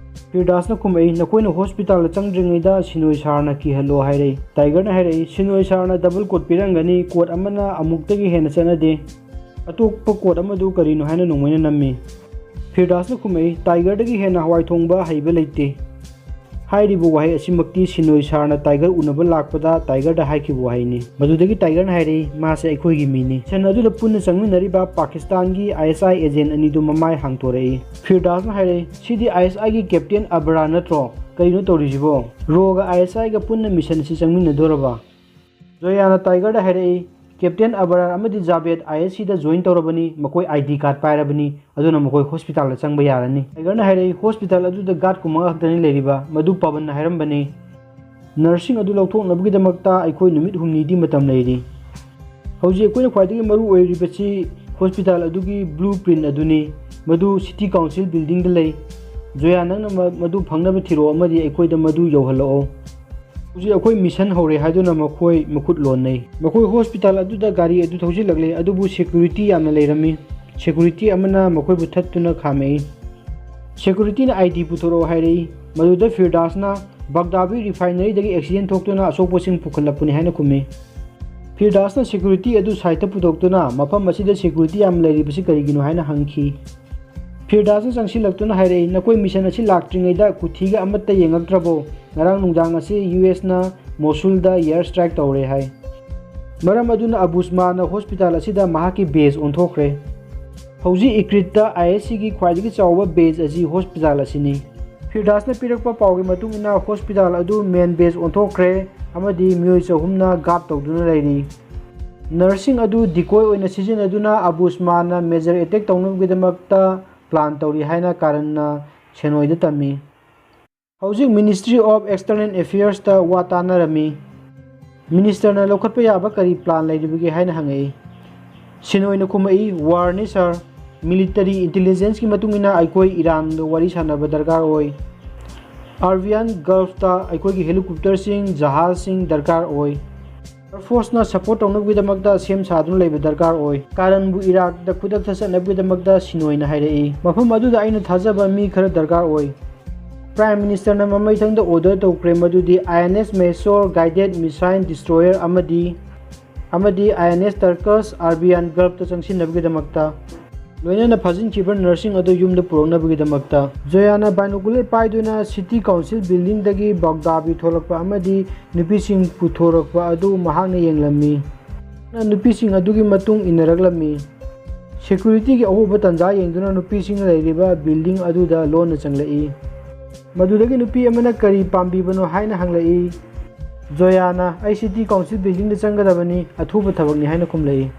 ꯐꯤꯔꯗꯥꯁꯅ ꯈꯨꯝꯃꯛꯏ, "ꯅꯈꯣꯏꯅ ꯍꯣꯁꯄꯤꯇꯥꯜꯗ ꯆꯪꯗ꯭ꯔꯤꯉꯩꯗ ꯁꯤꯅꯣꯏ ꯁꯥꯔꯅ ꯀꯤꯍꯜꯂꯣ" ꯍꯥꯏꯔꯛꯏ꯫ ꯇꯥꯏꯒꯔꯅ ꯍꯥꯏꯔꯛꯏ, "ꯁꯤꯅꯣꯏ ꯁꯥꯔꯅ ꯗꯕꯜ ꯀꯣꯠ ꯄꯤꯔꯝꯒꯅꯤ, ꯀꯣꯠ ꯑꯃꯅ ꯑꯃꯨꯛꯇꯒꯤ ꯍꯦꯟꯅ ꯆꯠꯅꯗꯦ꯫ ꯑꯇꯣꯞꯄ ꯀꯣꯠ ꯑꯃꯗꯨ ꯀꯔꯤꯅꯣ?" ꯍꯥꯏꯅ ꯅꯣꯡꯃꯩꯅ ꯅꯝꯃꯤ꯫ ꯐꯤꯔꯗꯥꯁꯅ ꯈꯨꯝꯃꯛꯏ, "ꯇꯥꯏꯒꯔꯗꯒꯤ ꯍꯦꯟꯅ ꯍꯋꯥꯏ ꯊꯣꯡꯕ ꯍꯩꯕ ꯂꯩꯇꯦ"꯫ ꯍꯥꯏꯔꯤꯕ ꯋꯥꯍꯩ ꯑꯁꯤꯃꯛꯇꯤ ꯁꯤꯅꯣꯏ ꯁꯥꯔꯅ ꯇꯥꯏꯒꯔ ꯎꯅꯕ ꯂꯥꯛꯄꯗ ꯇꯥꯏꯒꯔꯗ ꯍꯥꯏꯈꯤꯕ ꯋꯥꯍꯩꯅꯤ꯫ ꯃꯗꯨꯗꯒꯤ ꯇꯥꯏꯒꯔꯅ ꯍꯥꯏꯔꯛꯏ, "ꯃꯥꯁꯦ ꯑꯩꯈꯣꯏꯒꯤ ꯃꯤꯅꯤ"꯫ ꯃꯤꯁꯟ ꯑꯗꯨꯗ ꯄꯨꯟꯅ ꯆꯪꯃꯤꯟꯅꯔꯤꯕ ꯄꯥꯀꯤꯁꯇꯥꯟꯒꯤ ISI agent ꯑꯅꯤꯗꯨ ꯃꯃꯥꯏ ꯍꯥꯡꯗꯣꯔꯛꯏ꯫ ꯐꯤꯔꯗꯥꯁꯅ ꯍꯥꯏꯔꯛꯏ, "ꯁꯤꯗꯤ ISI ꯒꯤ captain ꯑꯕꯔꯥꯔ ꯅꯠꯇ꯭ꯔꯣ? ꯀꯔꯤꯅꯣ ꯇꯧꯔꯤꯁꯤꯕꯣ?" ꯔꯣꯒ ISI ꯒ ꯄꯨꯟꯅ ꯃꯤꯁꯟ ꯑꯁꯤ ꯆꯪꯃꯤꯟꯅꯗꯣꯔꯕ? ꯖꯣꯌꯥꯅ ꯇꯥꯏꯒꯔꯗ ꯍꯥꯏꯔꯛꯏ, "ꯀꯦꯞꯇꯦꯟ ꯑꯕꯔꯥꯔ ꯑꯃꯗꯤ ꯖꯥꯕꯦꯗ ISI ꯗ join ꯇꯧꯔꯕꯅꯤ, ꯃꯈꯣꯏ ID card ꯄꯥꯏꯔꯕꯅꯤ, ꯑꯗꯨꯅ ꯃꯈꯣꯏ hospital ꯗ ꯆꯪꯕ ꯌꯥꯔꯅꯤ"꯫ ꯇꯥꯏꯒꯔꯅ ꯍꯥꯏꯔꯛꯏ, "Hospital ꯑꯗꯨꯗ guard ꯀꯨꯟꯃꯉꯥ ꯈꯛꯇꯅꯤ ꯂꯩꯔꯤꯕ, ꯃꯗꯨ ꯄꯕꯟꯅ ꯍꯥꯏꯔꯝꯕꯅꯤ꯫ Nursing ꯑꯗꯨ ꯂꯧꯊꯣꯛꯅꯕꯒꯤꯗꯃꯛꯇ ꯑꯩꯈꯣꯏ ꯅꯨꯃꯤꯠ ꯍꯨꯝꯅꯤꯗꯤ ꯃꯇꯝ ꯂꯩꯔꯤ"꯫ ꯍꯧꯖꯤꯛ ꯑꯩꯈꯣꯏꯅ ꯈ꯭ꯋꯥꯏꯗꯒꯤ ꯃꯔꯨ ꯑꯣꯏꯔꯤꯕꯁꯤ hospital ꯑꯗꯨꯒꯤ blueprint ꯑꯗꯨꯅꯤ꯫ ꯃꯗꯨ city council building ꯗ ꯂꯩ꯫ ꯖꯣꯌꯥ, ꯅꯪꯅ ꯃ-, ꯃꯗꯨ ꯐꯪꯅꯕ ꯊꯤꯔꯛꯑꯣ ꯑꯃꯗꯤ ꯑꯩꯈꯣꯏꯗ ꯃꯗꯨ ꯌꯧꯍꯜꯂꯛꯑꯣ꯫ ꯍꯧꯖꯤꯛ ꯑꯩꯈꯣꯏ ꯃꯤꯁꯟ ꯍꯧꯔꯦ ꯍꯥꯏꯗꯨꯅ ꯃꯈꯣꯏ ꯃꯈꯨꯠ ꯂꯣꯟꯅꯩ꯫ ꯃꯈꯣꯏ hospital ꯑꯗꯨꯗ ꯒꯥꯔꯤ ꯑꯗꯨ ꯊꯧꯖꯤꯜꯂꯛꯂꯦ, ꯑꯗꯨꯕꯨ security ꯌꯥꯝꯅ ꯂꯩꯔꯝꯃꯤ꯫ Security ꯑꯃꯅ ꯃꯈꯣꯏꯕꯨ ꯊꯠꯇꯨꯅ ꯈꯥꯝꯃꯛꯏ꯫ Security ꯅ ID ꯄꯨꯊꯣꯔꯛꯑꯣ ꯍꯥꯏꯔꯛꯏ꯫ ꯃꯗꯨꯗ ꯐꯤꯔꯗꯥꯁꯅ ꯕꯒꯗꯥꯕꯤ refinery ꯗꯒꯤ accident ꯊꯣꯛꯇꯨꯅ ꯑꯁꯣꯛꯄꯁꯤꯡ ꯄꯨꯈꯠꯂꯛꯄꯅꯤ ꯍꯥꯏꯅ ꯈꯨꯝꯃꯤ꯫ ꯐꯤꯔꯗꯥꯁꯅ security ꯑꯗꯨ side ꯇ ꯄꯨꯊꯣꯛꯇꯨꯅ ꯃꯐꯝ ꯑꯁꯤꯗ security ꯌꯥꯝꯅ ꯂꯩꯔꯤꯕꯁꯤ ꯀꯔꯤꯒꯤꯅꯣ ꯍꯥꯏꯅ ꯍꯪꯈꯤ꯫ ꯐꯤꯔꯗꯥꯁꯅ ꯆꯪꯁꯤꯜꯂꯛꯇꯨꯅ ꯍꯥꯏꯔꯛꯏ, "ꯅꯈꯣꯏ ꯃꯤꯁꯟ ꯑꯁꯤ ꯂꯥꯛꯇ꯭ꯔꯤꯉꯩꯗ ꯀꯨꯊꯤꯒ ꯑꯃꯠꯇ ꯌꯦꯡꯉꯛꯇ꯭ꯔꯕꯣ? ꯉꯔꯥꯡ ꯅꯨꯡꯗꯥꯡ ꯑꯁꯤ US ꯅ ꯃꯣꯁꯨꯜꯗ air strike ꯇꯧꯔꯦ" ꯍꯥꯏ꯫ ꯃꯔꯝ ꯑꯗꯨꯅ ꯑꯕꯨꯁꯃꯥꯟꯅ hospital ꯑꯁꯤꯗ ꯃꯍꯥꯛꯀꯤ base ꯑꯣꯟꯊꯣꯛꯈ꯭ꯔꯦ꯫ ꯍꯧꯖꯤꯛ ꯏꯀ꯭ꯔꯤꯠꯇ ISI ꯒꯤ ꯈ꯭ꯋꯥꯏꯗꯒꯤ ꯆꯥꯎꯕ base ꯑꯁꯤ hospital ꯑꯁꯤꯅꯤ꯫ ꯐꯤꯔꯗꯥꯁꯅ ꯄꯤꯔꯛꯄ ꯄꯥꯎꯒꯤ ꯃꯇꯨꯡ ꯏꯟꯅ hospital ꯑꯗꯨ main base ꯑꯣꯟꯊꯣꯛꯈ꯭ꯔꯦ ꯑꯃꯗꯤ ꯃꯤꯑꯣꯏ ꯆꯍꯨꯝꯅ guard ꯇꯧꯗꯨꯅ ꯂꯩꯔꯤ꯫ Nursing ꯑꯗꯨ decoy ꯑꯣꯏꯅ ꯁꯤꯖꯤꯟꯅꯗꯨꯅ ꯑꯕꯨꯁꯃꯥꯟꯅ major attack ꯇꯧꯅꯕꯒꯤꯗꯃꯛꯇ plan ꯇꯧꯔꯤ ꯍꯥꯏꯅ ꯀꯥꯔꯟꯅ ꯁꯦꯅꯣꯏꯗ ꯇꯝꯃꯤ꯫ ꯍꯧꯖꯤꯛ Ministry of External Affairs ꯇ ꯋꯥ ꯇꯥꯅꯔꯝꯃꯤ꯫ Minister ꯅ ꯂꯧꯈꯠꯄ ꯌꯥꯕ ꯀꯔꯤ plan ꯂꯩꯔꯤꯕꯒꯦ ꯍꯥꯏꯅ ꯍꯪꯉꯛꯏ꯫ ꯁꯦꯅꯣꯏꯅ ꯈꯨꯝꯃꯛꯏ, "War ꯅꯤ sir꯫ Military intelligence ꯀꯤ ꯃꯇꯨꯡ ꯏꯟꯅ ꯑꯩꯈꯣꯏ ꯏꯔꯥꯟꯒ ꯋꯥꯔꯤ ꯁꯥꯟꯅꯕ ꯗꯔꯀꯥꯔ ꯑꯣꯏ꯫ Arabian Gulf ꯇ ꯑꯩꯈꯣꯏꯒꯤ helicopter ꯁꯤꯡ, ꯖꯍꯥꯖꯁꯤꯡ ꯗꯔꯀꯥꯔ ꯑꯣꯏ꯫ Air Force ꯅ support ꯇꯧꯅꯕꯒꯤꯗꯃꯛꯇ ꯁꯦꯝ ꯁꯥꯗꯨꯅ ꯂꯩꯕ ꯗꯔꯀꯥꯔ ꯑꯣꯏ꯫ ꯀꯥꯔꯟꯕꯨ ꯏꯔꯥꯛꯇ ꯈꯨꯗꯛꯇ ꯆꯠꯅꯕꯒꯤꯗꯃꯛꯇ ꯁꯤꯅꯣꯏꯅ ꯍꯥꯏꯔꯛꯏ꯫ ꯃꯐꯝ ꯑꯗꯨꯗ ꯑꯩꯅ ꯊꯥꯖꯕ ꯃꯤ ꯈꯔ ꯗꯔꯀꯥꯔ ꯑꯣꯏ"꯫ Prime Minister ꯅ ꯃꯃꯩꯊꯪꯗ order ꯇꯧꯈ꯭ꯔꯦ ꯃꯗꯨꯗꯤ INS Mysore guided missile destroyer ꯑꯃꯗꯤ, ꯑꯃꯗꯤ INS Turcus Arabian Gulf ꯇ ꯆꯪꯁꯤꯟꯅꯕꯒꯤꯗꯃꯛꯇ꯫ ꯂꯣꯏꯅꯅ ꯐꯥꯖꯤꯟꯈꯤꯕ ꯅꯔꯁꯁꯤꯡ ꯑꯗꯨ ꯌꯨꯝꯗ ꯄꯨꯔꯛꯅꯕꯒꯤꯗꯃꯛꯇ꯫ ꯖꯣꯌꯥꯅ binocular ꯄꯥꯏꯗꯨꯅ city council buildingꯗꯒꯤ ꯕꯒꯗꯥꯕꯤ ꯊꯣꯛꯂꯛꯄ ꯑꯃꯗꯤ ꯅꯨꯄꯤꯁꯤꯡ ꯄꯨꯊꯣꯔꯛꯄ ꯑꯗꯨ ꯃꯍꯥꯛꯅ ꯌꯦꯡꯂꯝꯃꯤ꯫ ꯅꯨꯄꯤꯁꯤꯡ ꯑꯗꯨꯒꯤ ꯃꯇꯨꯡ ꯏꯟꯅꯔꯛꯂꯝꯃꯤ꯫ Securityꯒꯤ ꯑꯍꯣꯕ ꯇꯥꯟꯖꯥ ꯌꯦꯡꯗꯨꯅ ꯅꯨꯄꯤꯁꯤꯡꯅ ꯂꯩꯔꯤꯕ building ꯑꯗꯨꯗ ꯂꯣꯟꯅ ꯆꯪꯂꯛꯏ꯫ ꯃꯗꯨꯗꯒꯤ ꯅꯨꯄꯤ ꯑꯃꯅ ꯀꯔꯤ ꯄꯥꯝꯕꯤꯕꯅꯣ ꯍꯥꯏꯅ ꯍꯪꯂꯛꯏ꯫ ꯖꯣꯌꯥꯅ, "ꯑꯩ city council buildingꯗ ꯆꯪꯒꯗꯕꯅꯤ, ꯑꯊꯨꯕ ꯊꯕꯛꯅꯤ" ꯍꯥꯏꯅ ꯈꯨꯝꯂꯛꯏ꯫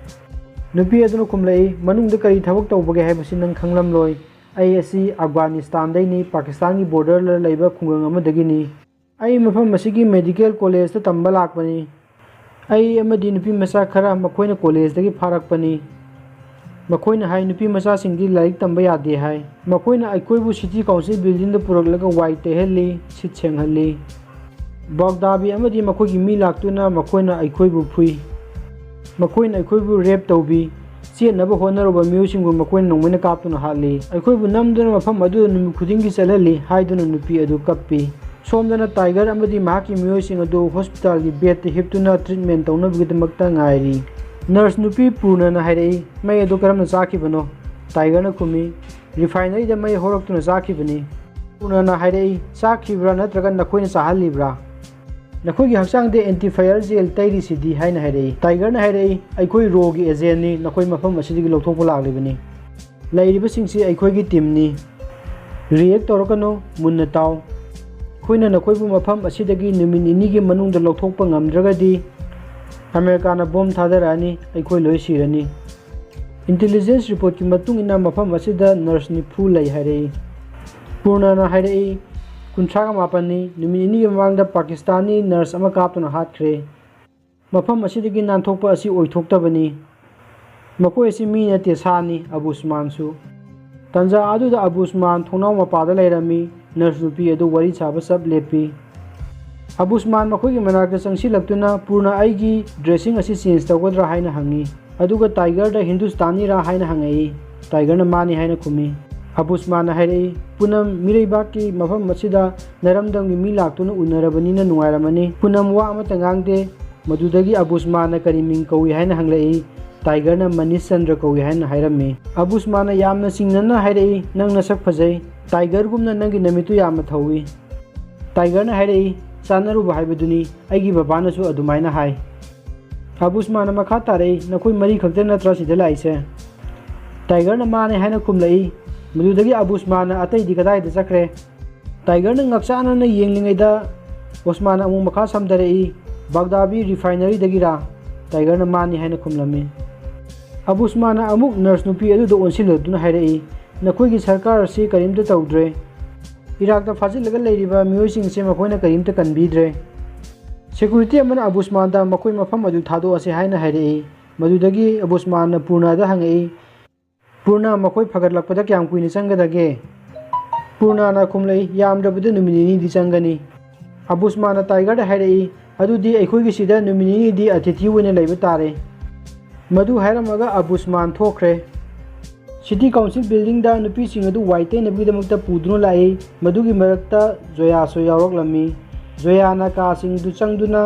ꯅꯨꯄꯤ ꯑꯗꯨꯅ ꯈꯨꯝꯂꯛꯏ, "ꯃꯅꯨꯡꯗ ꯀꯔꯤ ꯊꯕꯛ ꯇꯧꯕꯒꯦ ꯍꯥꯏꯕꯁꯤ ꯅꯪ ꯈꯪꯂꯝꯂꯣꯏ꯫ ꯑꯩ ꯑꯁꯤ ꯑꯐꯒꯥꯅꯤꯁꯇꯥꯟꯗꯩꯅꯤ, ꯄꯥꯀꯤꯁꯇꯥꯟꯒꯤ borderꯗ ꯂꯩꯕ ꯈꯨꯡꯒꯪ ꯑꯃꯗꯒꯤꯅꯤ꯫ ꯑꯩ ꯃꯐꯝ ꯑꯁꯤꯒꯤ medical collegeꯇ ꯇꯝꯕ ꯂꯥꯛꯄꯅꯤ꯫ ꯑꯩ ꯑꯃꯗꯤ ꯅꯨꯄꯤ ꯃꯆꯥ ꯈꯔ ꯃꯈꯣꯏꯅ collegeꯗꯒꯤ ꯐꯥꯔꯛꯄꯅꯤ꯫ ꯃꯈꯣꯏꯅ ꯍꯥꯏ, ꯅꯨꯄꯤ ꯃꯆꯥꯁꯤꯡꯗꯤ ꯂꯥꯏꯔꯤꯛ ꯇꯝꯕ ꯌꯥꯗꯦ ꯍꯥꯏ꯫ ꯃꯈꯣꯏꯅ ꯑꯩꯈꯣꯏꯕꯨ city council buildingꯗ ꯄꯨꯔꯛꯂꯒ ꯋꯥꯏ ꯇꯩꯍꯜꯂꯤ, ꯁꯤꯠ ꯁꯦꯡꯍꯜꯂꯤ꯫ ꯕꯒꯗꯥꯕꯤ ꯑꯃꯗꯤ ꯃꯈꯣꯏꯒꯤ ꯃꯤ ꯂꯥꯛꯇꯨꯅ ꯃꯈꯣꯏꯅ ꯑꯩꯈꯣꯏꯕꯨ ꯐꯨꯏ꯫ ꯃꯈꯣꯏꯅ ꯑꯩꯈꯣꯏꯕꯨ rape ꯇꯧꯕꯤ꯫ ꯆꯦꯟꯅꯕ ꯍꯣꯠꯅꯔꯨꯕ ꯃꯤꯑꯣꯏꯁꯤꯡꯕꯨ ꯃꯈꯣꯏꯅ ꯅꯣꯡꯃꯩꯅ ꯀꯥꯞꯇꯨꯅ ꯍꯥꯠꯂꯤ꯫ ꯑꯩꯈꯣꯏꯕꯨ ꯅꯝꯗꯨꯅ ꯃꯐꯝ ꯑꯗꯨꯗ ꯅꯨꯃꯤꯠ ꯈꯨꯗꯤꯡꯒꯤ ꯆꯠꯍꯜꯂꯤ" ꯍꯥꯏꯗꯨꯅ ꯅꯨꯄꯤ ꯑꯗꯨ ꯀꯞꯄꯤ꯫ ꯁꯣꯝꯗꯅ ꯇꯥꯏꯒꯔ ꯑꯃꯗꯤ ꯃꯍꯥꯛꯀꯤ ꯃꯤꯑꯣꯏꯁꯤꯡ ꯑꯗꯨ hospitalꯒꯤ bedꯇ ꯍꯤꯞꯇꯨꯅ treatment ꯇꯧꯅꯕꯒꯤꯗꯃꯛꯇ ꯉꯥꯏꯔꯤ꯫ Nurse ꯅꯨꯄꯤ ꯄꯨꯔꯅꯅ ꯍꯥꯏꯔꯛꯏ, "ꯃꯩ ꯑꯗꯨ ꯀꯔꯝꯅ ꯆꯥꯛꯈꯤꯕꯅꯣ?" ꯇꯥꯏꯒꯔꯅ ꯈꯨꯝꯃꯤ, "Refineryꯗ ꯃꯩ ꯍꯧꯔꯛꯇꯨꯅ ꯆꯥꯛꯈꯤꯕꯅꯤ"꯫ ꯄꯨꯔꯅꯅ ꯍꯥꯏꯔꯛꯏ, "ꯆꯥꯛꯈꯤꯕ꯭ꯔꯥ ꯅꯠꯇ꯭ꯔꯒ ꯅꯈꯣꯏꯅ ꯆꯥꯍꯜꯂꯤꯕ꯭ꯔꯥ? ꯅꯈꯣꯏꯒꯤ ꯍꯛꯆꯥꯡꯗ anti fire gel ꯇꯩꯔꯤꯁꯤꯗꯤ?" ꯍꯥꯏꯅ ꯍꯥꯏꯔꯛꯏ꯫ ꯇꯥꯏꯒꯔꯅ ꯍꯥꯏꯔꯛꯏ, "ꯑꯩꯈꯣꯏ RAWꯒꯤ agentꯅꯤ, ꯅꯈꯣꯏ ꯃꯐꯝ ꯑꯁꯤꯗꯒꯤ ꯂꯧꯊꯣꯛꯄ ꯂꯥꯛꯂꯤꯕꯅꯤ꯫ ꯂꯩꯔꯤꯕꯁꯤꯡꯁꯤ ꯑꯩꯈꯣꯏꯒꯤ teamꯅꯤ꯫ React ꯇꯧꯔꯛꯀꯅꯨ, ꯃꯨꯟꯅ ꯇꯥꯎ꯫ ꯑꯩꯈꯣꯏꯅ ꯅꯈꯣꯏꯕꯨ ꯃꯐꯝ ꯑꯁꯤꯗꯒꯤ ꯅꯨꯃꯤꯠ ꯅꯤꯅꯤꯒꯤ ꯃꯅꯨꯡꯗ ꯂꯧꯊꯣꯛꯄ ꯉꯝꯗ꯭ꯔꯒꯗꯤ ꯑꯃꯦꯔꯤꯀꯥꯅ bomb ꯊꯥꯗꯔꯛꯑꯅꯤ, ꯑꯩꯈꯣꯏ ꯂꯣꯏ ꯁꯤꯔꯅꯤ꯫ Intelligence reportꯀꯤ ꯃꯇꯨꯡ ꯏꯟꯅ ꯃꯐꯝ ꯑꯁꯤꯗ nurse ꯅꯤꯐꯨ ꯂꯩ ꯍꯥꯏꯔꯛꯏ꯫ ꯄꯨꯔꯅꯅ ꯍꯥꯏꯔꯛꯏ, "ꯀꯨꯟꯊ꯭ꯔꯥꯒ ꯃꯥꯄꯟꯅꯤ, ꯅꯨꯃꯤꯠ ꯅꯤꯅꯤꯒꯤ ꯃꯃꯥꯡꯗ ꯄꯥꯀꯤꯁꯇꯥꯟꯅꯤ nurse ꯑꯃ ꯀꯥꯞꯇꯨꯅ ꯍꯥꯠꯈ꯭ꯔꯦ꯫ ꯃꯐꯝ ꯑꯁꯤꯗꯒꯤ ꯅꯥꯟꯊꯣꯛꯄ ꯑꯁꯤ ꯑꯣꯏꯊꯣꯛꯇꯕꯅꯤ꯫ ꯃꯈꯣꯏ ꯑꯁꯤ ꯃꯤ ꯅꯠꯇꯦ, ꯁꯥꯅꯤ", ꯑꯕꯨꯁꯃꯥꯟꯁꯨ꯫ ꯇꯟꯖꯥ ꯑꯗꯨꯗ ꯑꯕꯨꯁꯃꯥꯟ ꯊꯣꯡꯅꯥꯎ ꯃꯄꯥꯗ ꯂꯩꯔꯝꯃꯤ꯫ Nurse ꯅꯨꯄꯤ ꯑꯗꯨ ꯋꯥꯔꯤ ꯁꯥꯕ ꯆꯞ ꯂꯦꯞꯄꯤ꯫ ꯑꯕꯨꯁꯃꯥꯟ ꯃꯈꯣꯏꯒꯤ ꯃꯅꯥꯛꯇ ꯆꯪꯁꯤꯜꯂꯛꯇꯨꯅ, "ꯄꯨꯔꯅ ꯑꯩꯒꯤ dressing ꯑꯁꯤ change ꯇꯧꯒꯗ꯭ꯔꯥ?" ꯍꯥꯏꯅ ꯍꯪꯉꯤ꯫ ꯑꯗꯨꯒ ꯇꯥꯏꯒꯔꯗ, "ꯍꯤꯟꯗꯨꯁꯇꯥꯅꯤꯔꯥ?" ꯍꯥꯏꯅ ꯍꯪꯉꯛꯏ꯫ ꯇꯥꯏꯒꯔꯅ "ꯃꯥꯅꯤ" ꯍꯥꯏꯅ ꯈꯨꯝꯃꯤ꯫ ꯑꯕꯨꯁꯃꯥꯟꯅ ꯍꯥꯏꯔꯛꯏ, "ꯄꯨꯅꯝ ꯃꯤꯔꯩꯕꯥꯛꯀꯤ ꯃꯐꯝ ꯑꯁꯤꯗ ꯅꯔꯝꯗꯝꯒꯤ ꯃꯤ ꯂꯥꯛꯇꯨꯅ ꯎꯅꯔꯕꯅꯤꯅ ꯅꯨꯡꯉꯥꯏꯔꯝꯃꯅꯤ"꯫ ꯄꯨꯅꯝ ꯋꯥ ꯑꯃꯠꯇ ꯉꯥꯡꯗꯦ꯫ ꯃꯗꯨꯗꯒꯤ ꯑꯕꯨꯁꯃꯥꯟꯅ "ꯀꯔꯤ ꯃꯤꯡ ꯀꯧꯏ?" ꯍꯥꯏꯅ ꯍꯪꯂꯛꯏ꯫ ꯇꯥꯏꯒꯔꯅ ꯃꯅꯤꯁ ꯆꯟꯗ꯭ꯔ ꯀꯧꯏ ꯍꯥꯏꯅ ꯍꯥꯏꯔꯝꯃꯤ꯫ ꯑꯕꯨꯁꯃꯥꯟꯅ ꯌꯥꯝꯅ ꯆꯤꯡꯅꯅ ꯍꯥꯏꯔꯛꯏ, "ꯅꯪ ꯅꯁꯛ ꯐꯖꯩ꯫ ꯇꯥꯏꯒꯔꯒꯨꯝꯅ ꯅꯪꯒꯤ ꯅꯃꯤꯠꯇꯨ ꯌꯥꯝꯅ ꯊꯧꯏ꯫" ꯇꯥꯏꯒꯔꯅ ꯍꯥꯏꯔꯛꯏ, "ꯆꯥꯟꯅꯔꯨꯕ ꯍꯥꯏꯕꯗꯨꯅꯤ, ꯑꯩꯒꯤ ꯕꯕꯥꯅꯁꯨ ꯑꯗꯨꯃꯥꯏꯅ ꯍꯥꯏ꯫" ꯑꯕꯨꯁꯃꯥꯟꯅ ꯃꯈꯥ ꯇꯥꯔꯛꯏ, "ꯅꯈꯣꯏ ꯃꯔꯤ ꯈꯛꯇ ꯅꯠꯇ꯭ꯔꯥ ꯁꯤꯗ ꯂꯥꯛꯏꯁꯦ?" ꯇꯥꯏꯒꯔꯅ "ꯃꯥꯅꯦ" ꯍꯥꯏꯅ ꯈꯨꯝꯂꯛꯏ꯫ ꯃꯗꯨꯗꯒꯤ ꯑꯕꯨꯁꯃꯥꯟꯅ "ꯑꯇꯩꯗꯤ ꯀꯗꯥꯏꯗ ꯆꯠꯈ꯭ꯔꯦ?" ꯇꯥꯏꯒꯔꯅ ꯉꯛꯆꯥꯅꯅ ꯌꯦꯡꯂꯤꯉꯩꯗ ꯑꯣꯁꯃꯥꯟꯅ ꯑꯃꯨꯛ ꯃꯈꯥ ꯁꯝꯊꯔꯛꯏ, "ꯕꯒꯗꯥꯕꯤ ꯔꯤꯐꯥꯏꯅꯔꯤꯗꯒꯤꯔꯥ?" ꯇꯥꯏꯒꯔꯅ "ꯃꯥꯅꯤ" ꯍꯥꯏꯅ ꯈꯨꯝꯂꯝꯃꯤ꯫ ꯑꯕꯨꯁꯃꯥꯟꯅ ꯑꯃꯨꯛ ꯅꯔꯁ ꯅꯨꯄꯤ ꯑꯗꯨꯗ ꯑꯣꯟꯁꯤꯜꯂꯗꯨꯅ ꯍꯥꯏꯔꯛꯏ, "ꯅꯈꯣꯏꯒꯤ ꯁꯔꯀꯥꯔ ꯑꯁꯤ ꯀꯔꯤꯝꯇ ꯇꯧꯗ꯭ꯔꯦ꯫ ꯏꯔꯥꯛꯇ ꯐꯥꯖꯤꯜꯂꯒ ꯂꯩꯔꯤꯕ ꯃꯤꯑꯣꯏꯁꯤꯡꯁꯦ ꯃꯈꯣꯏꯅ ꯀꯔꯤꯝꯇ ꯀꯟꯕꯤꯗ꯭ꯔꯦ꯫" ꯁꯦꯀ꯭ꯌꯨꯔꯤꯇꯤ ꯑꯃꯅ ꯑꯕꯨꯁꯃꯥꯟꯗ "ꯃꯈꯣꯏ ꯃꯐꯝ ꯑꯗꯨ ꯊꯥꯗꯣꯛꯑꯁꯤ" ꯍꯥꯏꯅ ꯍꯥꯏꯔꯛꯏ꯫ ꯃꯗꯨꯗꯒꯤ ꯑꯕꯨꯁꯃꯥꯟꯅ ꯄꯨꯔꯅꯥꯗ ꯍꯪꯉꯛꯏ, "ꯄꯨꯔꯅꯥ, ꯃꯈꯣꯏ ꯐꯒꯠꯂꯛꯄꯗ ꯀꯌꯥꯝ ꯀꯨꯏꯅ ꯆꯪꯒꯗꯒꯦ?" ꯄꯨꯔꯅꯥꯅ ꯈꯨꯝꯂꯛꯏ, "ꯌꯥꯝꯗ꯭ꯔꯕꯗ ꯅꯨꯃꯤꯠ ꯅꯤꯅꯤꯗꯤ ꯆꯪꯒꯅꯤ꯫" ꯑꯕꯨꯁꯃꯥꯟꯅ ꯇꯥꯏꯒꯔꯗ ꯍꯥꯏꯔꯛꯏ, "ꯑꯗꯨꯗꯤ ꯑꯩꯈꯣꯏꯒꯤ ꯁꯤꯗ ꯅꯨꯃꯤꯠ ꯅꯤꯅꯤꯗꯤ ꯑꯇꯤꯊꯤ ꯑꯣꯏꯅ ꯂꯩꯕ ꯇꯥꯔꯦ꯫" ꯃꯗꯨ ꯍꯥꯏꯔꯝꯃꯒ ꯑꯕꯨꯁꯃꯥꯟ ꯊꯣꯛꯈ꯭ꯔꯦ꯫ ꯁꯤꯇꯤ ꯀꯥꯎꯟꯁꯤꯜ ꯕꯤꯜꯗꯤꯡꯗ ꯅꯨꯄꯤꯁꯤꯡ ꯑꯗꯨ ꯋꯥꯏ ꯇꯩꯅꯕꯒꯤꯗꯃꯛꯇ ꯄꯨꯗꯨꯅ ꯂꯥꯛꯏ꯫ ꯃꯗꯨꯒꯤ ꯃꯔꯛꯇ ꯖꯣꯌꯥꯁꯨ ꯌꯥꯎꯔꯛꯂꯝꯃꯤ꯫ ꯖꯣꯌꯥꯅ ꯀꯥꯁꯤꯡꯗꯨ ꯆꯪꯗꯨꯅ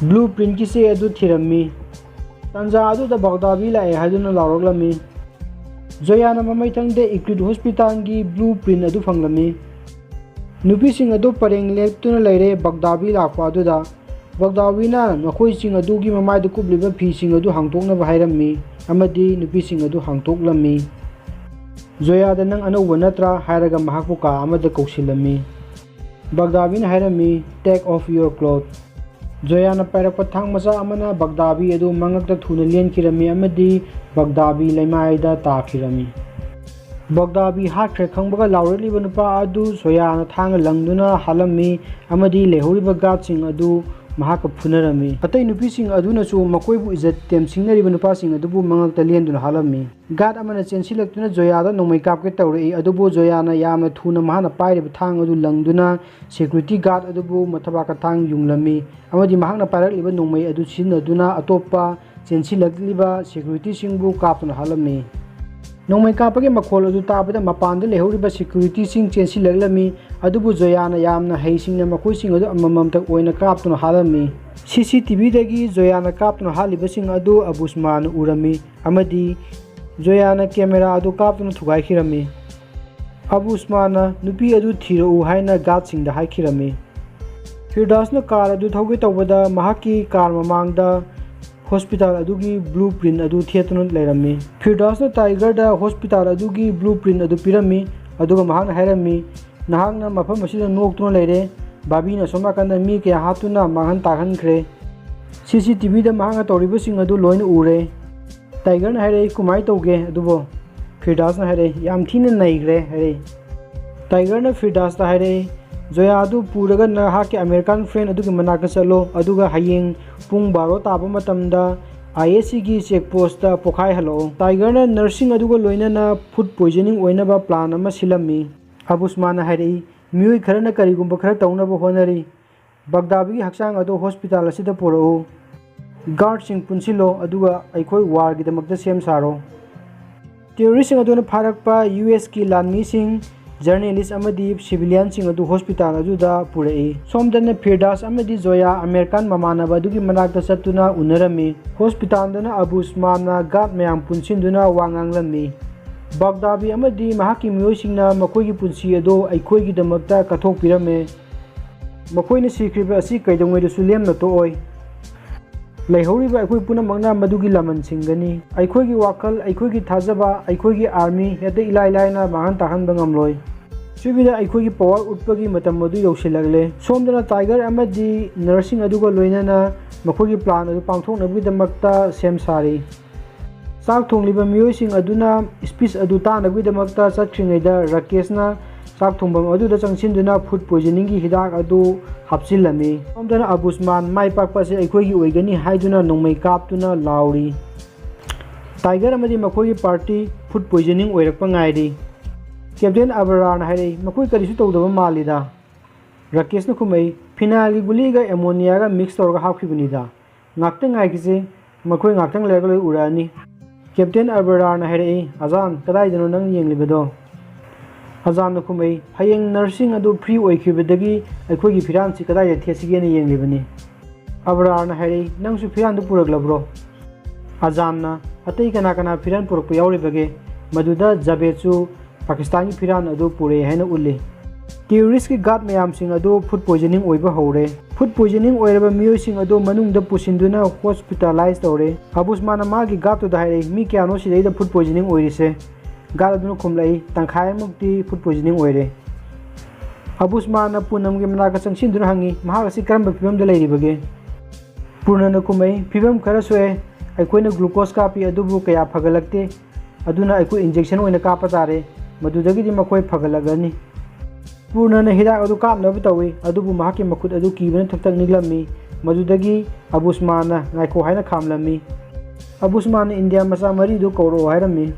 ꯕ꯭ꯂꯨ ꯄ꯭ꯔꯤꯟꯠꯀꯤ ꯆꯦ ꯑꯗꯨ ꯊꯤꯔꯝꯃꯤ꯫ ꯇꯥꯟꯖꯥ ꯑꯗꯨꯗ ꯕꯒꯗꯥꯕꯤ ꯂꯥꯛꯑꯦ ꯍꯥꯏꯗꯨꯅ ꯂꯥꯎꯔꯛꯂꯝꯃꯤ꯫ ꯖꯣꯌꯥꯅ ꯃꯃꯩꯊꯪꯗ ꯏꯀ꯭ꯔꯤꯠ ꯍꯣꯁꯄꯤꯇꯥꯜꯒꯤ ꯕ꯭ꯂꯨ ꯄ꯭ꯔꯤꯟꯠ ꯑꯗꯨ ꯐꯪꯂꯝꯃꯤ꯫ ꯅꯨꯄꯤꯁꯤꯡ ꯑꯗꯨ ꯄꯔꯦꯡ ꯂꯦꯞꯇꯨꯅ ꯂꯩꯔꯦ ꯕꯒꯗꯥꯕꯤ ꯂꯥꯛꯄ ꯑꯗꯨꯗ꯫ ꯕꯒꯗꯥꯕꯤꯅ ꯃꯈꯣꯏꯁꯤꯡ ꯑꯗꯨꯒꯤ ꯃꯃꯥꯏꯗ ꯀꯨꯞꯂꯤꯕ ꯐꯤꯁꯤꯡ ꯑꯗꯨ ꯍꯥꯡꯗꯣꯛꯅꯕ ꯍꯥꯏꯔꯝꯃꯤ ꯑꯃꯗꯤ ꯅꯨꯄꯤꯁꯤꯡ ꯑꯗꯨ ꯍꯥꯡꯗꯣꯛꯂꯝꯃꯤ꯫ ꯖꯣꯌꯥꯗ "ꯅꯪ ꯑꯅꯧꯕ ꯅꯠꯇ꯭ꯔꯥ?" ꯍꯥꯏꯔꯒ ꯃꯍꯥꯛꯄꯨ ꯀꯥ ꯑꯃꯗ ꯀꯧꯁꯤꯜꯂꯝꯃꯤ꯫ ꯕꯒꯗꯥꯕꯤꯅ ꯍꯥꯏꯔꯝꯃꯤ, "Take off your clothes." ꯖꯣꯌꯥꯅ ꯄꯥꯏꯔꯛꯄ ꯊꯥꯡ ꯃꯆꯥ ꯑꯃꯅ ꯕꯒꯗꯥꯕꯤ ꯑꯗꯨ ꯃꯉꯛꯇ ꯊꯨꯅ ꯂꯦꯟꯈꯤꯔꯝꯃꯤ ꯑꯃꯗꯤ ꯕꯒꯗꯥꯕꯤ ꯂꯩꯃꯥꯏꯗ ꯇꯥꯈꯤꯔꯝꯃꯤ꯫ ꯕꯒꯗꯥꯕꯤ ꯍꯥꯠꯈ꯭ꯔꯦ ꯈꯪꯕꯒ ꯂꯥꯎꯔꯛꯂꯤꯕ ꯅꯨꯄꯥ ꯑꯗꯨ ꯖꯣꯌꯥꯅ ꯊꯥꯡꯅ ꯂꯪꯗꯨꯅ ꯍꯥꯠꯂꯝꯃꯤ ꯑꯃꯗꯤ ꯂꯩꯍꯧꯔꯤꯕ ꯒꯥꯔꯗꯁꯤꯡ ꯑꯗꯨ ꯃꯍꯥꯛꯀ ꯐꯨꯅꯔꯝꯃꯤ꯫ ꯑꯇꯩ ꯅꯨꯄꯤꯁꯤꯡ ꯑꯗꯨꯅꯁꯨ ꯃꯈꯣꯏꯕꯨ ꯏꯖꯠ ꯇꯦꯝꯁꯤꯡꯅꯔꯤꯕ ꯅꯨꯄꯥꯁꯤꯡ ꯑꯗꯨꯕꯨ ꯃꯉꯛꯇ ꯂꯦꯟꯗꯨꯅ ꯍꯥꯠꯂꯝꯃꯤ꯫ ꯒꯥꯔꯗ ꯑꯃꯅ ꯆꯦꯟꯁꯤꯜꯂꯛꯇꯨꯅ ꯖꯣꯌꯥꯗ ꯅꯣꯡꯃꯩ ꯀꯥꯞꯀꯦ ꯇꯧꯔꯛꯏ, ꯑꯗꯨꯕꯨ ꯖꯣꯌꯥꯅ ꯌꯥꯝꯅ ꯊꯨꯅ ꯃꯍꯥꯛꯅ ꯄꯥꯏꯔꯤꯕ ꯊꯥꯡ ꯑꯗꯨ ꯂꯪꯗꯨꯅ ꯁꯦꯀ꯭ꯌꯨꯔꯤꯇꯤ ꯒꯥꯔꯗ ꯑꯗꯨꯕꯨ ꯃꯊꯕꯥꯛ ꯀꯊꯥꯡ ꯌꯨꯡꯂꯝꯃꯤ ꯑꯃꯗꯤ ꯃꯍꯥꯛꯅ ꯄꯥꯏꯔꯛꯂꯤꯕ ꯅꯣꯡꯃꯩ ꯑꯗꯨ ꯁꯤꯖꯤꯟꯅꯗꯨꯅ ꯑꯇꯣꯞꯄ ꯆꯦꯟꯁꯤꯜꯂꯛꯂꯤꯕ ꯁꯦꯀ꯭ꯌꯨꯔꯤꯇꯤꯁꯤꯡꯕꯨ ꯀꯥꯞꯇꯨꯅ ꯍꯥꯠꯂꯝꯃꯤ꯫ ꯅꯣꯡꯃꯩ ꯀꯥꯞꯄꯒꯤ ꯃꯈꯣꯜ ꯑꯗꯨ ꯇꯥꯕꯗ ꯃꯄꯥꯟꯗ ꯂꯩꯍꯧꯔꯤꯕ ꯁꯦꯀ꯭ꯌꯨꯔꯤꯇꯤꯁꯤꯡ ꯆꯦꯟꯁꯤꯜꯂꯛꯂꯝꯃꯤ ꯑꯗꯨꯕꯨ ꯖꯣꯌꯥꯅ ꯌꯥꯝꯅ ꯍꯩꯁꯤꯡꯅ ꯃꯈꯣꯏꯁꯤꯡ ꯑꯗꯨ ꯑꯃꯃꯝꯇ ꯑꯣꯏꯅ ꯀꯥꯞꯇꯨꯅ ꯍꯥꯠꯂꯝꯃꯤ꯫ ꯁꯤ ꯁꯤ ꯇꯤ ꯚꯤꯗꯒꯤ ꯖꯣꯌꯥꯅ ꯀꯥꯞꯇꯨꯅ ꯍꯥꯠꯂꯤꯕꯁꯤꯡ ꯑꯗꯨ ꯑꯕꯨꯁꯃꯥꯟꯅ ꯎꯔꯝꯃꯤ ꯑꯃꯗꯤ ꯖꯣꯌꯥꯅ ꯀꯦꯃꯦꯔꯥ ꯑꯗꯨ ꯀꯥꯞꯇꯨꯅ ꯊꯨꯒꯥꯏꯈꯤꯔꯝꯃꯤ꯫ ꯑꯕꯨꯁꯃꯥꯟꯅ ꯅꯨꯄꯤ ꯑꯗꯨ ꯊꯤꯔꯛꯎ ꯍꯥꯏꯅ ꯒꯥꯔꯗꯁꯤꯡꯗ ꯍꯥꯏꯈꯤꯔꯝꯃꯤ꯫ ꯐꯤꯔꯗꯥꯁꯅ ꯀꯥꯔ ꯑꯗꯨ ꯊꯧꯒꯦ ꯇꯧꯕꯗ ꯃꯍꯥꯛꯀꯤ ꯀꯥꯔ ꯃꯃꯥꯡꯗ ꯍꯣꯁꯄꯤꯇꯥꯜ ꯑꯗꯨꯒꯤ ꯕ꯭ꯂꯨ ꯄ꯭ꯔꯤꯟ ꯑꯗꯨ ꯊꯦꯠꯇꯨꯅ ꯂꯩꯔꯝꯃꯤ꯫ ꯐꯤꯔꯗꯥꯁꯅ ꯇꯥꯏꯒꯔꯗ ꯍꯣꯁꯄꯤꯇꯥꯜ ꯑꯗꯨꯒꯤ ꯕ꯭ꯂꯨ ꯄ꯭ꯔꯤꯟ ꯑꯗꯨ ꯄꯤꯔꯝꯃꯤ, ꯑꯗꯨꯒ ꯃꯍꯥꯛꯅ ꯍꯥꯏꯔꯝꯃꯤ, "ꯅꯍꯥꯛꯅ ꯃꯐꯝ ꯑꯁꯤꯗ ꯅꯣꯛꯇꯨꯅ ꯂꯩꯔꯦ꯫ ꯕꯥꯕꯤꯅ ꯑꯁꯣꯝ ꯅꯥꯀꯟꯗ ꯃꯤ ꯀꯌꯥ ꯍꯥꯠꯇꯨꯅ ꯃꯥꯡꯍꯟ ꯇꯥꯛꯍꯟꯈ꯭ꯔꯦ꯫ ꯁꯤ ꯁꯤ ꯇꯤ ꯚꯤꯗ ꯃꯍꯥꯛꯅ ꯇꯧꯔꯤꯕꯁꯤꯡ ꯑꯗꯨ ꯂꯣꯏꯅ ꯎꯔꯦ꯫" ꯇꯥꯏꯒꯔꯅ ꯍꯥꯏꯔꯛꯏ, "ꯀꯃꯥꯏꯅ ꯇꯧꯒꯦ ꯑꯗꯨꯕꯣ?" ꯐꯤꯔꯗꯥꯁꯅ ꯍꯥꯏꯔꯛꯏ, "ꯌꯥꯝ ꯊꯤꯅ ꯅꯩꯈ꯭ꯔꯦ," ꯍꯥꯏꯔꯛꯏ꯫ ꯇꯥꯏꯒꯔꯅ ꯐꯤꯔꯗꯥꯁꯇ ꯍꯥꯏꯔꯛꯏ, "ꯖꯣꯌꯥ ꯑꯗꯨ ꯄꯨꯔꯒ ꯅꯍꯥꯛꯀꯤ ꯑꯃꯦꯔꯤꯀꯥꯟ ꯐ꯭ꯔꯦꯟ ꯑꯗꯨꯒꯤ ꯃꯅꯥꯛꯇ ꯆꯠꯂꯣ, ꯑꯗꯨꯒ ꯍꯌꯦꯡ ꯄꯨꯡ ꯕꯥꯔꯣ ꯇꯥꯕ ꯃꯇꯝꯗ ꯑꯥꯏ ꯑꯦꯁ ꯁꯤꯒꯤ ꯆꯦꯛ ꯄꯣꯁꯇ ꯄꯣꯈꯥꯏꯍꯜꯂꯛꯑꯣ꯫" ꯇꯥꯏꯒꯔꯅ ꯅꯔꯁꯁꯤꯡ ꯑꯗꯨꯒ ꯂꯣꯏꯅꯅ ꯐꯨꯗ ꯄꯣꯏꯖꯅꯤꯡ ꯑꯣꯏꯅꯕ ꯄ꯭ꯂꯥꯟ ꯑꯃ ꯁꯤꯜꯂꯝꯃꯤ꯫ ꯑꯕꯨꯁꯃꯥꯟꯅ ꯍꯥꯏꯔꯛꯏ, "ꯃꯤꯑꯣꯏ ꯈꯔꯅ ꯀꯔꯤꯒꯨꯝꯕ ꯈꯔ ꯇꯧꯅꯕ ꯍꯣꯠꯅꯔꯤ꯫ ꯕꯒꯗꯥꯕꯤꯒꯤ ꯍꯛꯆꯥꯡ ꯑꯗꯨ ꯍꯣꯁꯄꯤꯇꯥꯜ ꯑꯁꯤꯗ ꯄꯨꯔꯛꯎ꯫ ꯒꯥꯔꯗꯁꯤꯡ ꯄꯨꯟꯁꯤꯜꯂꯣ, ꯑꯗꯨꯒ ꯑꯩꯈꯣꯏ ꯋꯥꯔꯒꯤꯗꯃꯛꯇ ꯁꯦꯝ ꯁꯥꯔꯣ꯫" ꯇꯦꯔꯣꯔꯤꯁꯁꯤꯡ ꯑꯗꯨꯅ ꯐꯥꯔꯛꯄ ꯌꯨ ꯑꯦꯁꯀꯤ ꯂꯥꯟꯃꯤꯁꯤꯡ, ꯖꯔꯅꯦꯂꯤꯁ ꯑꯃꯗꯤ ꯁꯤꯚꯤꯂꯤꯌꯟꯁꯤꯡ ꯑꯗꯨ ꯍꯣꯁꯄꯤꯇꯥꯜ ꯑꯗꯨꯗ ꯄꯨꯔꯛꯏ꯫ ꯁꯣꯝꯗꯅ ꯐꯤꯔꯗꯥꯁ ꯑꯃꯗꯤ ꯖꯣꯌꯥ ꯑꯃꯦꯔꯤꯀꯥꯟ ꯃꯃꯥꯟꯅꯕ ꯑꯗꯨꯒꯤ ꯃꯅꯥꯛꯇ ꯆꯠꯇꯨꯅ ꯎꯅꯔꯝꯃꯤ꯫ ꯍꯣꯁꯄꯤꯇꯥꯜꯗꯅ ꯑꯕꯨꯁꯃꯥꯟꯅ ꯒꯥꯔꯗ ꯃꯌꯥꯝ ꯄꯨꯟꯁꯤꯟꯗꯨꯅ ꯋꯥ ꯉꯥꯡꯂꯝꯃꯤ꯫ ꯕꯒꯗꯥꯕꯤ ꯑꯃꯗꯤ ꯃꯍꯥꯛꯀꯤ ꯃꯤꯑꯣꯏꯁꯤꯡꯅ ꯃꯈꯣꯏꯒꯤ ꯄꯨꯟꯁꯤ ꯑꯗꯨ ꯑꯩꯈꯣꯏꯒꯤꯗꯃꯛꯇ ꯀꯠꯊꯣꯛꯄꯤꯔꯝꯃꯦ꯫ ꯃꯈꯣꯏꯅ ꯁꯤꯈ꯭ꯔꯤꯕ ꯑꯁꯤ ꯀꯩꯗꯧꯉꯩꯗꯁꯨ ꯂꯦꯝꯅ ꯇꯣꯛꯑꯣꯏ꯫ ꯂꯩꯍꯧꯔꯤꯕ ꯑꯩꯈꯣꯏ ꯄꯨꯝꯅꯃꯛꯅ ꯃꯗꯨꯒꯤ ꯂꯃꯟ ꯁꯤꯡꯒꯅꯤ꯫ ꯑꯩꯈꯣꯏꯒꯤ ꯋꯥꯈꯜ, ꯑꯩꯈꯣꯏꯒꯤ ꯊꯥꯖꯕ, ꯑꯩꯈꯣꯏꯒꯤ ꯑꯥꯔꯃꯤ ꯍꯦꯛꯇ ꯏꯂꯥꯏ ꯂꯥꯏꯅ ꯃꯥꯡꯍꯟ ꯇꯥꯛꯍꯟꯕ ꯉꯝꯂꯣꯏ꯫ ꯁ꯭ꯋꯤꯕꯤꯗ ꯑꯩꯈꯣꯏꯒꯤ ꯄꯋꯥꯔ ꯎꯠꯄꯒꯤ ꯃꯇꯝ ꯑꯗꯨ ꯌꯧꯁꯤꯜꯂꯛꯂꯦ꯫ ꯁꯣꯝꯗꯅ ꯇꯥꯏꯒꯔ ꯑꯃꯗꯤ ꯅꯔꯁꯁꯤꯡ ꯑꯗꯨꯒ ꯂꯣꯏꯅꯅ ꯃꯈꯣꯏꯒꯤ ꯄ꯭ꯂꯥꯟ ꯑꯗꯨ ꯄꯥꯡꯊꯣꯛꯅꯕꯒꯤꯗꯃꯛꯇ ꯁꯦꯝ ꯁꯥꯔꯤ꯫ ꯆꯥꯛ ꯊꯣꯡꯂꯤꯕ ꯃꯤꯑꯣꯏꯁꯤꯡ ꯑꯗꯨꯅ ꯁ꯭ꯄꯤꯆ ꯑꯗꯨ ꯇꯥꯅꯕꯒꯤꯗꯃꯛꯇ ꯆꯠꯈ꯭ꯔꯤꯉꯩꯗ ꯔꯥꯀꯦꯁꯅ ꯆꯥꯛ ꯊꯣꯡꯐꯝ ꯑꯗꯨꯗ ꯆꯪꯁꯤꯟꯗꯨꯅ ꯐꯨꯗ ꯄꯣꯏꯖꯅꯤꯡꯒꯤ ꯍꯤꯗꯥꯛ ꯑꯗꯨ ꯍꯥꯞꯆꯤꯜꯂꯝꯃꯤ꯫ ꯁꯣꯝꯗꯅ ꯑꯕꯨꯁꯃꯥꯟ ꯃꯥꯏ ꯄꯥꯛꯄ ꯑꯁꯤ ꯑꯩꯈꯣꯏꯒꯤ ꯑꯣꯏꯒꯅꯤ ꯍꯥꯏꯗꯨꯅ ꯅꯣꯡꯃꯩ ꯀꯥꯞꯇꯨꯅ ꯂꯥꯎꯔꯤ꯫ ꯇꯥꯏꯒꯔ ꯑꯃꯗꯤ ꯃꯈꯣꯏꯒꯤ ꯄꯥꯔꯇꯤ ꯐꯨꯗ ꯄꯣꯏꯖꯅꯤꯡ ꯑꯣꯏꯔꯛꯄ ꯉꯥꯏꯔꯤ꯫ ꯀꯦꯞꯇꯦꯟ ꯑꯕꯔꯥꯔꯅ ꯍꯥꯏꯔꯛꯏ, "ꯃꯈꯣꯏ ꯀꯔꯤꯁꯨ ꯇꯧꯗꯕ ꯃꯥꯜꯂꯤꯗ꯫" ꯔꯥꯀꯦꯁꯅ ꯈꯨꯝꯃꯛꯏ, "ꯐꯤꯅꯥꯏꯜꯒꯤ ꯒꯨꯂꯤꯒ ꯑꯦꯃꯣꯅꯤꯌꯥꯒ ꯃꯤꯛꯁ ꯇꯧꯔꯒ ꯍꯥꯞꯈꯤꯕꯅꯤꯗ꯫ ꯉꯥꯛꯇꯪ ꯉꯥꯏꯈꯤꯁꯤ, ꯃꯈꯣꯏ ꯉꯥꯛꯇꯪ ꯂꯩꯔꯒ ꯂꯣꯏ ꯎꯔꯛꯑꯅꯤ꯫" ꯀꯦꯞꯇꯦꯟ ꯑꯕꯔꯥꯔꯅ ꯍꯥꯏꯔꯛꯏ, "ꯑꯖꯥꯟ, ꯀꯗꯥꯏꯗꯅꯣ ꯅꯪ ꯌꯦꯡꯂꯤꯕꯗꯣ?" ꯑꯖꯥꯟꯅ ꯈꯨꯝꯃꯛꯏ, "ꯍꯌꯦꯡ ꯅꯔꯁꯁꯤꯡ ꯑꯗꯨ ꯐ꯭ꯔꯤ ꯑꯣꯏꯈꯤꯕꯗꯒꯤ ꯑꯩꯈꯣꯏꯒꯤ ꯐꯤꯔꯥꯟꯁꯤ ꯀꯗꯥꯏꯗ ꯊꯦꯠꯁꯤꯒꯦꯅ ꯌꯦꯡꯂꯤꯕꯅꯤ"꯫ ꯑꯕꯔꯥꯔꯅ ꯍꯥꯏꯔꯛꯏ, "ꯅꯪꯁꯨ ꯐꯤꯔꯥꯟꯗꯨ ꯄꯨꯔꯛꯂꯕ꯭ꯔꯣ?" ꯑꯖꯥꯟꯅ, "ꯑꯇꯩ ꯀꯅꯥ ꯀꯅꯥ ꯐꯤꯔꯥꯟ ꯄꯨꯔꯛꯄ ꯌꯥꯎꯔꯤꯕꯒꯦ?" ꯃꯗꯨꯗ ꯖꯥꯕꯦꯗꯁꯨ ꯄꯥꯀꯤꯁꯇꯥꯟꯒꯤ ꯐꯤꯔꯥꯟ ꯑꯗꯨ ꯄꯨꯔꯛꯑꯦ ꯍꯥꯏꯅ ꯎꯠꯂꯤ꯫ ꯇꯦꯔꯣꯔꯤꯁꯀꯤ ꯒꯥꯔꯗ ꯃꯌꯥꯝꯁꯤꯡ ꯑꯗꯨ ꯐꯨꯗ ꯄꯣꯏꯖꯅꯤꯡ ꯑꯣꯏꯕ ꯍꯧꯔꯦ꯫ ꯐꯨꯗ ꯄꯣꯏꯖꯅꯤꯡ ꯑꯣꯏꯔꯕ ꯃꯤꯑꯣꯏꯁꯤꯡ ꯑꯗꯨ ꯃꯅꯨꯡꯗ ꯄꯨꯁꯤꯟꯗꯨꯅ ꯍꯣꯁꯄꯤꯇꯥꯂꯥꯏꯖ ꯇꯧꯔꯦ꯫ ꯑꯕꯨꯁꯃꯥꯟꯅ ꯃꯥꯒꯤ ꯒꯥꯔꯗꯇꯨꯗ ꯍꯥꯏꯔꯛꯏ, "ꯃꯤ ꯀꯌꯥꯅꯣ ꯁꯤꯗꯩꯗ ꯐꯨꯗ ꯄꯣꯏꯖꯅꯤꯡ ꯑꯣꯏꯔꯤꯁꯦ?" ꯒꯥꯔꯗ ꯑꯗꯨꯅ ꯈꯨꯝꯂꯛꯏ, "ꯇꯪꯈꯥꯏꯃꯨꯛꯇꯤ ꯐꯨꯗ ꯄꯣꯏꯖꯅꯤꯡ ꯑꯣꯏꯔꯦ"꯫ ꯑꯕꯨꯁꯃꯥꯟꯅ ꯄꯨꯅꯝꯒꯤ ꯃꯅꯥꯛꯇ ꯆꯪꯁꯤꯟꯗꯨꯅ ꯍꯪꯉꯤ, "ꯃꯍꯥꯛ ꯑꯁꯤ ꯀꯔꯝꯕ ꯐꯤꯕꯝꯗ ꯂꯩꯔꯤꯕꯒꯦ?" ꯄꯨꯔꯅꯅ ꯈꯨꯝꯃꯛꯏ, "ꯐꯤꯕꯝ ꯈꯔ ꯁꯣꯛꯑꯦ꯫ ꯑꯩꯈꯣꯏꯅ ꯒ꯭ꯂꯨꯀꯣꯁ ꯀꯥꯞꯄꯤ, ꯑꯗꯨꯕꯨ ꯀꯌꯥ ꯐꯒꯠꯂꯛꯇꯦ꯫ ꯑꯗꯨꯅ ꯑꯩꯈꯣꯏ ꯏꯟꯖꯦꯛꯁꯟ ꯑꯣꯏꯅ ꯀꯥꯞꯄ ꯇꯥꯔꯦ꯫ ꯃꯗꯨꯗꯒꯤꯗꯤ ꯃꯈꯣꯏ ꯐꯒꯠꯂꯛꯂꯅꯤ"꯫ ꯄꯨꯔꯅꯅ ꯍꯤꯗꯥꯛ ꯑꯗꯨ ꯀꯥꯞꯅꯕ ꯇꯧꯏ, ꯑꯗꯨꯕꯨ ꯃꯍꯥꯛꯀꯤ ꯃꯈꯨꯠ ꯑꯗꯨ ꯀꯤꯕꯅ ꯊꯛ ꯊꯛ ꯅꯤꯛꯂꯝꯃꯤ꯫ ꯃꯗꯨꯗꯒꯤ ꯑꯕꯨꯁꯃꯥꯟꯅ "ꯉꯥꯏꯈꯣ" ꯍꯥꯏꯅ ꯈꯥꯝꯂꯝꯃꯤ꯫ ꯑꯕꯨꯁꯃꯥꯟꯅ ꯏꯟꯗꯤꯌꯥ ꯃꯆꯥ ꯃꯔꯤꯗꯨ ꯀꯧꯔꯛꯑꯣ ꯍꯥꯏꯔꯝꯃꯤ꯫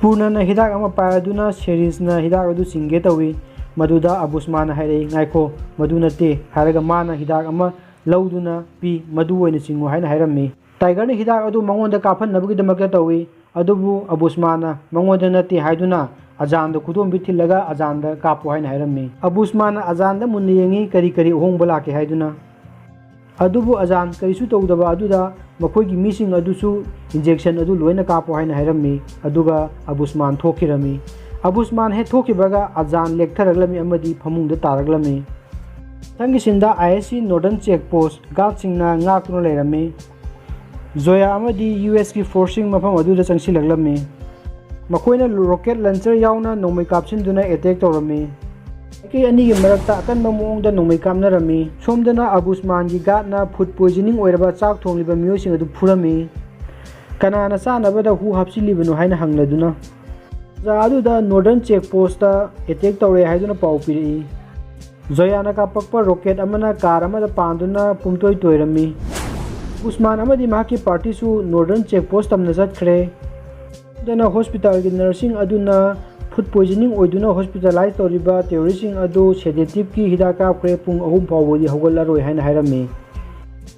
ꯄꯨꯔꯅꯅ ꯍꯤꯗꯥꯛ ꯑꯃ ꯄꯥꯏ ꯑꯗꯨꯅ ꯁꯦꯔꯤꯁꯅ ꯍꯤꯗꯥꯛ ꯑꯗꯨ ꯆꯤꯡꯒꯦ ꯇꯧꯏ꯫ ꯃꯗꯨꯗ ꯑꯕꯨꯁꯃꯥꯟꯅ ꯍꯥꯏꯔꯛꯏ, "ꯉꯥꯏꯈꯣ, ꯃꯗꯨ ꯅꯠꯇꯦ" ꯍꯥꯏꯔꯒ ꯃꯥꯅ ꯍꯤꯗꯥꯛ ꯑꯃ ꯂꯧꯗꯨꯅ ꯄꯤ, "ꯃꯗꯨ ꯑꯣꯏꯅ ꯆꯤꯡꯉꯨ" ꯍꯥꯏꯅ ꯍꯥꯏꯔꯝꯃꯤ꯫ ꯇꯥꯏꯒꯔꯅ ꯍꯤꯗꯥꯛ ꯑꯗꯨ ꯃꯉꯣꯟꯗ ꯀꯥꯞꯍꯟꯅꯕꯒꯤꯗꯃꯛꯇ ꯇꯧꯏ, ꯑꯗꯨꯕꯨ ꯑꯕꯨꯁꯃꯥꯟꯅ ꯃꯉꯣꯟꯗ ꯅꯠꯇꯦ ꯍꯥꯏꯗꯨꯅ ꯑꯖꯥꯟꯗ ꯈꯨꯗꯣꯝꯕꯤ ꯊꯤꯜꯂꯒ ꯑꯖꯥꯟꯗ ꯀꯥꯞꯄꯨ ꯍꯥꯏꯅ ꯍꯥꯏꯔꯝꯃꯤ꯫ ꯑꯕꯨꯁꯃꯥꯟꯅ ꯑꯖꯥꯟꯗ ꯃꯨꯟꯅ ꯌꯦꯡꯉꯤ, ꯀꯔꯤ ꯀꯔꯤ ꯑꯍꯣꯡꯕ ꯂꯥꯛꯀꯦ ꯍꯥꯏꯗꯨꯅ꯫ ꯑꯗꯨꯕꯨ ꯑꯖꯥꯟ ꯀꯔꯤꯁꯨ ꯇꯧꯗꯕ ꯑꯗꯨꯗ ꯃꯈꯣꯏꯒꯤ ꯃꯤꯁꯤꯡ ꯑꯗꯨꯁꯨ ꯏꯟꯖꯦꯛꯁꯟ ꯑꯗꯨ ꯂꯣꯏꯅ ꯀꯥꯞꯄꯣ ꯍꯥꯏꯅ ꯍꯥꯏꯔꯝꯃꯤ꯫ ꯑꯗꯨꯒ ꯑꯕꯨꯁꯃꯥꯟ ꯊꯣꯛꯈꯤꯔꯝꯃꯤ꯫ ꯑꯕꯨꯁꯃꯥꯟ ꯍꯦꯛ ꯊꯣꯛꯈꯤꯕꯒ ꯑꯖꯥꯟ ꯂꯦꯛꯊꯔꯛꯂꯝꯃꯤ ꯑꯃꯗꯤ ꯐꯃꯨꯡꯗ ꯇꯥꯔꯛꯂꯝꯃꯤ꯫ ꯃꯊꯪꯒꯤ ꯁꯤꯟꯗ ꯑꯥꯏ ꯑꯦꯁ ꯁꯤ ꯅꯣꯔꯗꯔꯟ ꯆꯦꯛ ꯄꯣꯁ ꯒꯥꯔꯗꯁꯤꯡꯅ ꯉꯥꯛꯇꯨꯅ ꯂꯩꯔꯝꯃꯤ꯫ ꯖꯣꯌꯥ ꯑꯃꯗꯤ ꯌꯨ ꯑꯦꯁꯀꯤ ꯐꯣꯔꯁꯁꯤꯡ ꯃꯐꯝ ꯑꯗꯨꯗ ꯆꯪꯁꯤꯜꯂꯛꯂꯝꯃꯤ꯫ ꯃꯈꯣꯏꯅ ꯔꯣꯀꯦꯠ ꯂꯟꯆꯔ ꯌꯥꯎꯅ ꯅꯣꯡꯃꯩ ꯀꯥꯞꯁꯤꯟꯗꯨꯅ ꯑꯦꯇꯦꯛ ꯇꯧꯔꯝꯃꯤ꯫ ꯃꯥꯏꯀꯩ ꯑꯅꯤꯒꯤ ꯃꯔꯛꯇ ꯑꯀꯟꯕ ꯃꯑꯣꯡꯗ ꯅꯣꯡꯃꯩ ꯀꯥꯞꯅꯔꯝꯃꯤ꯫ ꯁꯣꯝꯗꯅ ꯑꯕꯨꯁꯃꯥꯟꯒꯤ ꯒꯥꯔꯗꯅ ꯐꯨꯗ ꯄꯣꯏꯖꯅꯤꯡ ꯑꯣꯏꯔꯕ ꯆꯥꯛ ꯊꯣꯡꯂꯤꯕ ꯃꯤꯑꯣꯏꯁꯤꯡ ꯑꯗꯨ ꯐꯨꯔꯝꯃꯤ꯫ ꯀꯅꯥꯅ ꯆꯥꯅꯕꯗ ꯍꯨ ꯍꯥꯞꯆꯤꯜꯂꯤꯕꯅꯣ ꯍꯥꯏꯅ ꯍꯪꯂꯗꯨꯅ꯫ ꯇꯥꯟꯖꯥ ꯑꯗꯨꯗ ꯅꯣꯔꯗꯔꯟ ꯆꯦꯛ ꯄꯣꯁꯇ ꯑꯦꯇꯦꯛ ꯇꯧꯔꯦ ꯍꯥꯏꯗꯨꯅ ꯄꯥꯎ ꯄꯤꯔꯛꯏ꯫ ꯖꯣꯌꯥꯅ ꯀꯥꯞꯄꯛꯄ ꯔꯣꯀꯦꯠ ꯑꯃꯅ ꯀꯥꯔ ꯑꯃꯗ ꯄꯥꯟꯗꯨꯅ ꯄꯨꯝꯇꯣꯏ ꯇꯣꯏꯔꯝꯃꯤ꯫ ꯎꯁꯃꯥꯟ ꯑꯃꯗꯤ ꯃꯍꯥꯛꯀꯤ ꯄꯥꯔꯇꯤꯁꯨ ꯅꯣꯔꯗꯔꯟ ꯆꯦꯛ ꯄꯣꯁ ꯇꯝꯅ ꯆꯠꯈ꯭ꯔꯦ꯫ ꯑꯗꯨꯅ ꯍꯣꯁꯄꯤꯇꯥꯜꯒꯤ ꯅꯔꯁꯁꯤꯡ ꯑꯗꯨꯅ ꯐꯨꯗ ꯄꯣꯏꯖꯅꯤꯡ ꯑꯣꯏꯗꯨꯅ ꯍꯣꯁꯄꯤꯇꯥꯂꯥꯏꯖ ꯇꯧꯔꯤꯕ ꯇꯦꯔꯣꯔꯤꯁꯁꯤꯡ ꯑꯗꯨ ꯁꯦꯗꯦꯇꯤꯚꯀꯤ ꯍꯤꯗꯥꯛ ꯀꯥꯞꯈ꯭ꯔꯦ, ꯄꯨꯡ ꯑꯍꯨꯝ ꯐꯥꯎꯕꯗꯤ ꯍꯧꯒꯠꯂꯔꯣꯏ ꯍꯥꯏꯅ ꯍꯥꯏꯔꯝꯃꯤ꯫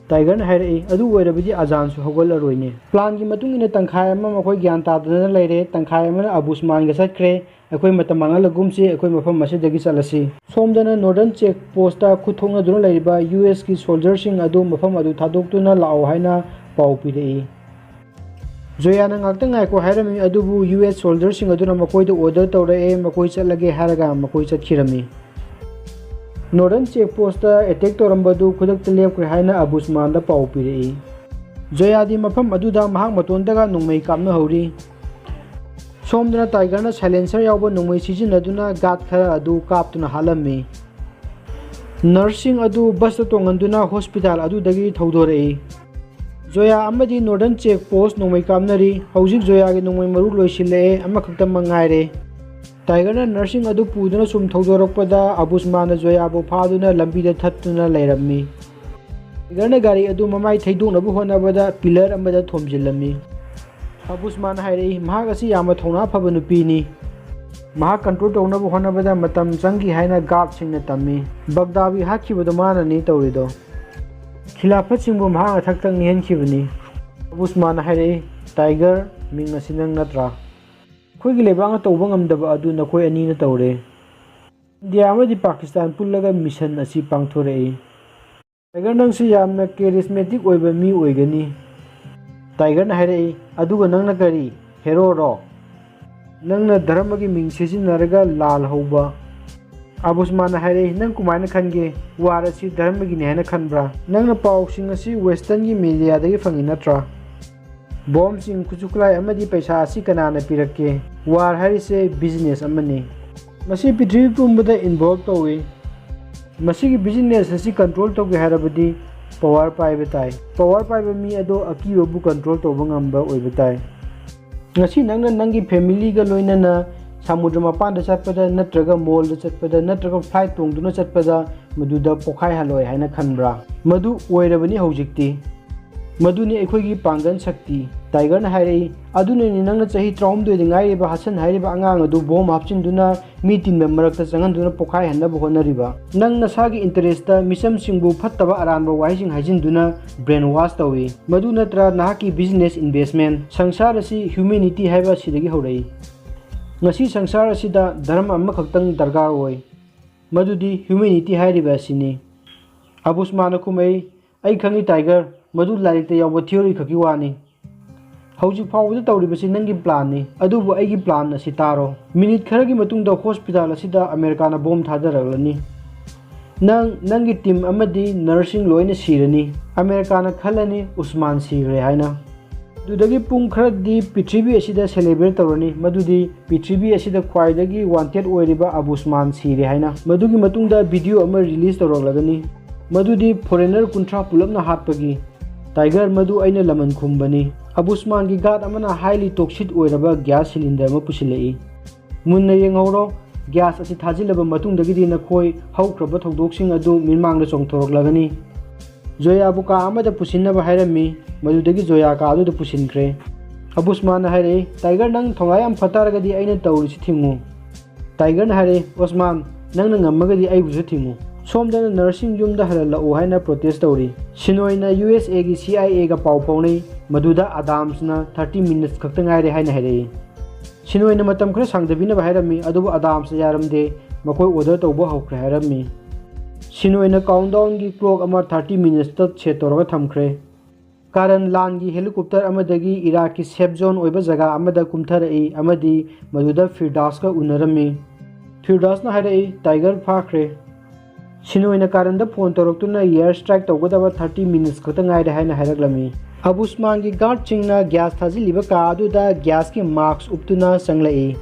ꯇꯥꯏꯒꯔꯅ ꯍꯥꯏꯔꯛꯏ, "ꯑꯗꯨ ꯑꯣꯏꯔꯕꯗꯤ ꯑꯖꯥꯟꯁꯨ ꯍꯧꯒꯠꯂꯔꯣꯏꯅꯦ"꯫ ꯄ꯭ꯂꯥꯟꯒꯤ ꯃꯇꯨꯡ ꯏꯟꯅ ꯇꯪꯈꯥꯏ ꯑꯃ ꯃꯈꯣꯏ ꯒ꯭ꯌꯥꯟ ꯇꯥꯗꯅ ꯂꯩꯔꯦ, ꯇꯪꯈꯥꯏ ꯑꯃꯅ ꯑꯕꯨꯁꯃꯥꯟꯒ ꯆꯠꯈ꯭ꯔꯦ꯫ "ꯑꯩꯈꯣꯏ ꯃꯇꯝ ꯃꯥꯡꯍꯜꯂꯒꯨꯝꯁꯤ, ꯑꯩꯈꯣꯏ ꯃꯐꯝ ꯑꯁꯤꯗꯒꯤ ꯆꯠꯂꯁꯤ"꯫ ꯁꯣꯝꯗꯅ ꯅꯣꯔꯗꯔꯟ ꯆꯦꯛ ꯄꯣꯁꯇ ꯈꯨꯠ ꯊꯣꯛꯅꯗꯨꯅ ꯂꯩꯔꯤꯕ ꯌꯨ ꯑꯦꯁꯀꯤ ꯁꯣꯜꯖꯔꯁꯤꯡ ꯑꯗꯨ ꯃꯐꯝ ꯑꯗꯨ ꯊꯥꯗꯣꯛꯇꯨꯅ ꯂꯥꯛꯑꯣ ꯍꯥꯏꯅ ꯄꯥꯎ ꯄꯤꯔꯛꯏ꯫ ꯖꯣꯌꯥꯅ ꯉꯥꯛꯇ ꯉꯥꯏꯈꯣ ꯍꯥꯏꯔꯝꯃꯤ, ꯑꯗꯨꯕꯨ ꯌꯨ ꯑꯦꯁ ꯁꯣꯜꯖꯔꯁꯤꯡ ꯑꯗꯨꯅ ꯃꯈꯣꯏꯗ ꯑꯣꯔꯗꯔ ꯇꯧꯔꯛꯑꯦ, "ꯃꯈꯣꯏ ꯆꯠꯂꯒꯦ" ꯍꯥꯏꯔꯒ ꯃꯈꯣꯏ ꯆꯠꯈꯤꯔꯝꯃꯤ꯫ ꯅꯣꯔꯗꯔꯟ ꯆꯦꯛ ꯄꯣꯁꯇ ꯑꯦꯇꯦꯛ ꯇꯧꯔꯝꯕꯗꯨ ꯈꯨꯗꯛꯇ ꯂꯦꯞꯈ꯭ꯔꯦ ꯍꯥꯏꯅ ꯑꯕꯨꯁꯃꯥꯟꯗ ꯄꯥꯎ ꯄꯤꯔꯛꯏ꯫ ꯖꯣꯌꯥꯗꯤ ꯃꯐꯝ ꯑꯗꯨꯗ ꯃꯍꯥꯛ ꯃꯇꯣꯟꯗꯒ ꯅꯣꯡꯃꯩ ꯀꯥꯞꯅꯍꯧꯔꯤ꯫ ꯁꯣꯝꯗꯅ ꯇꯥꯏꯒꯔꯅ ꯁꯥꯏꯂꯦꯟꯁꯔ ꯌꯥꯎꯕ ꯅꯣꯡꯃꯩ ꯁꯤꯖꯤꯟꯅꯗꯨꯅ ꯒꯥꯔꯗ ꯈꯔ ꯑꯗꯨ ꯀꯥꯞꯇꯨꯅ ꯍꯥꯠꯂꯝꯃꯤ꯫ ꯅꯔꯁꯁꯤꯡ ꯑꯗꯨ ꯕꯁꯇ ꯇꯣꯡꯍꯟꯗꯨꯅ ꯍꯣꯁꯄꯤꯇꯥꯜ ꯑꯗꯨꯗꯒꯤ ꯊꯧꯗꯣꯔꯛꯏ꯫ ꯖꯣꯌꯥ ꯑꯃꯗꯤ ꯅꯣꯔꯗꯔꯟ ꯆꯦꯛ ꯄꯣꯁ ꯅꯣꯡꯃꯩ ꯀꯥꯞꯅꯔꯤ꯫ ꯍꯧꯖꯤꯛ ꯖꯣꯌꯥꯒꯤ ꯅꯣꯡꯃꯩ ꯃꯔꯨ ꯂꯣꯏꯁꯤꯜꯂꯛꯑꯦ, ꯑꯃꯈꯛꯇꯃꯛ ꯉꯥꯏꯔꯦ꯫ ꯇꯥꯏꯒꯔꯅ ꯅꯔꯁꯁꯤꯡ ꯑꯗꯨ ꯄꯨꯗꯨꯅ ꯁꯨꯝ ꯊꯧꯗꯣꯔꯛꯄꯗ ꯑꯕꯨꯁꯃꯥꯟꯅ ꯖꯣꯌꯥꯕꯨ ꯐꯥꯗꯨꯅ ꯂꯝꯕꯤꯗ ꯊꯠꯇꯨꯅ ꯂꯩꯔꯝꯃꯤ꯫ ꯇꯥꯏꯒꯔꯅ ꯒꯥꯔꯤ ꯑꯗꯨ ꯃꯃꯥꯏ ꯊꯩꯗꯣꯛꯅꯕ ꯍꯣꯠꯅꯕꯗ ꯄꯤꯂꯔ ꯑꯃꯗ ꯊꯣꯝꯖꯤꯜꯂꯝꯃꯤ꯫ ꯑꯕꯨꯁꯃꯥꯟꯅ ꯍꯥꯏꯔꯛꯏ, "ꯃꯍꯥꯛ ꯑꯁꯤ ꯌꯥꯝꯅ ꯊꯧꯅꯥ ꯐꯕ ꯅꯨꯄꯤꯅꯤ꯫ ꯃꯍꯥꯛ ꯀꯟꯇ꯭ꯔꯣꯜ ꯇꯧꯅꯕ ꯍꯣꯠꯅꯕꯗ ꯃꯇꯝ ꯆꯪꯈꯤ ꯍꯥꯏꯅ ꯒꯥꯔꯗꯁꯤꯡꯅ ꯇꯝꯃꯤ꯫ ꯕꯒꯗꯥꯕꯤ ꯍꯥꯠꯈꯤꯕꯗꯣ ꯃꯥꯅꯅꯤ ꯇꯧꯔꯤꯗꯣ꯫ ꯈꯤꯂꯥꯐꯠꯁꯤꯡꯕꯨ ꯃꯍꯥꯛꯅ ꯊꯛ ꯊꯛ ꯅꯤꯛꯍꯟꯈꯤꯕꯅꯤ"꯫ ꯑꯕꯨꯁꯃꯥꯟꯅ ꯍꯥꯏꯔꯛꯏ, "ꯇꯥꯏꯒꯔ, ꯃꯤꯡ ꯑꯁꯤ ꯅꯪ ꯅꯠꯇ꯭ꯔꯥ? ꯑꯩꯈꯣꯏꯒꯤ ꯂꯩꯕꯥꯛꯅ ꯇꯧꯕ ꯉꯝꯗꯕ ꯑꯗꯨ ꯅꯈꯣꯏ ꯑꯅꯤꯅ ꯇꯧꯔꯦ꯫ ꯏꯟꯗꯤꯌꯥ ꯑꯃꯗꯤ ꯄꯥꯀꯤꯁꯇꯥꯟ ꯄꯨꯜꯂꯒ ꯃꯤꯁꯟ ꯑꯁꯤ ꯄꯥꯡꯊꯣꯔꯛꯏ꯫ ꯇꯥꯏꯒꯔ, ꯅꯪꯁꯤ ꯌꯥꯝꯅ ꯀꯦꯔꯤꯁꯃꯦꯇꯤꯛ ꯑꯣꯏꯕ ꯃꯤ ꯑꯣꯏꯒꯅꯤ"꯫ ꯇꯥꯏꯒꯔꯅ ꯍꯥꯏꯔꯛꯏ, "ꯑꯗꯨꯒ ꯅꯪꯅ ꯀꯔꯤ? ꯍꯦꯔꯣꯔꯣ? ꯅꯪꯅ ꯙꯔꯃꯒꯤ ꯃꯤꯡ ꯁꯤꯖꯤꯟꯅꯔꯒ ꯂꯥꯜ ꯍꯧꯕ"꯫ ꯑꯕꯨꯁꯃꯥꯟꯅ ꯍꯥꯏꯔꯛꯏ, "ꯅꯪ ꯀꯃꯥꯏꯅ ꯈꯟꯒꯦ? ꯋꯥꯔ ꯑꯁꯤ ꯙꯔꯃꯒꯤꯅꯤ ꯍꯥꯏꯅ ꯈꯟꯕ꯭ꯔꯥ? ꯅꯪꯅ ꯄꯥꯎꯁꯤꯡ ꯑꯁꯤ ꯋꯦꯁꯇꯔꯟꯒꯤ ꯃꯦꯗꯤꯌꯥꯗꯒꯤ ꯐꯪꯉꯤ ꯅꯠꯇ꯭ꯔꯥ? ꯕꯣꯝꯁꯤꯡ, ꯈꯨꯠꯁꯨ ꯈꯨꯠꯂꯥꯏ ꯑꯃꯗꯤ ꯄꯩꯁꯥ ꯑꯁꯤ ꯀꯅꯥꯅ ꯄꯤꯔꯛꯀꯦ? ꯋꯥꯔ ꯍꯥꯏꯔꯤꯁꯦ ꯕꯤꯖꯤꯅꯦꯁ ꯑꯃꯅꯤ꯫ ꯃꯁꯤ ꯄ꯭ꯔꯤꯊꯤꯕꯤ ꯄꯨꯝꯕꯗ ꯏꯟꯚꯣꯜꯕ ꯇꯧꯏ꯫ ꯃꯁꯤꯒꯤ ꯕꯤꯖꯤꯅꯦꯁ ꯑꯁꯤ ꯀꯟꯇ꯭ꯔꯣꯜ ꯇꯧꯒꯦ ꯍꯥꯏꯔꯕꯗꯤ ꯄꯋꯥꯔ ꯄꯥꯏꯕ ꯇꯥꯏ꯫ ꯄꯋꯥꯔ ꯄꯥꯏꯕ ꯃꯤ ꯑꯗꯣ ꯑꯀꯤꯕꯕꯨ ꯀꯟꯇ꯭ꯔꯣꯜ ꯇꯧꯕ ꯉꯝꯕ ꯑꯣꯏꯕ ꯇꯥꯏ"꯫ ꯉꯁꯤ ꯅꯪꯅ ꯅꯪꯒꯤ ꯐꯦꯃꯤꯂꯤꯒ ꯂꯣꯏꯅꯅ ꯁꯃꯨꯗ꯭ꯔ ꯃꯄꯥꯟꯗ ꯆꯠꯄꯗ ꯅꯠꯇ꯭ꯔꯒ ꯃꯣꯜꯗ ꯆꯠꯄꯗ ꯅꯠꯇ꯭ꯔꯒ ꯐ꯭ꯂꯥꯏꯠ ꯇꯣꯡꯗꯨꯅ ꯆꯠꯄꯗ ꯃꯗꯨꯗ ꯄꯣꯛꯈꯥꯏꯍꯜꯂꯣꯏ ꯍꯥꯏꯅ ꯈꯟꯕ꯭ꯔꯥ? ꯃꯗꯨ ꯑꯣꯏꯔꯕꯅꯤ ꯍꯧꯖꯤꯛꯇꯤ꯫ ꯃꯗꯨꯅꯤ ꯑꯩꯈꯣꯏꯒꯤ ꯄꯥꯡꯒꯜ ꯁꯛꯇꯤ꯫ ꯇꯥꯏꯒꯔꯅ ꯍꯥꯏꯔꯛꯏ, "ꯑꯗꯨꯅꯅꯤ ꯅꯪꯅ ꯆꯍꯤ ꯇꯔꯥꯍꯨꯝꯗꯣꯏꯗ ꯉꯥꯏꯔꯤꯕ ꯍꯁꯟ ꯍꯥꯏꯔꯤꯕ ꯑꯉꯥꯡ ꯑꯗꯨ ꯕꯣꯝ ꯍꯥꯞꯆꯤꯟꯗꯨꯅ ꯃꯤ ꯇꯤꯟꯕ ꯃꯔꯛꯇ ꯆꯪꯍꯟꯗꯨꯅ ꯄꯣꯈꯥꯏꯍꯟꯅꯕ ꯍꯣꯠꯅꯔꯤꯕ꯫ ꯅꯪ ꯅꯁꯥꯒꯤ ꯏꯟꯇꯔꯦꯁꯇ ꯃꯤꯆꯝꯁꯤꯡꯕꯨ ꯐꯠꯇꯕ ꯑꯔꯥꯟꯕ ꯋꯥꯍꯩꯁꯤꯡ ꯍꯥꯏꯖꯤꯟꯗꯨꯅ ꯕ꯭ꯔꯦꯟ ꯋꯥꯁ ꯇꯧꯏ꯫ ꯃꯗꯨ ꯅꯠꯇ꯭ꯔ ꯅꯍꯥꯛꯀꯤ ꯕꯤꯖꯤꯅꯦꯁ ꯏꯟꯚꯦꯁꯃꯦꯟ꯫ ꯁꯪꯁꯥꯔ ꯑꯁꯤ ꯍ꯭ꯌꯨꯃꯦꯅꯤꯇꯤ ꯍꯥꯏꯕ ꯑꯁꯤꯗꯒꯤ ꯍꯧꯔꯛꯏ꯫ ꯉꯁꯤ ꯁꯪꯁꯥꯔ ꯑꯁꯤꯗ ꯙꯔꯃ ꯑꯃꯈꯛꯇꯪ ꯗꯔꯀꯥꯔ ꯑꯣꯏ, ꯃꯗꯨꯗꯤ ꯍ꯭ꯌꯨꯃꯦꯅꯤꯇꯤ ꯍꯥꯏꯔꯤꯕ ꯑꯁꯤꯅꯤ"꯫ ꯑꯕꯨꯁꯃꯥꯟꯅ ꯈꯨꯝꯃꯛꯏ, "ꯑꯩ ꯈꯪꯏ ꯇꯥꯏꯒꯔ, ꯃꯗꯨ ꯂꯥꯏꯔꯤꯛꯇ ꯌꯥꯎꯕ ꯊꯤꯑꯣꯔꯤ ꯈꯛꯀꯤ ꯋꯥꯅꯤ꯫ ꯍꯧꯖꯤꯛ ꯐꯥꯎꯕꯗ ꯇꯧꯔꯤꯕꯁꯤ ꯅꯪꯒꯤ ꯄ꯭ꯂꯥꯟꯅꯤ, ꯑꯗꯨꯕꯨ ꯑꯩꯒꯤ ꯄ꯭ꯂꯥꯟ ꯑꯁꯤ ꯇꯥꯔꯣ꯫ ꯃꯤꯅꯤꯠ ꯈꯔꯒꯤ ꯃꯇꯨꯡꯗ ꯍꯣꯁꯄꯤꯇꯥꯜ ꯑꯁꯤꯗ ꯑꯃꯦꯔꯤꯀꯥꯅ ꯕꯣꯝ ꯊꯥꯗꯔꯛꯂꯅꯤ꯫ ꯅꯪ, ꯅꯪꯒꯤ ꯇꯤꯝ ꯑꯃꯗꯤ ꯅꯔꯁꯁꯤꯡ ꯂꯣꯏꯅ ꯁꯤꯔꯅꯤ꯫ ꯑꯃꯦꯔꯤꯀꯥꯅ ꯈꯜꯂꯅꯤ ꯎꯁꯃꯥꯟ ꯁꯤꯈ꯭ꯔꯦ ꯍꯥꯏꯅ꯫ ꯑꯗꯨꯗꯒꯤ ꯄꯨꯡ ꯈꯔꯗꯤ ꯄ꯭ꯔꯤꯊꯤꯕꯤ ꯑꯁꯤꯗ ꯁꯦꯂꯦꯕ꯭ꯔꯦꯠ ꯇꯧꯔꯅꯤ, ꯃꯗꯨꯗꯤ ꯄ꯭ꯔꯤꯊꯤꯕꯤ ꯑꯁꯤꯗ ꯈ꯭ꯋꯥꯏꯗꯒꯤ ꯋꯥꯟꯇꯦꯠ ꯑꯣꯏꯔꯤꯕ ꯑꯕꯨꯁꯃꯥꯟ ꯁꯤꯔꯦ ꯍꯥꯏꯅ꯫ ꯃꯗꯨꯒꯤ ꯃꯇꯨꯡꯗ ꯚꯤꯗꯤꯑꯣ ꯑꯃ ꯔꯤꯂꯤꯖ ꯇꯧꯔꯛꯂꯒꯅꯤ, ꯃꯗꯨꯗꯤ ꯐꯣꯔꯦꯅꯔ ꯀꯨꯟꯊ꯭ꯔꯥ ꯄꯨꯂꯞꯅ ꯍꯥꯠꯄꯒꯤ꯫ ꯇꯥꯏꯒꯔ, ꯃꯗꯨ ꯑꯩꯅ ꯂꯃꯟ ꯈꯨꯝꯕꯅꯤ꯫ ꯑꯕꯨꯁꯃꯥꯟꯒꯤ ꯒꯥꯔꯗ ꯑꯃꯅ ꯍꯥꯏꯂꯤ ꯇꯣꯛꯁꯤꯛ ꯑꯣꯏꯔꯕ ꯒ꯭ꯌꯥꯁ ꯁꯤꯂꯤꯟꯗꯔ ꯑꯃ ꯄꯨꯁꯤꯜꯂꯛꯏ꯫ ꯃꯨꯟꯅ ꯌꯦꯡꯍꯧꯔꯣ, ꯒ꯭ꯌꯥꯁ ꯑꯁꯤ ꯊꯥꯖꯤꯜꯂꯕ ꯃꯇꯨꯡꯗꯒꯤꯗꯤ ꯅꯈꯣꯏ ꯍꯧꯈ꯭ꯔꯕ ꯊꯧꯗꯣꯛꯁꯤꯡ ꯑꯗꯨ ꯃꯤꯠꯃꯥꯡꯗ ꯆꯣꯡꯊꯣꯔꯛꯂꯒꯅꯤ꯫ ꯖꯣꯌꯥꯕꯨ ꯀꯥ ꯑꯃꯗ ꯄꯨꯁꯤꯟꯅꯕ ꯍꯥꯏꯔꯝꯃꯤ, ꯃꯗꯨꯗꯒꯤ ꯖꯣꯌꯥ ꯀꯥ ꯑꯗꯨꯗ ꯄꯨꯁꯤꯟꯈ꯭ꯔꯦ꯫ ꯑꯕꯨꯁꯃꯥꯟꯅ ꯍꯥꯏꯔꯛꯏ, "ꯇꯥꯏꯒꯔ, ꯅꯪ ꯊꯧꯅꯥ ꯌꯥꯝ ꯐ ꯇꯥꯔꯒꯗꯤ ꯑꯩꯅ ꯇꯧꯔꯤꯁꯤ ꯊꯤꯡꯉꯨ"꯫ ꯇꯥꯏꯒꯔꯅ ꯍꯥꯏꯔꯛꯏ, "ꯑꯣꯁꯃꯥꯟ, ꯅꯪꯅ ꯉꯝꯃꯒꯗꯤ ꯑꯩꯕꯨꯁꯨ ꯊꯤꯡꯉꯨ"꯫ ꯁꯣꯝꯗꯅ ꯅꯔꯁꯁꯤꯡ ꯌꯨꯝꯗ ꯍꯜꯍꯜꯂꯛꯎ ꯍꯥꯏꯅ ꯄ꯭ꯔꯣꯇꯦꯁ ꯇꯧꯔꯤ꯫ ꯁꯤꯅꯣꯏꯅ ꯌꯨ ꯑꯦꯁ ꯑꯦꯒꯤ ꯁꯤ ꯑꯥꯏ ꯑꯦꯒ ꯄꯥꯎ ꯐꯥꯎꯅꯩ, ꯃꯗꯨꯗ ꯑꯗꯥꯝꯁꯅ ꯊꯥꯔꯇꯤ ꯃꯤꯅꯤꯠꯁ ꯈꯛꯇ ꯉꯥꯏꯔꯦ ꯍꯥꯏꯅ ꯍꯥꯏꯔꯛꯏ꯫ ꯁꯤꯅꯣꯏꯅ ꯃꯇꯝ ꯈꯔ ꯁꯥꯡꯗꯕꯤꯅꯕ ꯍꯥꯏꯔꯝꯃꯤ, ꯑꯗꯨꯕꯨ ꯑꯗꯥꯝꯁꯅ ꯌꯥꯔꯝꯗꯦ, ꯃꯈꯣꯏ ꯑꯣꯔꯗꯔ ꯇꯧꯕ ꯍꯧꯈ꯭ꯔꯦ ꯍꯥꯏꯔꯝꯃꯤ꯫ ꯁꯤꯅꯣꯏꯅ ꯀꯥꯎꯟꯗꯥꯎꯟꯒꯤ ꯀ꯭ꯂꯣꯛ ꯑꯃ ꯊꯥꯔꯇꯤ ꯃꯤꯅꯤꯠꯁꯇ ꯁꯦꯠ ꯇꯧꯔꯒ ꯊꯝꯈ꯭ꯔꯦ꯫ ꯀꯥꯔꯟ ꯂꯥꯟꯒꯤ ꯍꯦꯂꯤꯀꯣꯞꯇꯔ ꯑꯃꯗꯒꯤ ꯏꯔꯥꯛꯀꯤ ꯁꯦꯐ ꯖꯣꯟ ꯑꯣꯏꯕ ꯖꯒꯥ ꯑꯃꯗ ꯀꯨꯝꯊꯔꯛꯏ ꯑꯃꯗꯤ ꯃꯗꯨꯗ ꯐꯤꯔꯗꯥꯎꯁꯀ ꯎꯅꯔꯝꯃꯤ꯫ ꯐꯤꯔꯗꯥꯎꯁꯅ ꯍꯥꯏꯔꯛꯏ, "ꯇꯥꯏꯒꯔ ꯐꯥꯈ꯭ꯔꯦ"꯫ ꯁꯤꯅꯣꯏꯅ ꯀꯥꯔꯟꯗ ꯐꯣꯟ ꯇꯧꯔꯛꯇꯨꯅ ꯏꯌꯔ ꯁ꯭ꯇ꯭ꯔꯥꯏꯛ ꯇꯧꯒꯗꯕ ꯊꯥꯔꯇꯤ ꯃꯤꯅꯤꯠꯁ ꯈꯛꯇ ꯉꯥꯏꯔꯦ ꯍꯥꯏꯅ ꯍꯥꯏꯔꯛꯂꯝꯃꯤ꯫ ꯑꯕꯨꯁꯃꯥꯟꯒꯤ ꯒꯥꯔꯗꯁꯤꯡꯅ ꯒ꯭ꯌꯥꯁ ꯊꯥꯖꯤꯜꯂꯤꯕ ꯀꯥ ꯑꯗꯨꯗ ꯒ꯭ꯌꯥꯁꯀꯤ ꯃꯥꯛꯁ ꯎꯞꯇꯨꯅ ꯆꯪꯂꯛꯏ꯫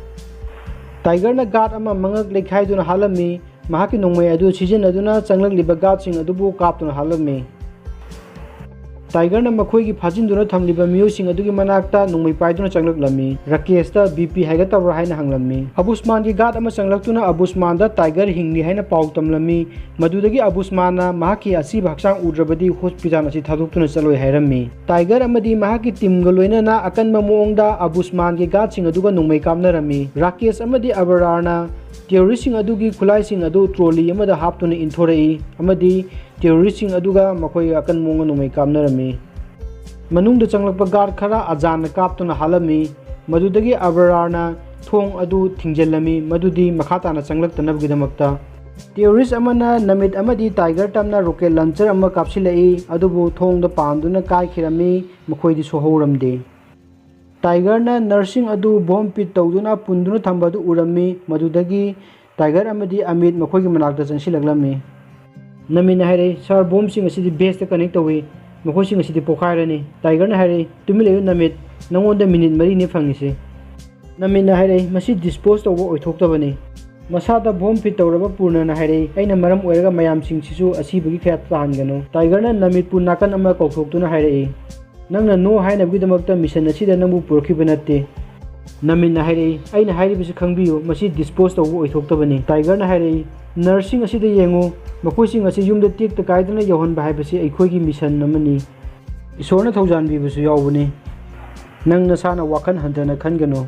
ꯇꯥꯏꯒꯔꯅ ꯒꯥꯔꯗ ꯑꯃ ꯃꯉꯛ ꯂꯩꯈꯥꯏꯗꯨꯅ ꯍꯥꯠꯂꯝꯃꯤ꯫ ꯃꯍꯥꯛꯀꯤ ꯅꯣꯡꯃꯩ ꯑꯗꯨ ꯁꯤꯖꯤꯟꯅꯗꯨꯅ ꯆꯪꯂꯛꯂꯤꯕ ꯒꯥꯔꯗꯁꯤꯡ ꯑꯗꯨꯕꯨ ꯀꯥꯞꯇꯨꯅ ꯍꯥꯠꯂꯝꯃꯤ꯫ ꯇꯥꯏꯒꯔꯅ ꯃꯈꯣꯏꯒꯤ ꯐꯥꯖꯤꯟꯗꯨꯅ ꯊꯝꯂꯤꯕ ꯃꯤꯑꯣꯏꯁꯤꯡ ꯑꯗꯨꯒꯤ ꯃꯅꯥꯛꯇ ꯅꯣꯡꯃꯩ ꯄꯥꯏꯗꯨꯅ ꯆꯪꯂꯛꯂꯝꯃꯤ꯫ ꯔꯥꯀꯦꯁꯇ ꯕꯤ ꯄꯤ ꯍꯥꯏꯒꯠꯇꯕ꯭ꯔꯥ ꯍꯥꯏꯅ ꯍꯪꯂꯝꯃꯤ꯫ ꯑꯕꯨꯁꯃꯥꯟꯒꯤ ꯒꯥꯔꯗ ꯑꯃ ꯆꯪꯂꯛꯇꯨꯅ ꯑꯕꯨꯁꯃꯥꯟꯗ ꯇꯥꯏꯒꯔ ꯍꯤꯡꯂꯤ ꯍꯥꯏꯅ ꯄꯥꯎ ꯇꯝꯂꯝꯃꯤ꯫ ꯃꯗꯨꯗꯒꯤ ꯑꯕꯨꯁꯃꯥꯟꯅ ꯃꯍꯥꯛꯀꯤ ꯑꯁꯤꯕ ꯍꯛꯆꯥꯡ ꯎꯗ꯭ꯔꯕꯗꯤ ꯍꯣꯁꯄꯤꯇꯥꯜ ꯑꯁꯤ ꯊꯥꯗꯣꯛꯇꯨꯅ ꯆꯠꯂꯣꯏ ꯍꯥꯏꯔꯝꯃꯤ꯫ ꯇꯥꯏꯒꯔ ꯑꯃꯗꯤ ꯃꯍꯥꯛꯀꯤ ꯇꯤꯝꯒ ꯂꯣꯏꯅꯅ ꯑꯀꯟꯕ ꯃꯑꯣꯡꯗ ꯑꯕꯨꯁꯃꯥꯟꯒꯤ ꯒꯥꯔꯗꯁꯤꯡ ꯑꯗꯨꯒ ꯅꯣꯡꯃꯩ ꯀꯥꯞꯅꯔꯝꯃꯤ꯫ ꯔꯥꯀꯦꯁ ꯑꯃꯗꯤ ꯑꯕꯔꯥꯔꯅ ꯇꯦꯔꯣꯔꯤꯁ꯭ꯇꯁꯤꯡ ꯑꯗꯨꯒꯤ ꯈꯨꯠꯂꯥꯏꯁꯤꯡ ꯑꯗꯨ ꯇ꯭ꯔꯣꯂꯤ ꯑꯃꯗ ꯍꯥꯞꯇꯨꯅ ꯏꯟꯊꯣꯔꯛꯏ ꯑꯃꯗꯤ ꯇꯦꯔꯣꯔꯤꯁ꯭ꯇꯁꯤꯡ ꯑꯗꯨꯒ ꯃꯈꯣꯏ ꯑꯀꯟꯕ ꯃꯑꯣꯡꯗ ꯅꯣꯡꯃꯩ ꯀꯥꯞꯅꯔꯝꯃꯤ꯫ ꯃꯅꯨꯡꯗ ꯆꯪꯂꯛꯄ ꯒꯥꯔꯗ ꯈꯔ ꯑꯖꯥꯟꯅ ꯀꯥꯞꯇꯨꯅ ꯍꯥꯠꯂꯝꯃꯤ꯫ ꯃꯗꯨꯗꯒꯤ ꯑꯕꯔꯥꯔꯅ ꯊꯣꯡ ꯑꯗꯨ ꯊꯤꯡꯖꯤꯜꯂꯝꯃꯤ, ꯃꯗꯨꯗꯤ ꯃꯈꯥ ꯇꯥꯅ ꯆꯪꯂꯛꯇꯅꯕꯒꯤꯗꯃꯛꯇ꯫ ꯇꯦꯔꯣꯔꯤꯁ꯭ꯠ ꯑꯃꯅ ꯅꯃꯤꯠ ꯑꯃꯗꯤ ꯇꯥꯏꯒꯔ ꯇꯝꯅ ꯔꯣꯀꯦꯠ ꯂꯥꯟꯆꯔ ꯑꯃ ꯀꯥꯞꯁꯤꯜꯂꯛꯏ, ꯑꯗꯨꯕꯨ ꯊꯣꯡꯗ ꯄꯥꯟꯗꯨꯅ ꯀꯥꯏꯈꯤꯔꯝꯃꯤ, ꯃꯈꯣꯏꯗꯤ ꯁꯣꯛꯍꯧꯔꯝꯗꯦ꯫ ꯇꯥꯏꯒꯔꯅ ꯅꯔꯁꯁꯤꯡ ꯑꯗꯨ ꯕꯣꯝ ꯄꯤꯠ ꯇꯧꯗꯨꯅ ꯄꯨꯟꯗꯨꯅ ꯊꯝꯕ ꯑꯗꯨ ꯎꯔꯝꯃꯤ꯫ ꯃꯗꯨꯗꯒꯤ ꯇꯥꯏꯒꯔ ꯑꯃꯗꯤ ꯑꯃꯤꯠ ꯃꯈꯣꯏꯒꯤ ꯃꯅꯥꯛꯇ ꯆꯪꯁꯤꯜꯂꯛꯂꯝꯃꯤ꯫ ꯅꯃꯤꯠꯅ ꯍꯥꯏꯔꯛꯏ, "ꯁꯥꯔ, ꯕꯣꯝꯁꯤꯡ ꯑꯁꯤꯗꯤ ꯕꯦꯁꯇ ꯀꯅꯦꯛ ꯇꯧꯏ꯫ ꯃꯈꯣꯏꯁꯤꯡ ꯑꯁꯤꯗꯤ ꯄꯣꯈꯥꯏꯔꯅꯤ꯫" ꯇꯥꯏꯒꯔꯅ ꯍꯥꯏꯔꯛꯏ, "ꯇꯨꯃꯤꯟ ꯂꯩꯌꯨ ꯅꯃꯤꯠ, ꯅꯉꯣꯟꯗ ꯃꯤꯅꯤꯠ ꯃꯔꯤꯅꯤ ꯐꯪꯉꯤꯁꯤ꯫" ꯅꯃꯤꯠꯅ ꯍꯥꯏꯔꯛꯏ, "ꯃꯁꯤ ꯗꯤꯁꯄꯣꯖ ꯇꯧꯕ ꯑꯣꯏꯊꯣꯛꯇꯕꯅꯤ꯫" ꯃꯁꯥꯗ ꯕꯣꯝ ꯐꯤꯠ ꯇꯧꯔꯕ ꯄꯨꯔꯅꯅ ꯍꯥꯏꯔꯛꯏ, "ꯑꯩꯅ ꯃꯔꯝ ꯑꯣꯏꯔꯒ ꯃꯌꯥꯝꯁꯤꯡꯁꯤꯁꯨ ꯑꯁꯤꯕꯒꯤ ꯀꯌꯥ ꯇꯥꯍꯟꯒꯅꯨ꯫" ꯇꯥꯏꯒꯔꯅ ꯅꯃꯤꯠꯄꯨ ꯅꯥꯀꯟ ꯑꯃ ꯀꯧꯊꯣꯛꯇꯨꯅ ꯍꯥꯏꯔꯛꯏ, "ꯅꯪꯅ ꯅꯣ ꯍꯥꯏꯅꯕꯒꯤꯗꯃꯛꯇ ꯃꯤꯁꯟ ꯑꯁꯤꯗ ꯅꯪꯕꯨ ꯄꯨꯔꯛꯈꯤꯕ ꯅꯠꯇꯦ꯫" ꯅꯃꯤꯠꯅ ꯍꯥꯏꯔꯛꯏ, "ꯑꯩꯅ ꯍꯥꯏꯔꯤꯕꯁꯤ ꯈꯪꯕꯤꯌꯨ, ꯃꯁꯤ ꯗꯤꯁꯄꯣꯖ ꯇꯧꯕ ꯑꯣꯏꯊꯣꯛꯇꯕꯅꯤ꯫" ꯇꯥꯏꯒꯔꯅ ꯍꯥꯏꯔꯛꯏ, "ꯅꯔꯁꯁꯤꯡ ꯑꯁꯤꯗ ꯌꯦꯡꯉꯨ, ꯃꯈꯣꯏꯁꯤꯡ ꯑꯁꯤ ꯌꯨꯝꯗ ꯇꯦꯛꯇ ꯀꯥꯏꯗꯅ ꯌꯧꯍꯟꯕ ꯍꯥꯏꯕꯁꯤ ꯑꯩꯈꯣꯏꯒꯤ ꯃꯤꯁꯟ ꯑꯃꯅꯤ꯫ ꯏꯁꯣꯔꯅ ꯊꯧꯖꯥꯟꯕꯤꯕꯁꯨ ꯌꯥꯎꯕꯅꯤ꯫ ꯅꯪ ꯅꯁꯥꯅ ꯋꯥꯈꯜ ꯍꯟꯊꯅ ꯈꯟꯒꯅꯨ꯫"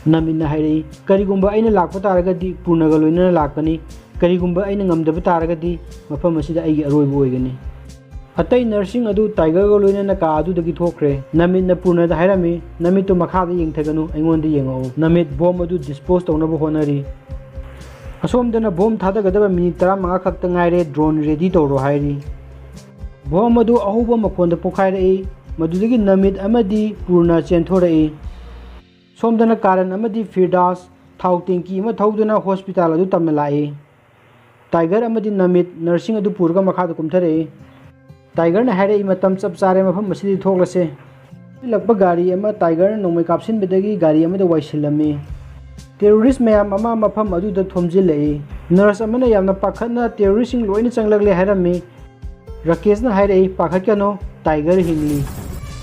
ꯅꯃꯤꯠꯅ ꯍꯥꯏꯔꯛꯏ, "ꯀꯔꯤꯒꯨꯝꯕ ꯑꯩꯅ ꯂꯥꯛꯄ ꯇꯥꯔꯒꯗꯤ ꯄꯨꯔꯅꯒ ꯂꯣꯏꯅꯅ ꯂꯥꯛꯀꯅꯤ꯫ ꯀꯔꯤꯒꯨꯝꯕ ꯑꯩꯅ ꯉꯝꯗꯕ ꯇꯥꯔꯒꯗꯤ ꯃꯐꯝ ꯑꯁꯤꯗ ꯑꯩꯒꯤ ꯑꯔꯣꯏꯕ ꯑꯣꯏꯒꯅꯤ꯫" ꯑꯇꯩ ꯅꯔꯁꯁꯤꯡ ꯑꯗꯨ ꯇꯥꯏꯒꯔꯒ ꯂꯣꯏꯅꯅ ꯀꯥ ꯑꯗꯨꯗꯒꯤ ꯊꯣꯛꯈ꯭ꯔꯦ꯫ ꯅꯃꯤꯠꯅ ꯄꯨꯔꯅꯗ ꯍꯥꯏꯔꯝꯃꯤ, "ꯅꯃꯤꯠꯇꯨ ꯃꯈꯥꯗ ꯌꯦꯡꯊꯒꯅꯨ, ꯑꯩꯉꯣꯟꯗ ꯌꯦꯡꯉꯛꯎ꯫" ꯅꯃꯤꯠ ꯕꯣꯝ ꯑꯗꯨ ꯗꯤꯁꯄꯣꯖ ꯇꯧꯅꯕ ꯍꯣꯠꯅꯔꯤ꯫ ꯑꯁꯣꯝꯗꯅ ꯕꯣꯝ ꯊꯥꯗꯒꯗꯕ ꯃꯤꯅꯤꯠ ꯇꯔꯥꯃꯉꯥ ꯈꯛꯇ ꯉꯥꯏꯔꯦ, ꯗ꯭ꯔꯣꯟ ꯔꯦꯗꯤ ꯇꯧꯔꯣ ꯍꯥꯏꯔꯤ꯫ ꯕꯣꯝ ꯑꯗꯨ ꯑꯍꯧꯕ ꯃꯈꯣꯟꯗ ꯄꯣꯈꯥꯏꯔꯛꯏ꯫ ꯃꯗꯨꯗꯒꯤ ꯅꯃꯤꯠ ꯑꯃꯗꯤ ꯄꯨꯔꯅ ꯆꯦꯟꯊꯣꯔꯛꯏ꯫ ꯁꯣꯝꯗꯅ ꯀꯥꯔꯟ ꯑꯃꯗꯤ ꯐꯤꯔꯗꯥꯁ ꯊꯥꯎ ꯇꯦꯡꯀꯤ ꯑꯃ ꯊꯧꯗꯨꯅ ꯍꯣꯁꯄꯤꯇꯥꯜ ꯑꯗꯨ ꯇꯝꯅ ꯂꯥꯛꯏ꯫ ꯇꯥꯏꯒꯔ ꯑꯃꯗꯤ ꯅꯃꯤꯠ ꯅꯔꯁꯁꯤꯡ ꯑꯗꯨ ꯄꯨꯔꯒ ꯃꯈꯥꯗ ꯀꯨꯝꯊꯔꯛꯏ꯫ ꯇꯥꯏꯒꯔꯅ ꯍꯥꯏꯔꯛꯏ, "ꯃꯇꯝ ꯆꯞ ꯆꯥꯔꯦ, ꯃꯐꯝ ꯑꯁꯤꯗꯒꯤ ꯊꯣꯛꯂꯁꯦ꯫" ꯂꯥꯛꯄ ꯒꯥꯔꯤ ꯑꯃ ꯇꯥꯏꯒꯔꯅ ꯅꯣꯡꯃꯩ ꯀꯥꯞꯁꯤꯟꯕꯗꯒꯤ ꯒꯥꯔꯤ ꯑꯃꯗ ꯋꯥꯏꯁꯤꯜꯂꯝꯃꯤ꯫ ꯇꯦꯔꯣꯔꯤꯁ꯭ꯠ ꯃꯌꯥꯝ ꯑꯃ ꯃꯐꯝ ꯑꯗꯨꯗ ꯊꯣꯝꯖꯤꯜꯂꯛꯏ꯫ ꯅꯔꯁ ꯑꯃꯅ ꯌꯥꯝꯅ ꯄꯥꯈꯠꯅ, "ꯇꯦꯔꯣꯔꯤꯁ꯭ꯠꯁꯤꯡ ꯂꯣꯏꯅ ꯆꯪꯂꯛꯂꯦ" ꯍꯥꯏꯔꯝꯃꯤ꯫ ꯔꯥꯀꯦꯁꯅ ꯍꯥꯏꯔꯛꯏ, "ꯄꯥꯈꯠꯀꯅꯨ, ꯇꯥꯏꯒꯔ ꯍꯤꯡꯂꯤ꯫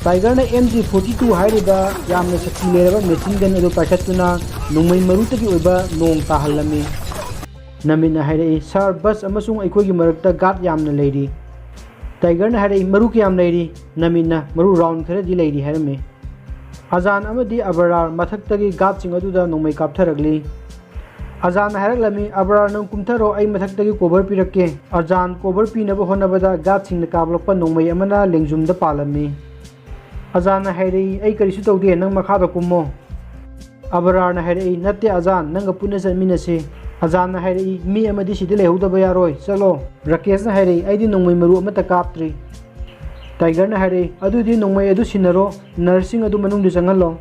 ꯇꯥꯏꯒꯔꯅ ꯑꯦꯝ ꯖꯤ ꯐꯣꯔꯇꯤ ꯇꯨ ꯍꯥꯏꯔꯤꯕ ꯌꯥꯝꯅ ꯁꯛꯇꯤ ꯂꯩꯔꯕ ꯃꯦꯆꯤꯟ ꯒꯟ ꯑꯗꯨ ꯄꯥꯏꯈꯠꯇꯨꯅ ꯅꯣꯡꯃꯩ ꯃꯔꯨꯗꯒꯤ ꯑꯣꯏꯕ ꯅꯣꯡ ꯇꯥꯍꯜꯂꯝꯃꯤ꯫ ꯅꯃꯤꯠꯅ ꯍꯥꯏꯔꯛꯏ, "ꯁꯥꯔ, ꯕꯁ ꯑꯃꯁꯨꯡ ꯑꯩꯈꯣꯏꯒꯤ ꯃꯔꯛꯇ ꯒꯥꯔꯗ ꯌꯥꯝꯅ ꯂꯩꯔꯤ"꯫ ꯇꯥꯏꯒꯔꯅ ꯍꯥꯏꯔꯛꯏ, "ꯃꯔꯨ ꯀꯌꯥꯝ ꯂꯩꯔꯤ?" ꯅꯃꯤꯠꯅ, "ꯃꯔꯨ ꯔꯥꯎꯟ ꯈꯔꯗꯤ ꯂꯩꯔꯤ" ꯍꯥꯏꯔꯝꯃꯤ꯫ ꯑꯖꯥꯟ ꯑꯃꯗꯤ ꯑꯕꯔꯥꯔ ꯃꯊꯛꯇꯒꯤ ꯒꯥꯔꯗꯁꯤꯡ ꯑꯗꯨꯗ ꯅꯣꯡꯃꯩ ꯀꯥꯞꯊꯔꯛꯂꯤ꯫ ꯑꯖꯥꯟꯅ ꯍꯥꯏꯔꯛꯂꯝꯃꯤ, "ꯑꯕꯔꯥꯔ, ꯅꯪ ꯀꯨꯝꯊꯔꯣ, ꯑꯩ ꯃꯊꯛꯇꯒꯤ ꯀꯣꯚꯔ ꯄꯤꯔꯛꯀꯦ"꯫ ꯑꯖꯥꯟ ꯀꯣꯚꯔ ꯄꯤꯅꯕ ꯍꯣꯠꯅꯕꯗ ꯒꯥꯔꯗꯁꯤꯡꯅ ꯀꯥꯞꯂꯛꯄ ꯅꯣꯡꯃꯩ ꯑꯃꯅ ꯂꯦꯡꯖꯨꯝꯗ ꯄꯥꯜꯂꯝꯃꯤ꯫ ꯑꯖꯥꯟꯅ ꯍꯥꯏꯔꯛꯏ, "ꯑꯩ ꯀꯔꯤꯁꯨ ꯇꯧꯗꯦ, ꯅꯪ ꯃꯈꯥꯗ ꯀꯨꯝꯃꯣ"꯫ ꯑꯕꯔꯥꯔꯅ ꯍꯥꯏꯔꯛꯏ, "ꯅꯠꯇꯦ ꯑꯖꯥꯟ, ꯅꯪꯒ ꯄꯨꯟꯅ ꯆꯠꯃꯤꯟꯅꯁꯤ"꯫ ꯑꯖꯥꯟꯅ ꯍꯥꯏꯔꯛꯏ, "ꯃꯤ ꯑꯃꯗꯤ ꯁꯤꯗ ꯂꯩꯍꯧꯗꯕ ꯌꯥꯔꯣꯏ, ꯆꯠꯂꯣ"꯫ ꯔꯥꯀꯦꯁꯅ ꯍꯥꯏꯔꯛꯏ, "ꯑꯩꯗꯤ ꯅꯣꯡꯃꯩ ꯃꯔꯨ ꯑꯃꯠꯇ ꯀꯥꯞꯇ꯭ꯔꯤ"꯫ ꯇꯥꯏꯒꯔꯅ ꯍꯥꯏꯔꯛꯏ, "ꯑꯗꯨꯗꯤ ꯅꯣꯡꯃꯩ ꯑꯗꯨ ꯁꯤꯟꯅꯔꯣ, ꯅꯔꯁꯁꯤꯡ ꯑꯗꯨ ꯃꯅꯨꯡꯗ ꯆꯪꯍꯜꯂꯣ"꯫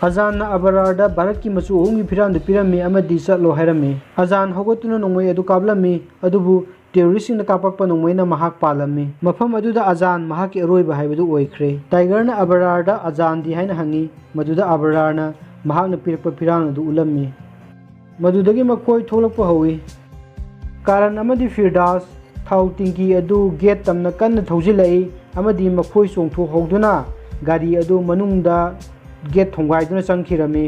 ꯑꯖꯥꯟꯅ ꯑꯕꯔꯥꯔꯗ ꯚꯥꯔꯠꯀꯤ ꯃꯆꯨ ꯑꯍꯨꯝꯒꯤ ꯐꯤꯔꯥꯟꯗꯨ ꯄꯤꯔꯝꯃꯤ ꯑꯃꯗꯤ "ꯆꯠꯂꯣ" ꯍꯥꯏꯔꯝꯃꯤ꯫ ꯑꯖꯥꯟ ꯍꯧꯒꯠꯇꯨꯅ ꯅꯣꯡꯃꯩ ꯑꯗꯨ ꯀꯥꯞꯂꯝꯃꯤ, ꯑꯗꯨꯕꯨ ꯇꯦꯔꯣꯔꯤꯁꯁꯤꯡꯅ ꯀꯥꯞꯄꯛꯄ ꯅꯣꯡꯃꯩꯅ ꯃꯍꯥꯛ ꯄꯥꯜꯂꯝꯃꯤ꯫ ꯃꯐꯝ ꯑꯗꯨꯗ ꯑꯖꯥꯟ ꯃꯍꯥꯛꯀꯤ ꯑꯔꯣꯏꯕ ꯍꯥꯏꯕꯗꯨ ꯑꯣꯏꯈ꯭ꯔꯦ꯫ ꯇꯥꯏꯒꯔꯅ ꯑꯕꯔꯥꯔꯗ "ꯑꯖꯥꯟꯗꯤ" ꯍꯥꯏꯅ ꯍꯪꯉꯤ, ꯃꯗꯨꯗ ꯑꯕꯔꯥꯔꯅ ꯃꯍꯥꯛꯅ ꯄꯤꯔꯛꯄ ꯐꯤꯔꯥꯜ ꯑꯗꯨ ꯎꯠꯂꯝꯃꯤ꯫ ꯃꯗꯨꯗꯒꯤ ꯃꯈꯣꯏ ꯊꯣꯛꯂꯛꯄ ꯍꯧꯏ꯫ ꯀꯥꯔꯟ ꯑꯃꯗꯤ ꯐꯤꯔꯗꯥꯁ ꯊꯥꯎ ꯇꯦꯡꯀꯤ ꯑꯗꯨ ꯒꯦꯠ ꯇꯝꯅ ꯀꯟꯅ ꯊꯧꯖꯤꯜꯂꯛꯏ ꯑꯃꯗꯤ ꯃꯈꯣꯏ ꯆꯣꯡꯊꯣꯛꯍꯧꯗꯨꯅ ꯒꯥꯔꯤ ꯑꯗꯨ ꯃꯅꯨꯡꯗ ꯒꯦꯠ ꯊꯣꯡꯒꯥꯏꯗꯨꯅ ꯆꯪꯈꯤꯔꯝꯃꯤ꯫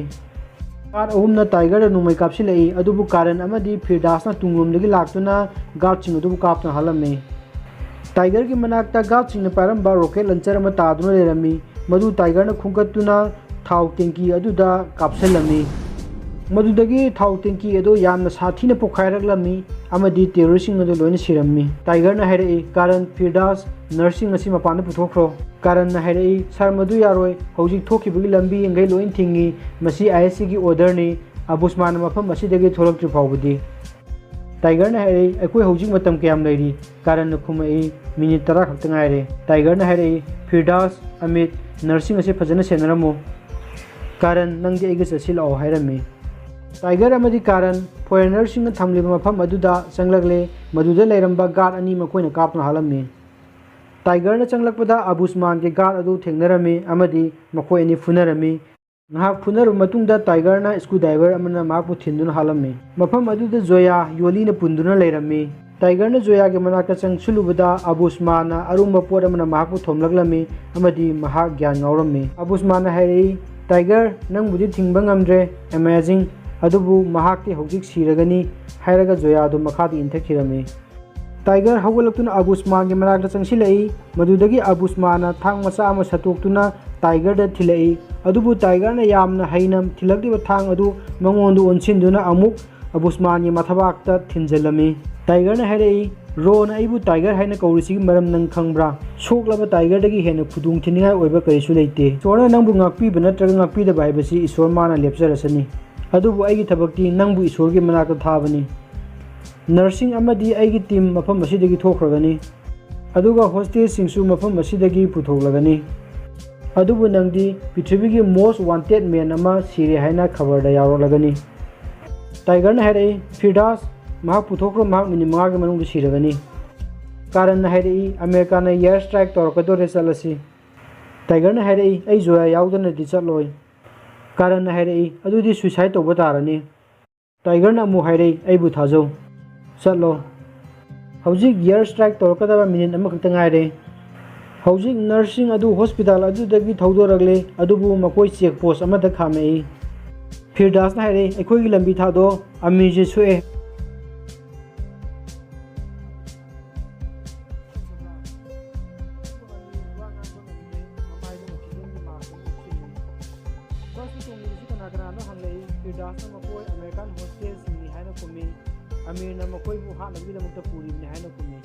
ꯒꯥꯔꯗ ꯑꯍꯨꯝꯅ ꯇꯥꯏꯒꯔꯗ ꯅꯣꯡꯃꯩ ꯀꯥꯞꯁꯤꯜꯂꯛꯏ, ꯑꯗꯨꯕꯨ ꯀꯥꯔꯟ ꯑꯃꯗꯤ ꯐꯤꯔꯗꯥꯁꯅ ꯇꯨꯡꯂꯣꯝꯗꯒꯤ ꯂꯥꯛꯇꯨꯅ ꯒꯥꯔꯗꯁꯤꯡ ꯑꯗꯨꯕꯨ ꯀꯥꯞꯇꯨꯅ ꯍꯥꯠꯂꯝꯃꯤ꯫ ꯇꯥꯏꯒꯔꯒꯤ ꯃꯅꯥꯛꯇ ꯒꯥꯔꯗꯁꯤꯡꯅ ꯄꯥꯏꯔꯝꯕ ꯔꯣꯀꯦꯠ ꯂꯟꯆꯔ ꯑꯃ ꯇꯥꯗꯨꯅ ꯂꯩꯔꯝꯃꯤ, ꯃꯗꯨ ꯇꯥꯏꯒꯔꯅ ꯈꯣꯝꯒꯠꯇꯨꯅ ꯊꯥꯎ ꯇꯦꯡꯀꯤ ꯑꯗꯨꯗ ꯀꯥꯞꯁꯤꯜꯂꯝꯃꯤ꯫ ꯃꯗꯨꯗꯒꯤ ꯊꯥꯎ ꯇꯦꯡꯀꯤ ꯑꯗꯨ ꯌꯥꯝꯅ ꯁꯥꯊꯤꯅ ꯄꯣꯈꯥꯏꯔꯛꯂꯝꯃꯤ ꯑꯃꯗꯤ ꯇꯦꯔꯣꯔꯤꯁꯁꯤꯡ ꯑꯗꯨ ꯂꯣꯏꯅ ꯁꯤꯔꯝꯃꯤ꯫ ꯇꯥꯏꯒꯔꯅ ꯍꯥꯏꯔꯛꯏ, "ꯀꯥꯔꯟ, ꯐꯤꯔꯗꯥꯁ, ꯅꯔꯁꯁꯤꯡ ꯑꯁꯤ ꯃꯄꯥꯟꯗ ꯄꯨꯊꯣꯛꯈ꯭ꯔꯣ"꯫ ꯀꯥꯔꯟꯅ ꯍꯥꯏꯔꯛꯏ, "ꯁꯥꯔ, ꯃꯗꯨ ꯌꯥꯔꯣꯏ꯫ ꯍꯧꯖꯤꯛ ꯊꯣꯛꯈꯤꯕꯒꯤ ꯂꯝꯕꯤ ꯌꯥꯡꯈꯩ ꯂꯣꯏꯅ ꯊꯤꯡꯉꯤ꯫ ꯃꯁꯤ ꯑꯥꯏ ꯑꯦꯁ ꯁꯤꯒꯤ ꯑꯣꯔꯗꯔꯅꯤ꯫ ꯑꯕꯨꯁꯃꯥꯟꯅ ꯃꯐꯝ ꯑꯁꯤꯗꯒꯤ ꯊꯣꯛꯂꯛꯇ꯭ꯔꯤ ꯐꯥꯎꯕꯗꯤ"꯫ ꯇꯥꯏꯒꯔꯅ ꯍꯥꯏꯔꯛꯏ, "ꯑꯩꯈꯣꯏ ꯍꯧꯖꯤꯛ ꯃꯇꯝ ꯀꯌꯥꯝ ꯂꯩꯔꯤ?" ꯀꯥꯔꯟꯅ ꯈꯨꯝꯃꯛꯏ, "ꯃꯤꯅꯤꯠ ꯇꯔꯥ ꯈꯛꯇ ꯉꯥꯏꯔꯦ"꯫ ꯇꯥꯏꯒꯔꯅ ꯍꯥꯏꯔꯛꯏ, "ꯐꯤꯔꯗꯥꯁ, ꯑꯃꯤꯠ, ꯅꯔꯁꯁꯤꯡ ꯑꯁꯤ ꯐꯖꯅ ꯁꯦꯟꯅꯔꯝꯃꯨ꯫ ꯀꯥꯔꯟ, ꯅꯪꯗꯤ ꯑꯩꯒ ꯆꯠꯁꯤꯜꯂꯛꯑꯣ" ꯍꯥꯏꯔꯝꯃꯤ꯫ ꯇꯥꯏꯒꯔ ꯑꯃꯗꯤ ꯀꯥꯔꯟ ꯐꯣꯔꯦꯅꯔꯁꯤꯡꯅ ꯊꯝꯂꯤꯕ ꯃꯐꯝ ꯑꯗꯨꯗ ꯆꯪꯂꯛꯂꯦ꯫ ꯃꯗꯨꯗ ꯂꯩꯔꯝꯕ ꯒꯥꯔꯗ ꯑꯅꯤ ꯃꯈꯣꯏꯅ ꯀꯥꯞꯇꯨꯅ ꯍꯥꯠꯂꯝꯃꯤ꯫ ꯇꯥꯏꯒꯔꯅ ꯆꯪꯂꯛꯄꯗ ꯑꯕꯨꯁꯃꯥꯟꯒꯤ ꯒꯥꯔꯗ ꯑꯗꯨ ꯊꯦꯡꯅꯔꯝꯃꯤ ꯑꯃꯗꯤ ꯃꯈꯣꯏ ꯑꯅꯤ ꯐꯨꯅꯔꯝꯃꯤ꯫ ꯉꯥꯏꯍꯥꯛ ꯐꯨꯅꯔꯕ ꯃꯇꯨꯡꯗ ꯇꯥꯏꯒꯔꯅ ꯁ꯭ꯀ꯭ꯔꯨ ꯗ꯭ꯔꯥꯏꯚꯔ ꯑꯃꯅ ꯃꯍꯥꯛꯄꯨ ꯊꯤꯟꯗꯨꯅ ꯍꯥꯠꯂꯝꯃꯤ꯫ ꯃꯐꯝ ꯑꯗꯨꯗ ꯖꯣꯌꯥ ꯌꯣꯂꯤꯅ ꯄꯨꯟꯗꯨꯅ ꯂꯩꯔꯝꯃꯤ꯫ ꯇꯥꯏꯒꯔꯅ ꯖꯣꯌꯥꯒꯤ ꯃꯅꯥꯛꯇ ꯆꯪꯁꯤꯜꯂꯨꯕꯗ ꯑꯔꯨꯝꯕ ꯄꯣꯠ ꯑꯃꯅ ꯃꯍꯥꯛꯄꯨ ꯊꯣꯝꯂꯛꯂꯝꯃꯤ ꯑꯃꯗꯤ ꯃꯍꯥꯛ ꯒ꯭ꯌꯥꯟ ꯉꯥꯎꯔꯝꯃꯤ꯫ ꯑꯕꯨꯁꯃꯥꯟꯅ ꯍꯥꯏꯔꯛꯏ, "ꯇꯥꯏꯒꯔ, ꯅꯪꯕꯨꯗꯤ ꯊꯤꯡꯕ ꯉꯝꯗ꯭ꯔꯦ, ꯑꯃꯦꯖꯤꯡ, ꯑꯗꯨꯕꯨ ꯃꯍꯥꯛꯇꯤ ꯍꯧꯖꯤꯛ ꯁꯤꯔꯒꯅꯤ" ꯍꯥꯏꯔꯒ ꯖꯣꯌꯥꯗꯨ ꯃꯈꯥꯗ ꯏꯟꯊꯈꯤꯔꯝꯃꯤ꯫ ꯇꯥꯏꯒꯔ ꯍꯧꯒꯠꯂꯛꯇꯨꯅ ꯑꯕꯨꯁꯃꯥꯟꯒꯤ ꯃꯅꯥꯛꯇ ꯆꯪꯁꯤꯜꯂꯛꯏ꯫ ꯃꯗꯨꯗꯒꯤ ꯑꯕꯨꯁꯃꯥꯟꯅ ꯊꯥꯡ ꯃꯆꯥ ꯑꯃ ꯁꯠꯇꯣꯛꯇꯨꯅ ꯇꯥꯏꯒꯔꯗ ꯊꯤꯜꯂꯛꯏ꯫ ꯑꯗꯨꯕꯨ ꯇꯥꯏꯒꯔꯅ ꯌꯥꯝꯅ ꯍꯩꯅ ꯊꯤꯜꯂꯛꯂꯤꯕ ꯊꯥꯡ ꯑꯗꯨ ꯃꯉꯣꯟꯗ ꯑꯣꯟꯁꯤꯟꯗꯨꯅ ꯑꯃꯨꯛ ꯑꯕꯨꯁꯃꯥꯟꯒꯤ ꯃꯊꯕꯥꯛꯇ ꯊꯤꯟꯖꯤꯜꯂꯝꯃꯤ꯫ ꯇꯥꯏꯒꯔꯅ ꯍꯥꯏꯔꯛꯏ, "ꯔꯣꯅ ꯑꯩꯕꯨ ꯇꯥꯏꯒꯔ ꯍꯥꯏꯅ ꯀꯧꯔꯤꯁꯤꯒꯤ ꯃꯔꯝ ꯅꯪ ꯈꯪꯕ꯭ꯔꯥ? ꯁꯣꯛꯂꯕ ꯇꯥꯏꯒꯔꯗꯒꯤ ꯍꯦꯟꯅ ꯈꯨꯗꯣꯡ ꯊꯤꯅꯤꯡꯉꯥꯏ ꯑꯣꯏꯕ ꯀꯔꯤꯁꯨ ꯂꯩꯇꯦ꯫ ꯏꯁꯣꯔꯅ ꯅꯪꯕꯨ ꯉꯥꯛꯄꯤꯕ ꯅꯠꯇ꯭ꯔꯒ ꯉꯥꯛꯄꯤꯗꯕ ꯍꯥꯏꯕꯁꯤ ꯏꯁꯣꯔ ꯃꯥꯅ ꯂꯦꯞꯆꯔꯁꯅꯤ꯫ ꯑꯗꯨꯕꯨ ꯑꯩꯒꯤ ꯊꯕꯛꯇꯤ ꯅꯪꯕꯨ ꯏꯁꯣꯔꯒꯤ ꯃꯅꯥꯛꯇ ꯊꯥꯕꯅꯤ꯫ ꯅꯔꯁꯁꯤꯡ ꯑꯃꯗꯤ ꯑꯩꯒꯤ ꯇꯤꯝ ꯃꯐꯝ ꯑꯁꯤꯗꯒꯤ ꯊꯣꯛꯈ꯭ꯔꯒꯅꯤ, ꯑꯗꯨꯒ ꯍꯣꯁꯇꯦꯖꯁꯤꯡꯁꯨ ꯃꯐꯝ ꯑꯁꯤꯗꯒꯤ ꯄꯨꯊꯣꯛꯂꯒꯅꯤ꯫ ꯑꯗꯨꯕꯨ ꯅꯪꯗꯤ ꯄ꯭ꯔꯤꯊꯤꯕꯤꯒꯤ most wanted man ꯑꯃ ꯁꯤꯔꯦ ꯍꯥꯏꯅ ꯈꯕꯔꯗ ꯌꯥꯎꯔꯛꯂꯒꯅꯤ꯫" ꯇꯥꯏꯒꯔꯅ ꯍꯥꯏꯔꯛꯏ, "ꯐꯤꯔꯗꯥꯁ, ꯃꯍꯥꯛ ꯄꯨꯊꯣꯛꯈ꯭ꯔꯣ, ꯃꯍꯥꯛ ꯃꯤꯅꯤꯠ ꯃꯉꯥꯒꯤ ꯃꯅꯨꯡꯗ ꯁꯤꯔꯒꯅꯤ꯫" ꯀꯥꯔꯟꯅ ꯍꯥꯏꯔꯛꯏ, "ꯑꯃꯦꯔꯤꯀꯥꯅ ꯏꯌꯔ ꯁ꯭ꯇ꯭ꯔꯥꯏꯛ ꯇꯧꯔꯛꯀꯗꯧꯔꯦ, ꯆꯠꯂꯁꯤ꯫" ꯇꯥꯏꯒꯔꯅ ꯍꯥꯏꯔꯛꯏ, "ꯑꯩ ꯖꯣꯌꯥ ꯌꯥꯎꯗꯅꯗꯤ ꯆꯠꯂꯣꯏ꯫" ꯀꯥꯔꯟꯅ ꯍꯥꯏꯔꯛꯏ, "ꯑꯗꯨꯗꯤ ꯁꯨꯏꯁꯥꯏꯗ ꯇꯧꯕ ꯇꯥꯔꯅꯤ꯫" ꯇꯥꯏꯒꯔꯅ ꯑꯃꯨꯛ ꯍꯥꯏꯔꯛꯏ, "ꯑꯩꯕꯨ ꯊꯥꯖꯧ, ꯆꯠꯂꯣ꯫" ꯍꯧꯖꯤꯛ ꯏꯌꯔ ꯁ꯭ꯇ꯭ꯔꯥꯏꯛ ꯇꯧꯔꯛꯀꯗꯕ ꯃꯤꯅꯤꯠ ꯑꯃꯈꯛꯇ ꯉꯥꯏꯔꯦ꯫ ꯍꯧꯖꯤꯛ ꯅꯔꯁꯁꯤꯡ ꯑꯗꯨ ꯍꯣꯁꯄꯤꯇꯥꯜ ꯑꯗꯨꯗꯒꯤ ꯊꯧꯗꯣꯔꯛꯂꯦ, ꯑꯗꯨꯕꯨ ꯃꯈꯣꯏ ꯆꯦꯛ ꯄꯣꯁ ꯑꯃꯗ ꯈꯥꯝꯃꯛꯏ꯫ ꯐꯤꯔꯗꯥꯁꯅ ꯍꯥꯏꯔꯛꯏ, "ꯑꯩꯈꯣꯏꯒꯤ ꯂꯝꯕꯤ ꯊꯥꯗꯣꯛꯑꯣ, ꯑꯃꯤꯔꯁꯦ ꯁꯣꯛꯑꯦ꯫" ꯕꯁꯇ ꯇꯣꯡꯂꯤꯕꯁꯤ ꯀꯅꯥ ꯀꯅꯥꯅꯣ ꯍꯪꯂꯛꯏ꯫ ꯐꯤꯔꯗꯥꯁꯅ ꯃꯈꯣꯏ ꯑꯃꯦꯔꯤꯀꯥꯟ ꯍꯣꯁꯇꯦꯖꯁꯤꯡꯅꯤ ꯍꯥꯏꯅ ꯈꯨꯝꯃꯤ꯫ ꯑꯃꯤꯔꯅ ꯃꯈꯣꯏꯕꯨ ꯍꯥꯠꯅꯕꯒꯤꯗꯃꯛꯇ ꯄꯨꯔꯤꯕꯅꯤ ꯍꯥꯏꯅ ꯈꯨꯝꯃꯤ꯫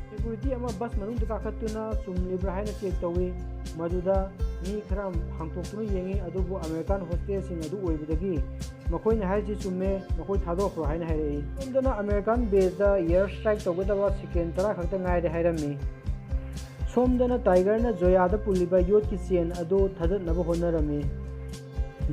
ꯁꯦꯀ꯭ꯌꯨꯔꯤꯇꯤ ꯑꯃ ꯕꯁ ꯃꯅꯨꯡꯗ ꯀꯥꯈꯠꯇꯨꯅ ꯆꯨꯝꯂꯤꯕ꯭ꯔꯥ ꯍꯥꯏꯅ ꯆꯦꯛ ꯇꯧꯏ꯫ ꯃꯗꯨꯗ ꯃꯤ ꯈꯔ ꯍꯥꯡꯇꯣꯛꯇꯨꯅ ꯌꯦꯡꯉꯤ, ꯑꯗꯨꯕꯨ ꯑꯃꯦꯔꯤꯀꯥꯟ ꯍꯣꯁꯇꯦꯖꯁꯤꯡ ꯑꯗꯨ ꯑꯣꯏꯕꯗꯒꯤ ꯃꯈꯣꯏꯅ ꯍꯥꯏꯔꯤꯁꯤ ꯆꯨꯝꯃꯦ, ꯃꯈꯣꯏ ꯊꯥꯗꯣꯛꯈ꯭ꯔꯣ ꯍꯥꯏꯅ ꯍꯥꯏꯔꯛꯏ꯫ ꯁꯣꯝꯗꯅ ꯑꯃꯦꯔꯤꯀꯥꯟ ꯕꯦꯖꯇ ꯏꯌꯔ ꯁ꯭ꯇ꯭ꯔꯥꯏꯛ ꯇꯧꯒꯗꯕ ꯁꯦꯀꯦꯟ ꯇꯔꯥ ꯈꯛꯇ ꯉꯥꯏꯔꯦ ꯍꯥꯏꯔꯝꯃꯤ꯫ ꯁꯣꯝꯗꯅ ꯇꯥꯏꯒꯔꯅ ꯖꯣꯌꯥꯗ ꯄꯨꯜꯂꯤꯕ ꯌꯣꯠꯀꯤ ꯆꯦꯟ ꯑꯗꯨ ꯊꯥꯗꯠꯅꯕ ꯍꯣꯠꯅꯔꯝꯃꯤ꯫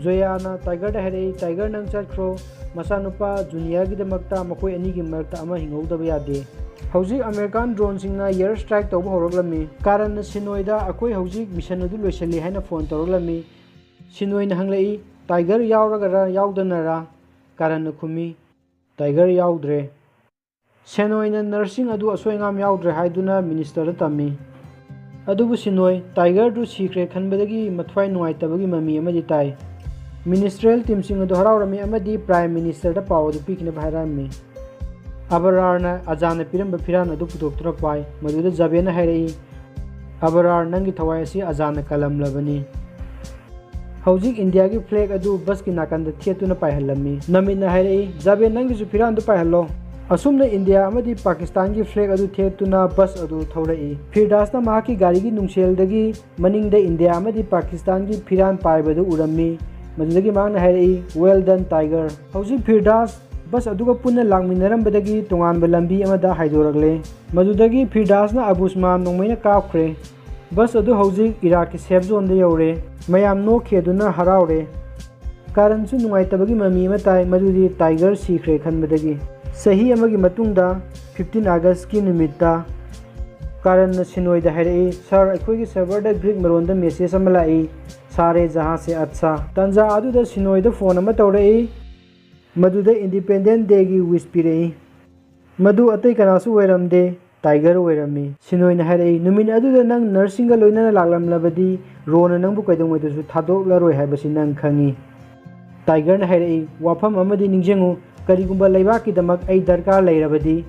ꯖꯣꯌꯥꯅ ꯇꯥꯏꯒꯔꯗ ꯍꯥꯏꯔꯛꯏ, "ꯇꯥꯏꯒꯔ, ꯅꯪ ꯆꯠꯈ꯭ꯔꯣ, ꯃꯆꯥꯅꯨꯄꯥ ꯖꯨꯅꯤꯌꯔꯒꯤꯗꯃꯛꯇ ꯃꯈꯣꯏ ꯑꯅꯤꯒꯤ ꯃꯔꯛꯇ ꯑꯃ ꯍꯤꯡꯍꯧꯗꯕ ꯌꯥꯗꯦ꯫" ꯍꯧꯖꯤꯛ ꯑꯃꯦꯔꯤꯀꯥꯟ ꯗ꯭ꯔꯣꯟꯁꯤꯡꯅ ꯏꯌꯔ ꯁ꯭ꯇ꯭ꯔꯥꯏꯛ ꯇꯧꯕ ꯍꯧꯔꯛꯂꯝꯃꯤ꯫ ꯀꯥꯔꯟꯅ ꯁꯤꯅꯣꯏꯗ ꯑꯩꯈꯣꯏ ꯍꯧꯖꯤꯛ ꯃꯤꯁꯟ ꯑꯗꯨ ꯂꯣꯏꯁꯤꯜꯂꯤ ꯍꯥꯏꯅ ꯐꯣꯟ ꯇꯧꯔꯛꯂꯝꯃꯤ꯫ ꯁꯤꯟꯑꯣꯏꯅ ꯍꯪꯂꯛꯏ, "ꯇꯥꯏꯒꯔ ꯌꯥꯎꯔꯒꯔ ꯌꯥꯎꯗꯅꯔ?" ꯀꯥꯔꯟꯅ ꯈꯨꯝꯃꯤ, "ꯇꯥꯏꯒꯔ ꯌꯥꯎꯗ꯭ꯔꯦ"꯫ ꯁꯦꯟꯑꯣꯏꯅ ꯅꯔꯁꯁꯤꯡ ꯑꯗꯨ ꯑꯁꯣꯏ ꯑꯉꯥꯝ ꯌꯥꯎꯗ꯭ꯔꯦ ꯍꯥꯏꯗꯨꯅ ꯃꯤꯅꯤꯁꯇꯔꯗ ꯇꯝꯃꯤ꯫ ꯑꯗꯨꯕꯨ ꯁꯤꯟꯑꯣꯏ ꯇꯥꯏꯒꯔꯗꯨ ꯁꯤꯈ꯭ꯔꯦ ꯈꯟꯕꯗꯒꯤ ꯃꯊ꯭ꯋꯥꯏ ꯅꯨꯡꯉꯥꯏꯇꯕꯒꯤ ꯃꯃꯤ ꯑꯃꯗꯤ ꯇꯥꯏ꯫ ꯃꯤꯅꯤꯁꯇ꯭ꯔꯤꯌꯦꯜ ꯇꯤꯝꯁꯤꯡ ꯑꯗꯨ ꯍꯔꯥꯎꯔꯝꯃꯤ ꯑꯃꯗꯤ ꯄ꯭ꯔꯥꯏꯝ ꯃꯤꯅꯤꯁꯇꯔꯗ ꯄꯥꯎ ꯑꯗꯨ ꯄꯤꯈꯤꯅꯕ ꯍꯥꯏꯔꯛꯑꯝꯃꯤ꯫ ꯑꯕꯔꯥꯔꯅ ꯑꯖꯥꯅ ꯄꯤꯔꯝꯕ ꯐꯤꯔꯥꯟ ꯑꯗꯨ ꯄꯨꯊꯣꯛꯇꯨꯅ ꯄꯥꯏ꯫ ꯃꯗꯨꯗ ꯖꯥꯕꯦꯟꯅ ꯍꯥꯏꯔꯛꯏ, "ꯑꯕꯔꯥꯔ, ꯅꯪꯒꯤ ꯊꯋꯥꯏ ꯑꯁꯤ ꯑꯖꯥꯅ ꯀꯜꯂꯝꯂꯕꯅꯤ"꯫ ꯍꯧꯖꯤꯛ ꯏꯟꯗꯤꯌꯥꯒꯤ ꯐ꯭ꯂꯦꯒ ꯑꯗꯨ ꯕꯁꯀꯤ ꯅꯥꯀꯟꯗ ꯊꯦꯠꯇꯨꯅ ꯄꯥꯏꯍꯜꯂꯝꯃꯤ꯫ ꯅꯃꯤꯠꯅ ꯍꯥꯏꯔꯛꯏ, "ꯖꯥꯕꯦꯟ, ꯅꯪꯒꯤꯁꯨ ꯐꯤꯔꯥꯟꯗꯨ ꯄꯥꯏꯍꯜꯂꯣ"꯫ ꯑꯁꯨꯝꯅ ꯏꯟꯗꯤꯌꯥ ꯑꯃꯗꯤ ꯄꯥꯀꯤꯁꯇꯥꯟꯒꯤ ꯐ꯭ꯂꯦꯒ ꯑꯗꯨ ꯊꯦꯠꯇꯨꯅ ꯕꯁ ꯑꯗꯨ ꯊꯧꯔꯛꯏ꯫ ꯐꯤꯔꯗꯥꯁꯅ ꯃꯍꯥꯛꯀꯤ ꯒꯥꯔꯤꯒꯤ ꯅꯨꯡꯁꯦꯜꯗꯒꯤ ꯃꯅꯤꯡꯗ ꯏꯟꯗꯤꯌꯥ ꯑꯃꯗꯤ ꯄꯥꯀꯤꯁꯇꯥꯟꯒꯤ ꯐꯤꯔꯥꯟ ꯄꯥꯏꯕꯗꯨ ꯎꯔꯝꯃꯤ꯫ ꯃꯗꯨꯗꯒꯤ ꯃꯍꯥꯛꯅ ꯍꯥꯏꯔꯛꯏ, "Well done, Tiger"꯫ ꯍꯧꯖꯤꯛ ꯐꯤꯔꯗꯥꯁ ꯕꯁ ꯑꯗꯨꯒ ꯄꯨꯟꯅ ꯂꯥꯛꯃꯤꯟꯅꯔꯝꯕꯗꯒꯤ ꯇꯣꯉꯥꯟꯕ ꯂꯝꯕꯤ ꯑꯃꯗ ꯍꯥꯏꯗꯣꯔꯛꯂꯦ꯫ ꯃꯗꯨꯗꯒꯤ ꯐꯤꯔꯗꯥꯁꯅ ꯑꯕꯨꯁꯃꯥꯟ ꯅꯣꯡꯃꯩꯅ ꯀꯥꯞꯈ꯭ꯔꯦ꯫ ꯕꯁ ꯑꯗꯨ ꯍꯧꯖꯤꯛ ꯏꯔꯥꯛꯀꯤ ꯁꯦꯐ ꯖꯣꯟꯗ ꯌꯧꯔꯦ꯫ ꯃꯌꯥꯝ ꯅꯣꯛꯈꯤ ꯑꯗꯨꯅ ꯍꯔꯥꯎꯔꯦ꯫ ꯀꯥꯔꯟꯁꯨ ꯅꯨꯡꯉꯥꯏꯇꯕꯒꯤ ꯃꯃꯤ ꯑꯃ ꯇꯥꯏ, ꯃꯗꯨꯗꯤ ꯇꯥꯏꯒꯔ ꯁꯤꯈ꯭ꯔꯦ ꯈꯟꯕꯗꯒꯤ꯫ ꯆꯍꯤ ꯑꯃꯒꯤ ꯃꯇꯨꯡꯗ, ꯐꯤꯐꯇꯤꯟ ꯑꯥꯒꯁꯀꯤ ꯅꯨꯃꯤꯠꯇ, ꯀꯥꯔꯟꯅ ꯁꯤꯟꯑꯣꯏꯗ ꯍꯥꯏꯔꯛꯏ, "ꯁꯥꯔ, ꯑꯩꯈꯣꯏꯒꯤ ꯁꯔꯚꯔꯗ ꯒ꯭ꯔꯤꯛ ꯃꯔꯣꯟꯗ ꯃꯦꯁꯦꯖ ꯑꯃ ꯂꯥꯛꯏ, ꯁꯥꯔꯦ ꯖꯍꯥ ꯁꯦ ꯑꯠꯁꯥ"꯫ ꯇꯥꯟꯖꯥ ꯑꯗꯨꯗ ꯁꯤꯟꯑꯣꯏꯗ ꯐꯣꯟ ꯑꯃ ꯇꯧꯔꯛꯏ꯫ ꯃꯗꯨꯗ ꯏꯟꯗꯤꯄꯦꯟꯗꯦꯟ ꯗꯦꯒꯤ ꯋꯤꯁ ꯄꯤꯔꯛꯏ꯫ ꯃꯗꯨ ꯑꯇꯩ ꯀꯅꯥꯁꯨ ꯑꯣꯏꯔꯝꯗꯦ, ꯇꯥꯏꯒꯔ ꯑꯣꯏꯔꯝꯃꯤ꯫ ꯁꯤꯟꯑꯣꯏꯅ ꯍꯥꯏꯔꯛꯏ, "ꯅꯨꯃꯤꯠ ꯑꯗꯨꯗ ꯅꯪ ꯅꯔꯁꯁꯤꯡꯒ ꯂꯣꯏꯅꯅ ꯂꯥꯛꯂꯝꯂꯕꯗꯤ ꯔꯣꯅ ꯅꯪꯕꯨ ꯀꯩꯗꯧꯉꯩꯗꯁꯨ ꯊꯥꯗꯣꯛꯂꯔꯣꯏ ꯍꯥꯏꯕꯁꯤ ꯅꯪ ꯈꯪꯉꯤ"꯫ ꯇꯥꯏꯒꯔꯅ ꯍꯥꯏꯔꯛꯏ, "ꯋꯥꯐꯝ ꯑꯃꯗꯤ ꯅꯤꯡꯁꯤꯡꯉꯨ, ꯀꯔꯤꯒꯨꯝꯕ ꯂꯩꯕꯥꯛꯀꯤꯗꯃꯛ ꯑꯩ ꯗꯔꯀꯥꯔ ꯂꯩꯔꯕꯗꯤ"꯫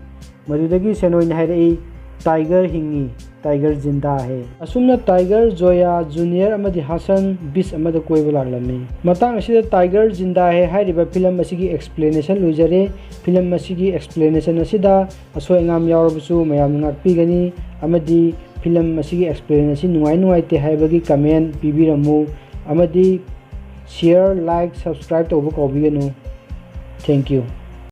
ꯃꯗꯨꯗꯒꯤ ꯁꯦꯟꯑꯣꯏꯅ ꯍꯥꯏꯔꯛꯏ, "ꯇꯥꯏꯒꯔ ꯍꯤꯡꯉꯤ, ꯇꯥꯏꯒꯔ ꯖꯤꯟꯗꯥ ꯍꯦ"꯫ ꯑꯁꯨꯝꯅ ꯇꯥꯏꯒꯔ, ꯖꯣꯌꯥ, ꯖꯨꯅꯤꯌꯔ ꯑꯃꯗꯤ ꯍꯥꯁꯟ ꯕꯤꯆ ꯑꯃꯗ ꯀꯣꯏꯕ ꯂꯥꯛꯂꯝꯃꯤ꯫ ꯃꯇꯥꯡ ꯑꯁꯤꯗ "ꯇꯥꯏꯒꯔ ꯖꯤꯟꯗꯥ ꯍꯦ" ꯍꯥꯏꯔꯤꯕ ꯐꯤꯂꯝ ꯑꯁꯤꯒꯤ ꯑꯦꯛꯁꯄ꯭ꯂꯦꯅꯦꯁꯟ ꯂꯣꯏꯖꯔꯦ꯫ ꯐꯤꯂꯝ ꯑꯁꯤꯒꯤ ꯑꯦꯛꯁꯄ꯭ꯂꯦꯅꯦꯁꯟ ꯑꯁꯤꯗ ꯑꯁꯣꯏ ꯑꯉꯥꯝ ꯌꯥꯎꯔꯕꯁꯨ ꯃꯌꯥꯝꯅ ꯉꯥꯛꯄꯤꯒꯅꯤ, ꯑꯃꯗꯤ ꯐꯤꯂꯝ ꯑꯁꯤꯒꯤ ꯑꯦꯛꯁꯄ꯭ꯂꯦꯅꯦꯁꯟ ꯅꯨꯡꯉꯥꯏ ꯅꯨꯡꯉꯥꯏꯇꯦ ꯍꯥꯏꯕꯒꯤ ꯀꯃꯦꯟ ꯄꯤꯕꯤꯔꯝꯃꯨ, ꯑꯃꯗꯤ ꯁꯤꯌꯔ, ꯂꯥꯏꯛ, ꯁꯕꯁꯀ꯭ꯔꯥꯏꯕ ꯇꯧꯕ ꯀꯥꯎꯕꯤꯒꯅꯨ꯫ Thank you꯫